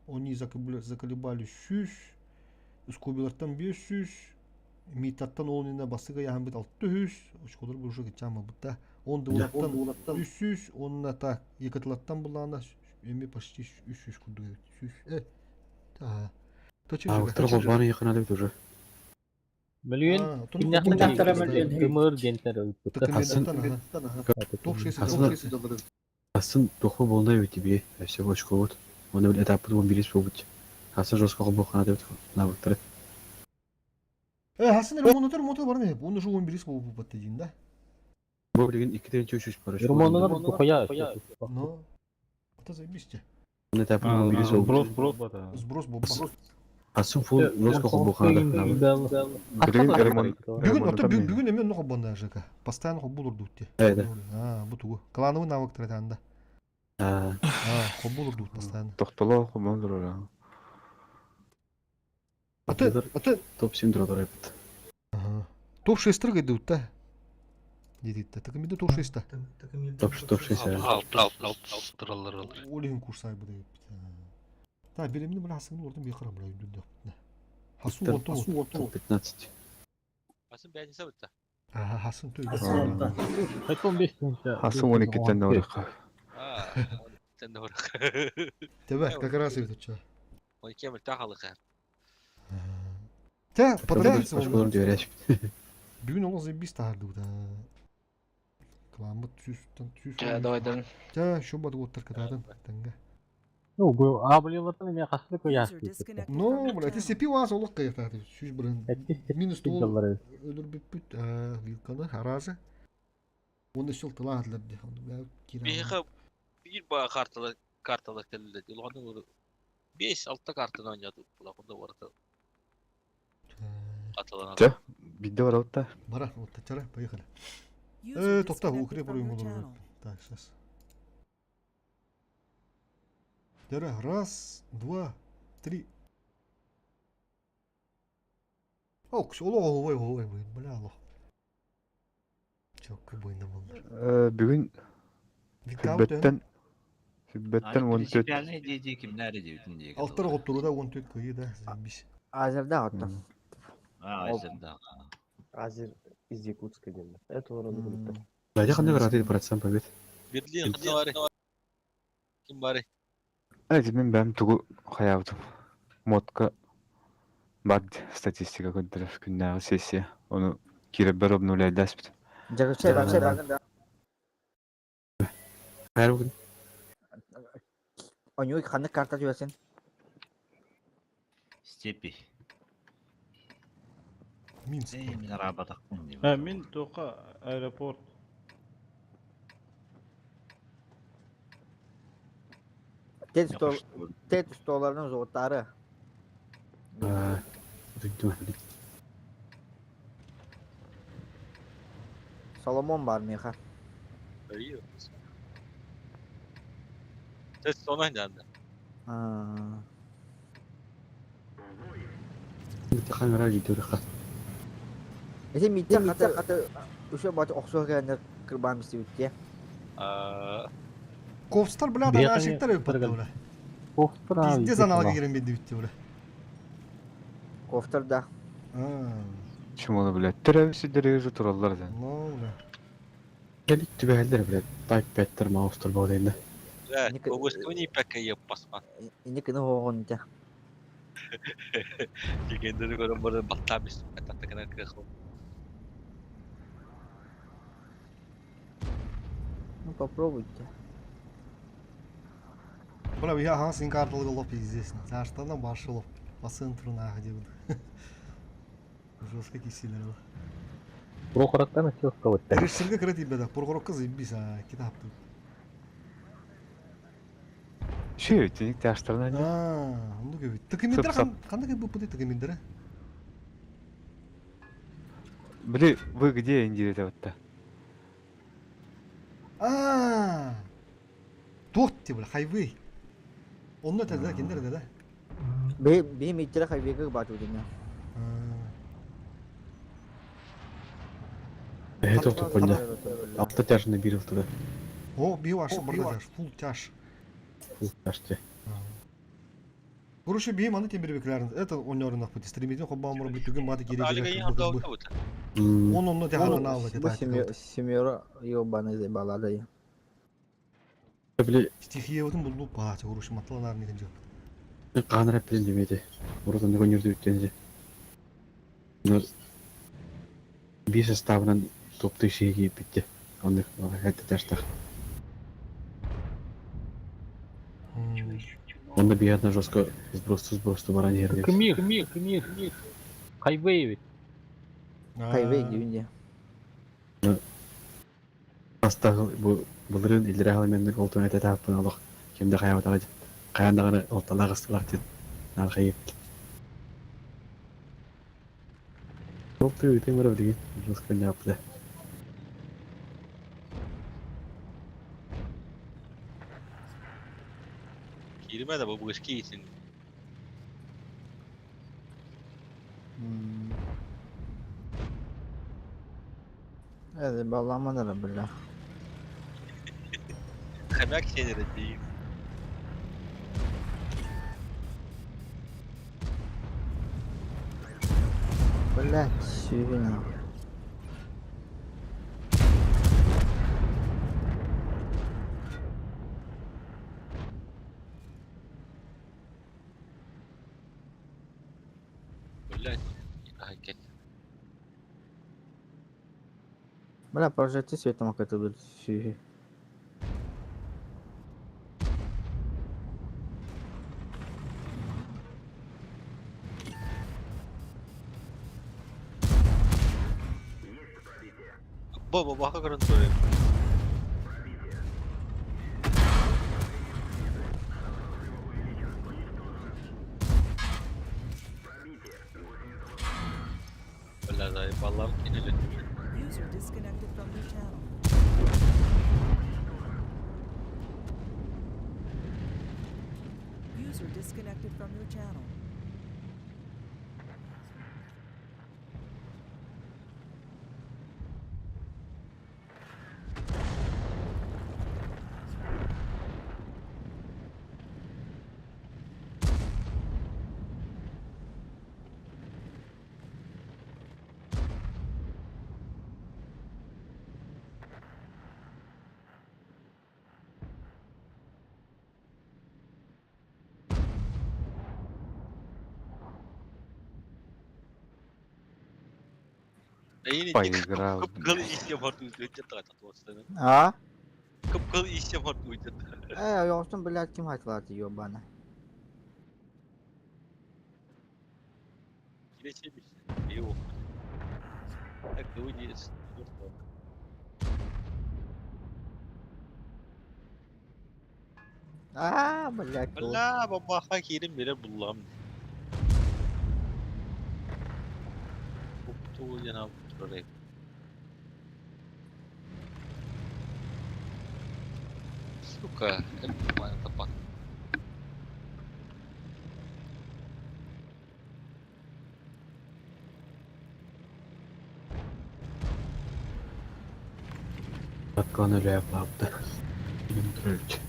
они заколебали 100, Скобилартан 500, Миттаттан ол иннинэ бастакы ыйааһыммыт 600, очколор уже кыччаан барбыта. Он Дуулаттан 300, уонна так Якатлаттан буллаҕына эми почти 300 курдук эбит. 100 э Аҕыктар холбоон ыйыаххына эбит уже. Мөлүйүөн кимнээхтэн Тымыр диэнтэн ылбыттар. Асын туохпа буолла эбит бии, өссө очкобут. Уонна били этаппыт уон биирис буолбут. Асын жестко холбуоххана эбит навыктары. Э, Хасын ремонтер мотор бар ме? Оны уже 11 буолбут дейін да. Бу билигин 2-3 бар. Ремонтунар тухая. Ну, это заебись те. Уонна этаппыт уон биирис Сброс, буолбут. сброс. Сброс болбақ. Асын фул жестко холбуоххана Билигин Бүгүн ото бүгүн эме онно холбонда ЖК. Постоянно холбулур дутте. А, бу тугу. Клановый навык тратанда. А, холбулур дут постоянно. Тохтоло холбон турар. Аты, аты топ-7 турар эбит. Топ-6 трыгай дут та. Дедит та. Так именно топ-6 та. Топ-6. Алты Олин курсай бу Та беремни била хасыгын ордун бейқара била үндүндө. Хасу онтон Топ-15. Асын бәйнесе бітті. Аха, хасын төй. Хайтон 5 тынча. Хасын 12-тен де орыққа. Тен де орық. Тебе, как раз и тут. 12 мөлтә халык. Те, понравится. Очколор дивереш. Бүгүн ол заебись тахарды да. Кламбыт түстен түс. Жа, давай дан. Жа, шо бады оттар катадын. Таңга. Ну, бу аблилатын мен хасты кояс. Ну, бля, ты сепи вас олық кайфаты. Сүз бүрін. Минус тол өлір бүт вилканы, харазы. Онда шыл тыла адлар де. Бейха бир ба карталар карталар келди. Улганы 5-6 картаны ойнады. Булакында барата. Каталана. Жа, бидде бар алты. Бара, вот тачара, поехали. Э, токта, укреп урын Так, сейчас. Раз, два, три. Ок, ой, ой, ой, бля, алло. Чокка бойна болды. Бүгүн Сүббеттен Сүббеттен 14. Алтар оттуруда 14 кыйы да, заебись. Азерда отто. Азерда. Азер из Якутска дейм. Это вроде бы. Найди кандай бар процент побед. Берлин кандай бары? Ким бары? Эти мен бәм тугу хаябытым. Мотка бад статистика көндөрөр күннәгы сессия. Оны кире бер обнуляйдаспит. Жагычай багын. Хайр бүгүн. Онюй ханнык карта жиберсен. Степи. Минск. Мин арабатакпын деп. Ә, мин тоқа аэропорт. Тет столларының зоттары. Соломон бар меха. Тет соны ойнады. Камера видео Эти митте хаты хаты ушо бат оксо келгенде кырбан бистибитте. Ковстар бля да ашиктар өп бля. Ковстар. Пиздец аналога кирен бенди битти бля. Ковстар да. Чим оны бля? Төрәбisi дәрәҗә тураллар да. Ну, бля. Келик түбәлдер бля. Тайп 5-тер маустер бу дейде. Да, обысты пәкә еп басма. Инде кene хогон те. Дегенде көрөм бары баттабыз. Атакта кена кырык. Ну попробуйте. Бля, я хансин карталыгы лоп пиздец. Заштана башы лоп. По центру нахуй делают. Жестко кисилер. Прохораттан четко вот. Решилге кірет ибеда. Прохорокка заебись, а китап тут. Ши, тиник таштарна. А, ну кебит. Тыкымендер кандай бу пыты тыкымендер? Бли, вы где индире вот-то? А, Торт те бля, хайвей. Онно да, киндер да. Бе бе миттер хайвейге бату дейм. Эһэ тохтоппунна. Алта тяжны биир ылтыда. О, биир аш барда тяж, фул тяж. Фул тяж те. Короче, биир маны тембирбеклерин, это оннорунах бит, стримитин хоббаан мура бүтүгүн баты кире кире Он онно тяханан алла Бу семеро ёбаный заебала да. Били Стихиябытын булду паача, короче, матланар неген жеп. Хаанар эппитин дэмиэти. Урут оннук өнүрдүбүттэн Биир составынан топтуу ишиги киирбитте. Оннук это тяжтах. Онно биһиэхэ жестко сбросту баран иһэрбит. Кымир, кымир, кымир, кымир. Хайвей ведь. Хайвей диюнде. Бастагыл бу былырыын иллэрээ халаменнык ол туна этэ олох ким да хайабатаҕа хайаан даҕаны алталаах ысталаах диэн наар хайыппыт. Ол тыы ыытыҥ билигин жестко ньааппыта. Киирмэ да бу быски итин. Э, баламан бля. Хомяк сенер дейм. Блять, сүйүнө. Блять, айкет. Бля, прожекти светом катылыр сүйү. Баба баха көрөн турар. Бля, заебалар кинели. User disconnected from your channel. User disconnected from your channel. Поиграл. Кып-кыл ис yapar туйды А? Кып-кыл ис yapar туйды. Э, yoxsun, блядь, ким хакларды ёбана. Килечемиш. Yok. Так выйди. А, блядь. Бля, бабаха кирим бере буллам. Упту жана турар. Сука, это тапак. Аткан өлө yaptı. Трөлч.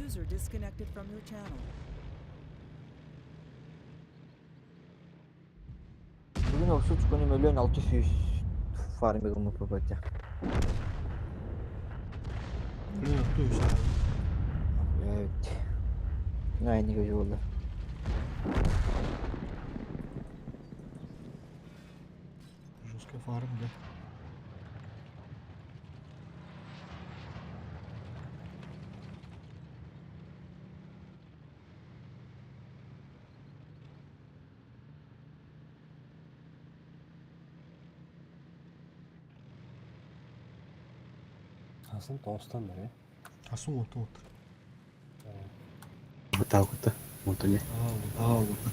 User disconnected from your channel. Бүгүн охсус күнү мөлүөн 600 фармигы муппапатя. Блин, кто еще? Evet. Aynı gözü oldu. Жесткая фарм, да. Асын тоғыстан бері. Асын отты отты. Бытаукыта. Онтоне. А, вот.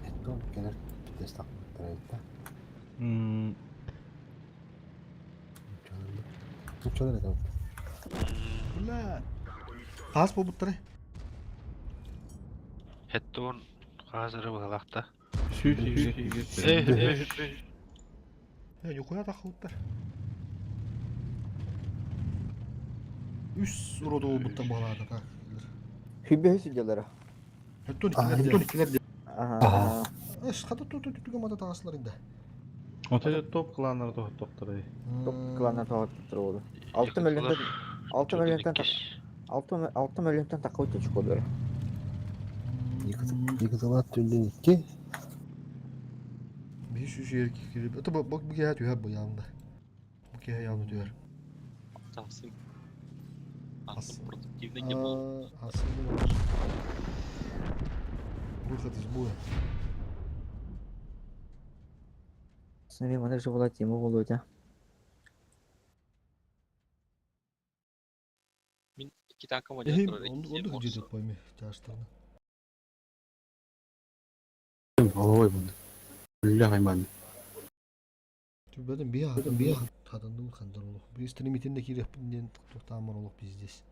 Эттон келер тестак бітті. Учалар это. Бля. Хас болбуттары. Хеттон қазірі бұғалақта. Сүүс икки. Э, нихуя тахылыттар. Үс уроду болбуттар бағалады, так. Хүбе сүдялары. Хеттон икилер де. Ага. Эш, хата ту ту ту мата тағасылар инде. Ота топ кланнар тоқтыры. Топ кланнар тоқтыры болды. 6 миллионтан 6 миллионтан 6 6 миллионтан такой точка олар. Екіталат түнден икки. 500 кирип. Это бу бу кеһә түһәр бу янында. Бу кеһә янында түһәр. Тахсын. Астын продуктивный не был. Асын Выход из боя. Смотри, мана же была тема Володя. Мин китакама Эхим, он он где пойми, тяжтарны. Ой, бұнды. Үлі айман. Түбәден бия, бия хадандым хандар олох. Би стримитин кире ден тоқтамар олох пиздец.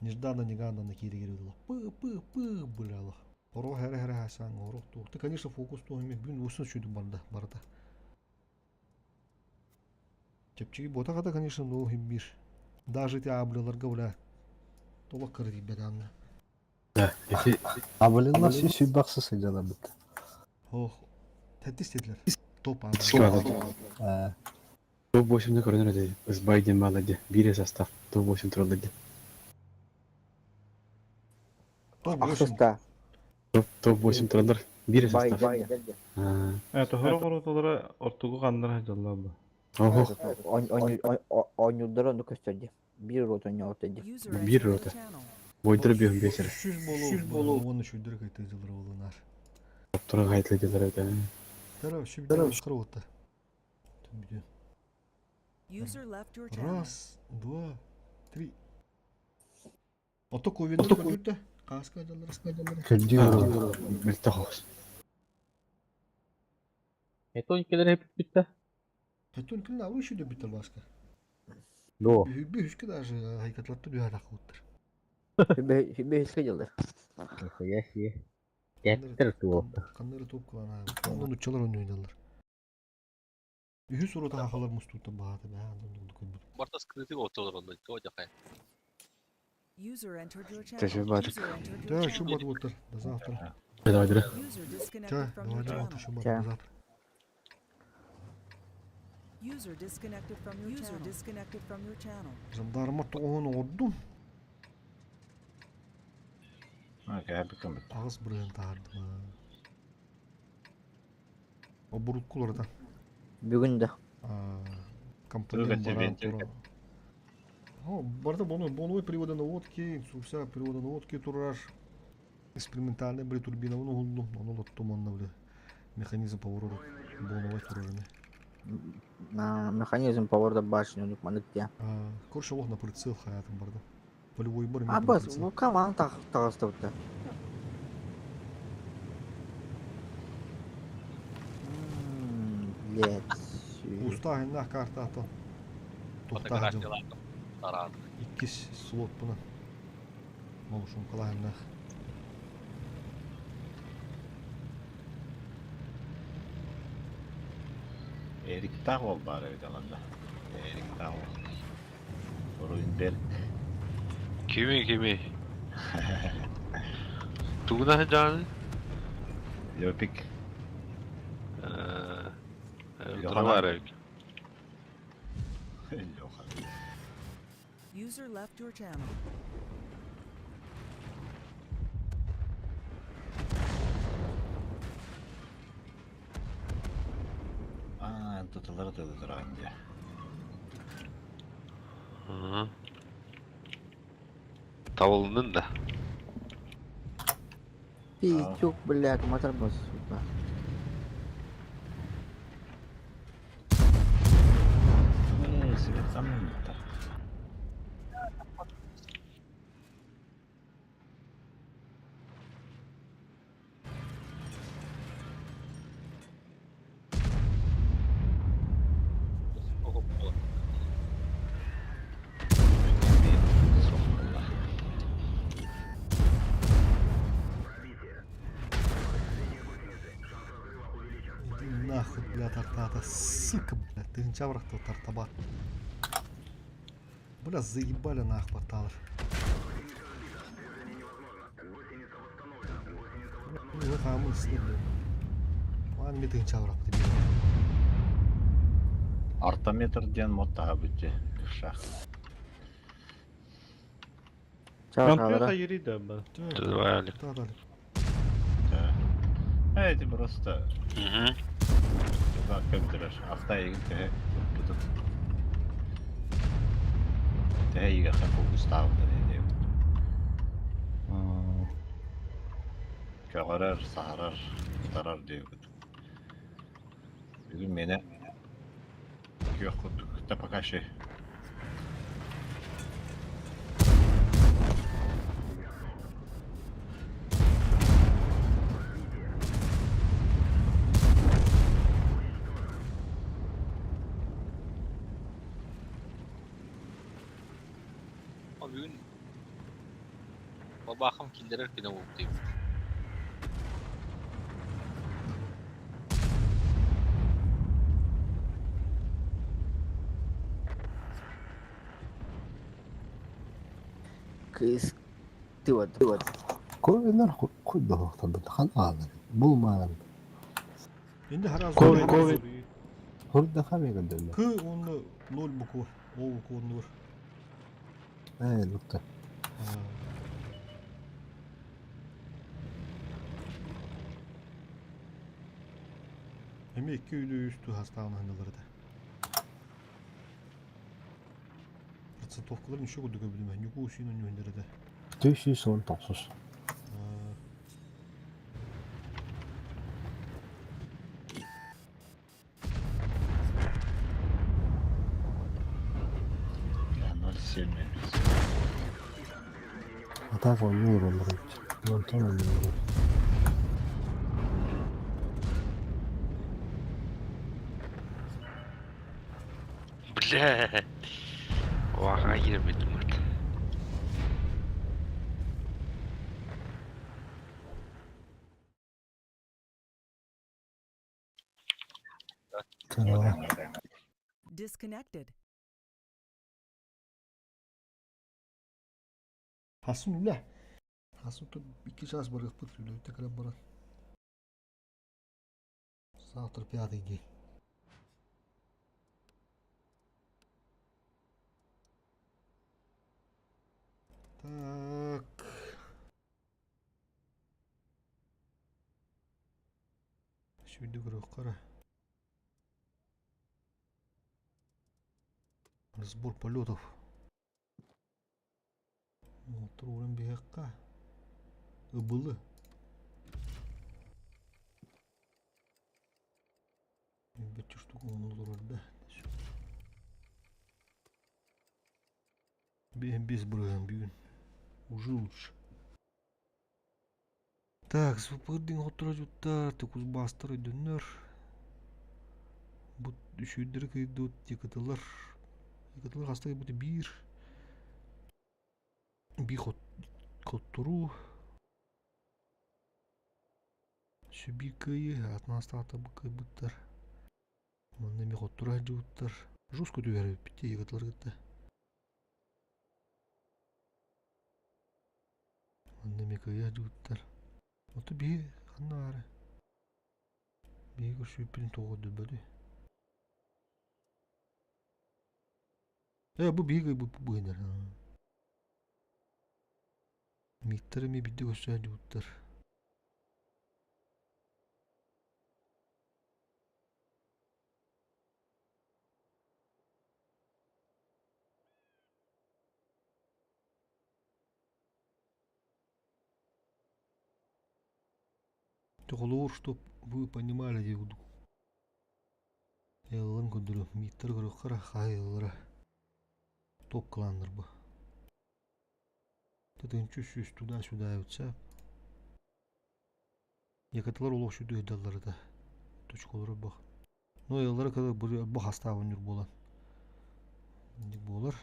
Нежданно негаданно кире кире олох. Пы пы пы бля олох. Оро хәре хәре хасан оро ту. Ты конечно фокус ту мен бүн усын шүйді барда барда. Чепчиги бота ката конечно но химбир. Даже те абляларга бля. Тола кырды беданна. Да, эти Абалелар сүй бақсы сыйдалар бітті. Ох. Тәттис dediler. Топ абля. Топ-8 көрінер еді. Ызбайден балады. Бире состав. Топ-8 туралы еді. Топ 8. Ахсыста. Топ-8 туралар. Бире Бай состав. бай. Тоһоро коротолара ортугу каннар жаллар бу. Ого. Ойнудара ну көстөрдү. Бир рот ойнолот эди. User Бир entered your рота. channel. Бойдыр бүйін бесері. 300 болу. Оны шүйдір кайты жылыр болунар. Топтыры қайтылы дедер еді. Тара шүйдір қыры отты. Түн User left your channel. Раз, два, три. Ото ковиднер көрдүттэ. Каска жаллар, жаллар. Күрдүү. Білті қоғыз. Хеттон иккилер hep bitti. Хеттон килин авру шүйдө бүттер баска. До. Үбү үскө даже хайкатлатты дүйә тақылыттыр. Хүбе хүске Нихуя себе. Кеттер туопта. Каннары топ кылана. Ондан учалар ойнойдалар. Үһү сурута хахалар мустутта баата баа андан көрбүт. Барта скрытый отолар онда. Тоя хай. User entered your channel. Тәжі бардык. User entered your Да, channel. шу бат оттар. До завтра. Давай, давай. User disconnected Ча, from your давай, давай, channel. шу бат Ча. до завтра. User disconnected from your channel. Disconnected from your channel. Жандарма тоғын ордум. Ағыз бұрын тардым. Обурут куларда. Бүгүн да. Компонент баран тура. О, барда бону боновой привода наводки, вся привода наводки тураж. Экспериментальный бли турбина, ну гулду, оно лоттум онна бли. Механизм поворота боновой туражами. На механизм поворота башни у них манык те. Короче, лох на прицел хаятым барда. Полевой бар А бас, ну каман так тагыстыбыты. Блядь. Куустаах иннаах картааттан тухтаах дьыл. Иккис слотпунан. Молушумкалаах иннаах. Эриктаах уол баар эбит аланда. Эриктаах уол. Руинберг. Кими кими? Тугунан сылдьаҕыный? Лёпик. Утары баар эбит. Лёха. User left your channel. Аа, туталары тылытыраҕын дии. Табылыннын да. Пиздюк, блядь, мотор был, сука. Ээ, свет самын Иди нахуй, бля, тартата, сука, бля, тыһыынча бырахта тартаба. Бля, заебали нахуй порталар. Бля, хаамын сны, бля. Маан ми тыһыынча бырахпыт Артометр диэн мод таһабыт дьэ, кышах. Компьютер юрида ба. Давай, Алик. Да. Эти просто... Угу. Көбдөрөр. Ахта егин төһө туппутун. Төһө игэхэ фокустаабытын диэн. Көҕөрөр, саһарар, утарар диэбит. Бүгүн мene күөх курдук та пока ще. Бүгүн бабахым киллэрэр күнэ буолбут эбит. Кыыс ты вот, ты вот. Ковинар хуйдоһохторбут хан аалар булмаан Инде хараас Ковид ковид хурда хамегандырна К онно 0 буква, О буква оннугар. Ээ нукта Эми 2 үлү 3 туһастаан ханналар да. Процентовкалар ничего курдук билмэ. Нюку усин үнүндөрө да. 319. Я 0,7. Атак ойнуур олорут. Онтон ойнуур. Бля. Оха киирбитим мат. Disconnected. Хасын үлэ. Хасын тут 2 час барыахпыт үлэ кэлэн баран. Завтра пятый день. Так. Сүйді көрөк қара. Разбор полетов. Турурun биһэкка. Ыбылы. Бетче штука он да. Без бырыган бүгүн. Уже лучше. Так, супырдың отура жуттар, текуз бастыр өйдөннөр. Үсүйдері кыйдыбыт якытылар. Якытылар хаста кыйбыты биир. Биир хоттуруу. Сүбии кыайыы, атын астаата бу кыайбыттар. Манна эмиэ хоттура сылдьыбыттар. Жестко түһэр эбиппит якытылар кытта. Манна эмиэ кыайа сылдьыбыттар. Ото биһи ханна баара? Биһиги көрсүбүппүтүн тоҕо көрдөрбөтүй? Ээ, бу биһиги кыайбыппыт быһыынар. Мииттэр эмиэ биирдэ көрсө сылдьыбыттар. Холобур, чтоб вы понимали диye курдук. Ыалларын көрдөрүө, мииттэр көрүөххэ хаайыллара топ кланнар бу. Тытынчы сүүс туда-сюда эбитсэ. Якатылар олох сүдү ыдаллар да. Точкалары бах. Но ыаллара кыда бу хастаабын нүр буолан. Инник буолар.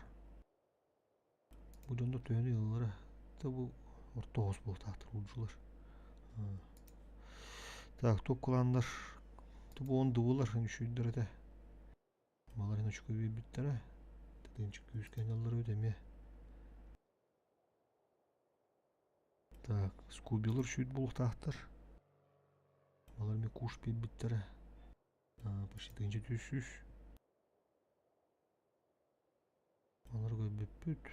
Бу дьоннор төһөнү ыаллара да бу орто оҕус буолтаахтар улдьулар. Так, топ кланнар бу он дубулар үчүйдэр этэ. Маларын очко биэрбиттэрэ. Тытынчы күүскэ анньаллар эбит эмиэ. Так, скубилар сүүт буолуохтаахтар. Балар эмиэ куш биэрбиттэрэ. Почти тыһыынча түс сүүс. Балары көрбүппүт.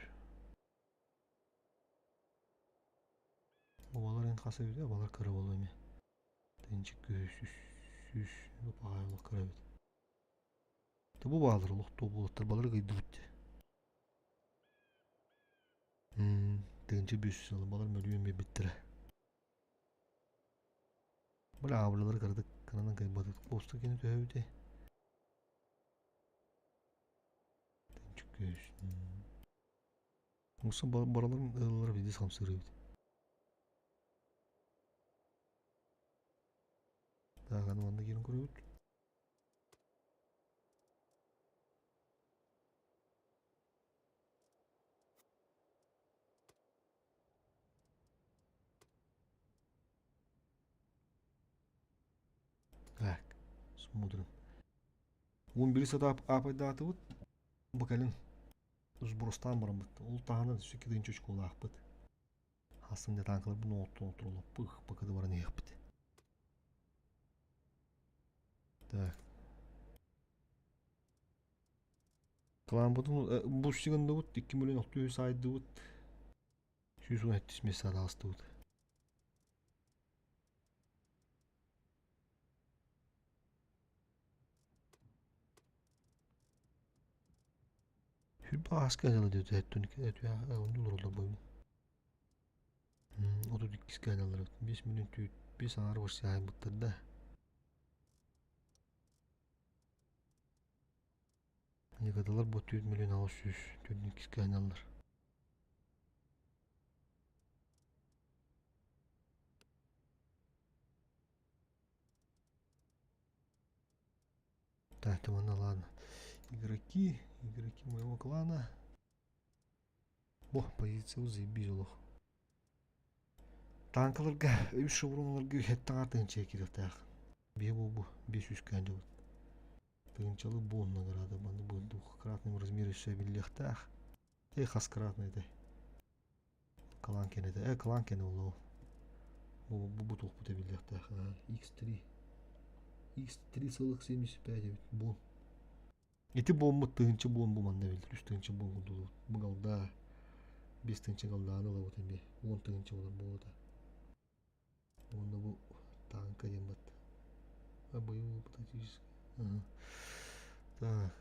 Бабалар эн хас эбит, балар кыра буолуо эмиэ. Тыһыынча сүүс сүүс баҕайы олох кыра эбит. Бу баалар олохтуу буолуттар, балары кыйдыбыт дии. Тыһыынча бүүс сыл балар мөлүйүөн биэрбиттэрэ. Били аабылалары кыратык кыранан кыайбатык буоста кини төһөбүтүй? Тыһыынча күүс. Муса бараларын ыаллара биирдэ хамсыыр эбит. Так, аны манна киирэн көрөбүт. Так, смотрим. 11 сатап аапайдаатыбыт. Бу кэлин сбростаан бараммыт. Ол таһынан өссө 2 очколаахпыт. Хасын да танкаларбын оттон отурулаппых, пока баран иһиэхпит. Так. Кланбытын бу сигындыбыт 2 миллион 600 сайдыбыт. 117 месяц аастыбыт. Сүрбэ ааска дьала диэт оннун олороллор буолбут. 32 аналлар 5 миллион түүт 5 аҥаар барсыһайбыттар да. Ягодалар бу 4 миллион 600 4 аналлар. Так, ладно, ладно. Игроки, игроки моего клана. О, позиция заебись олох. Танкаларга, үс шевроналарга үһэттэн тыһыынча киириэхтээх. Биэ бу 500 кээн Тыһыынчалы бон награда маны бу двухкратным размере өссө биллиэхтээх. Эй, хас кратный этэй? Клан кэнэтэ. Э, клан кэнэ ол. Бу бу бу туохпут эбиллиэхтээх. X3. X3,75 эбит. Бон. Ити буоммут тыһыынча буон бу манна эбиллэр. Үс тыһыынча буон курдук. Бу галда. 5 тыһыынча галдааны ылабыт эмиэ. 10 тыһыынча буолар буолуота. Уонна бу танка диэн бат. А боевой тактический. Ага. Так.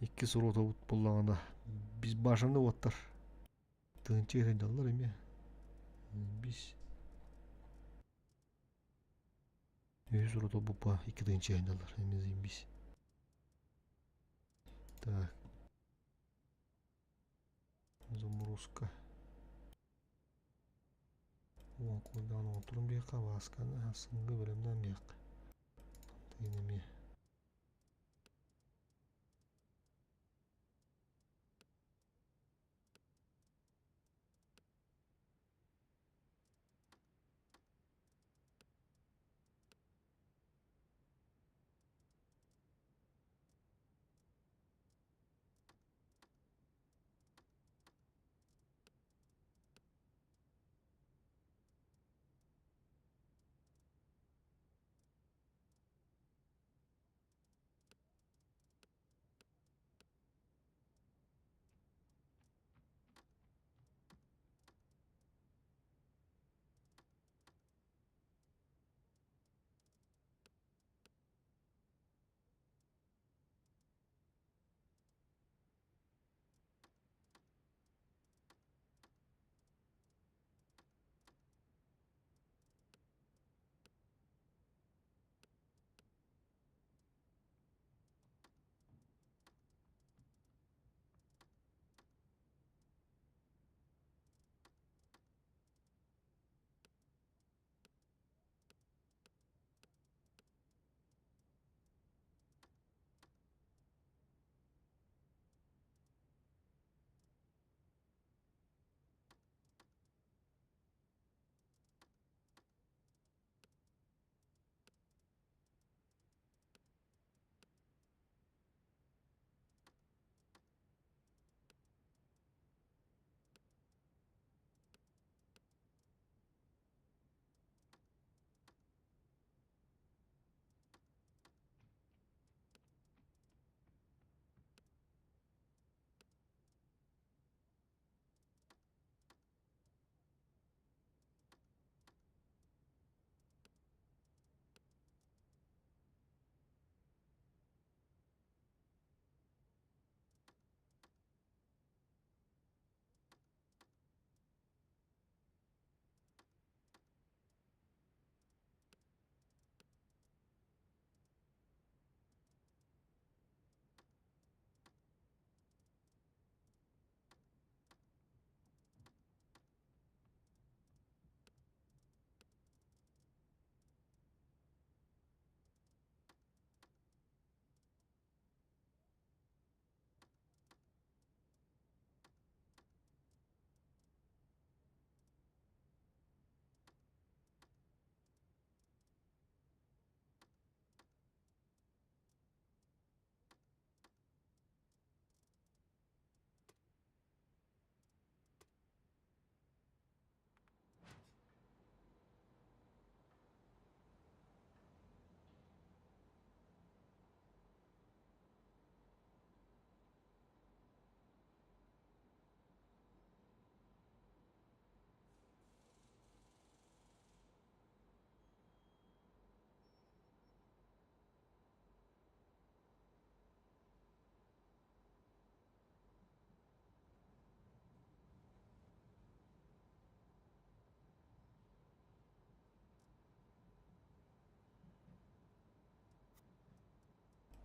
Икки суруотобут буллаҕына биз башаны уоттар. Тыһыынча иһирдаллар эмиэ. Биз үһүс урото бупа икки тыһыынча иһирдаллар эмиэ заебись. Так. Заморозка. Уон куйдаан оҥотторун биэххэ, Баасканы сылгы бэлэмнээн биэххэ.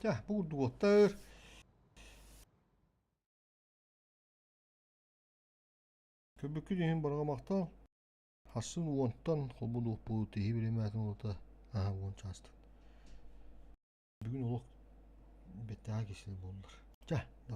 Чэ, бу курдук уоттар. Көрбүккүт иһин барҕа махтал. Хассын уонтан холбонуохпут, тиһи биримээтин улата аһа уон чаастан. Бүгүн олох бэттээх кисили буоллар. Чэ, давай.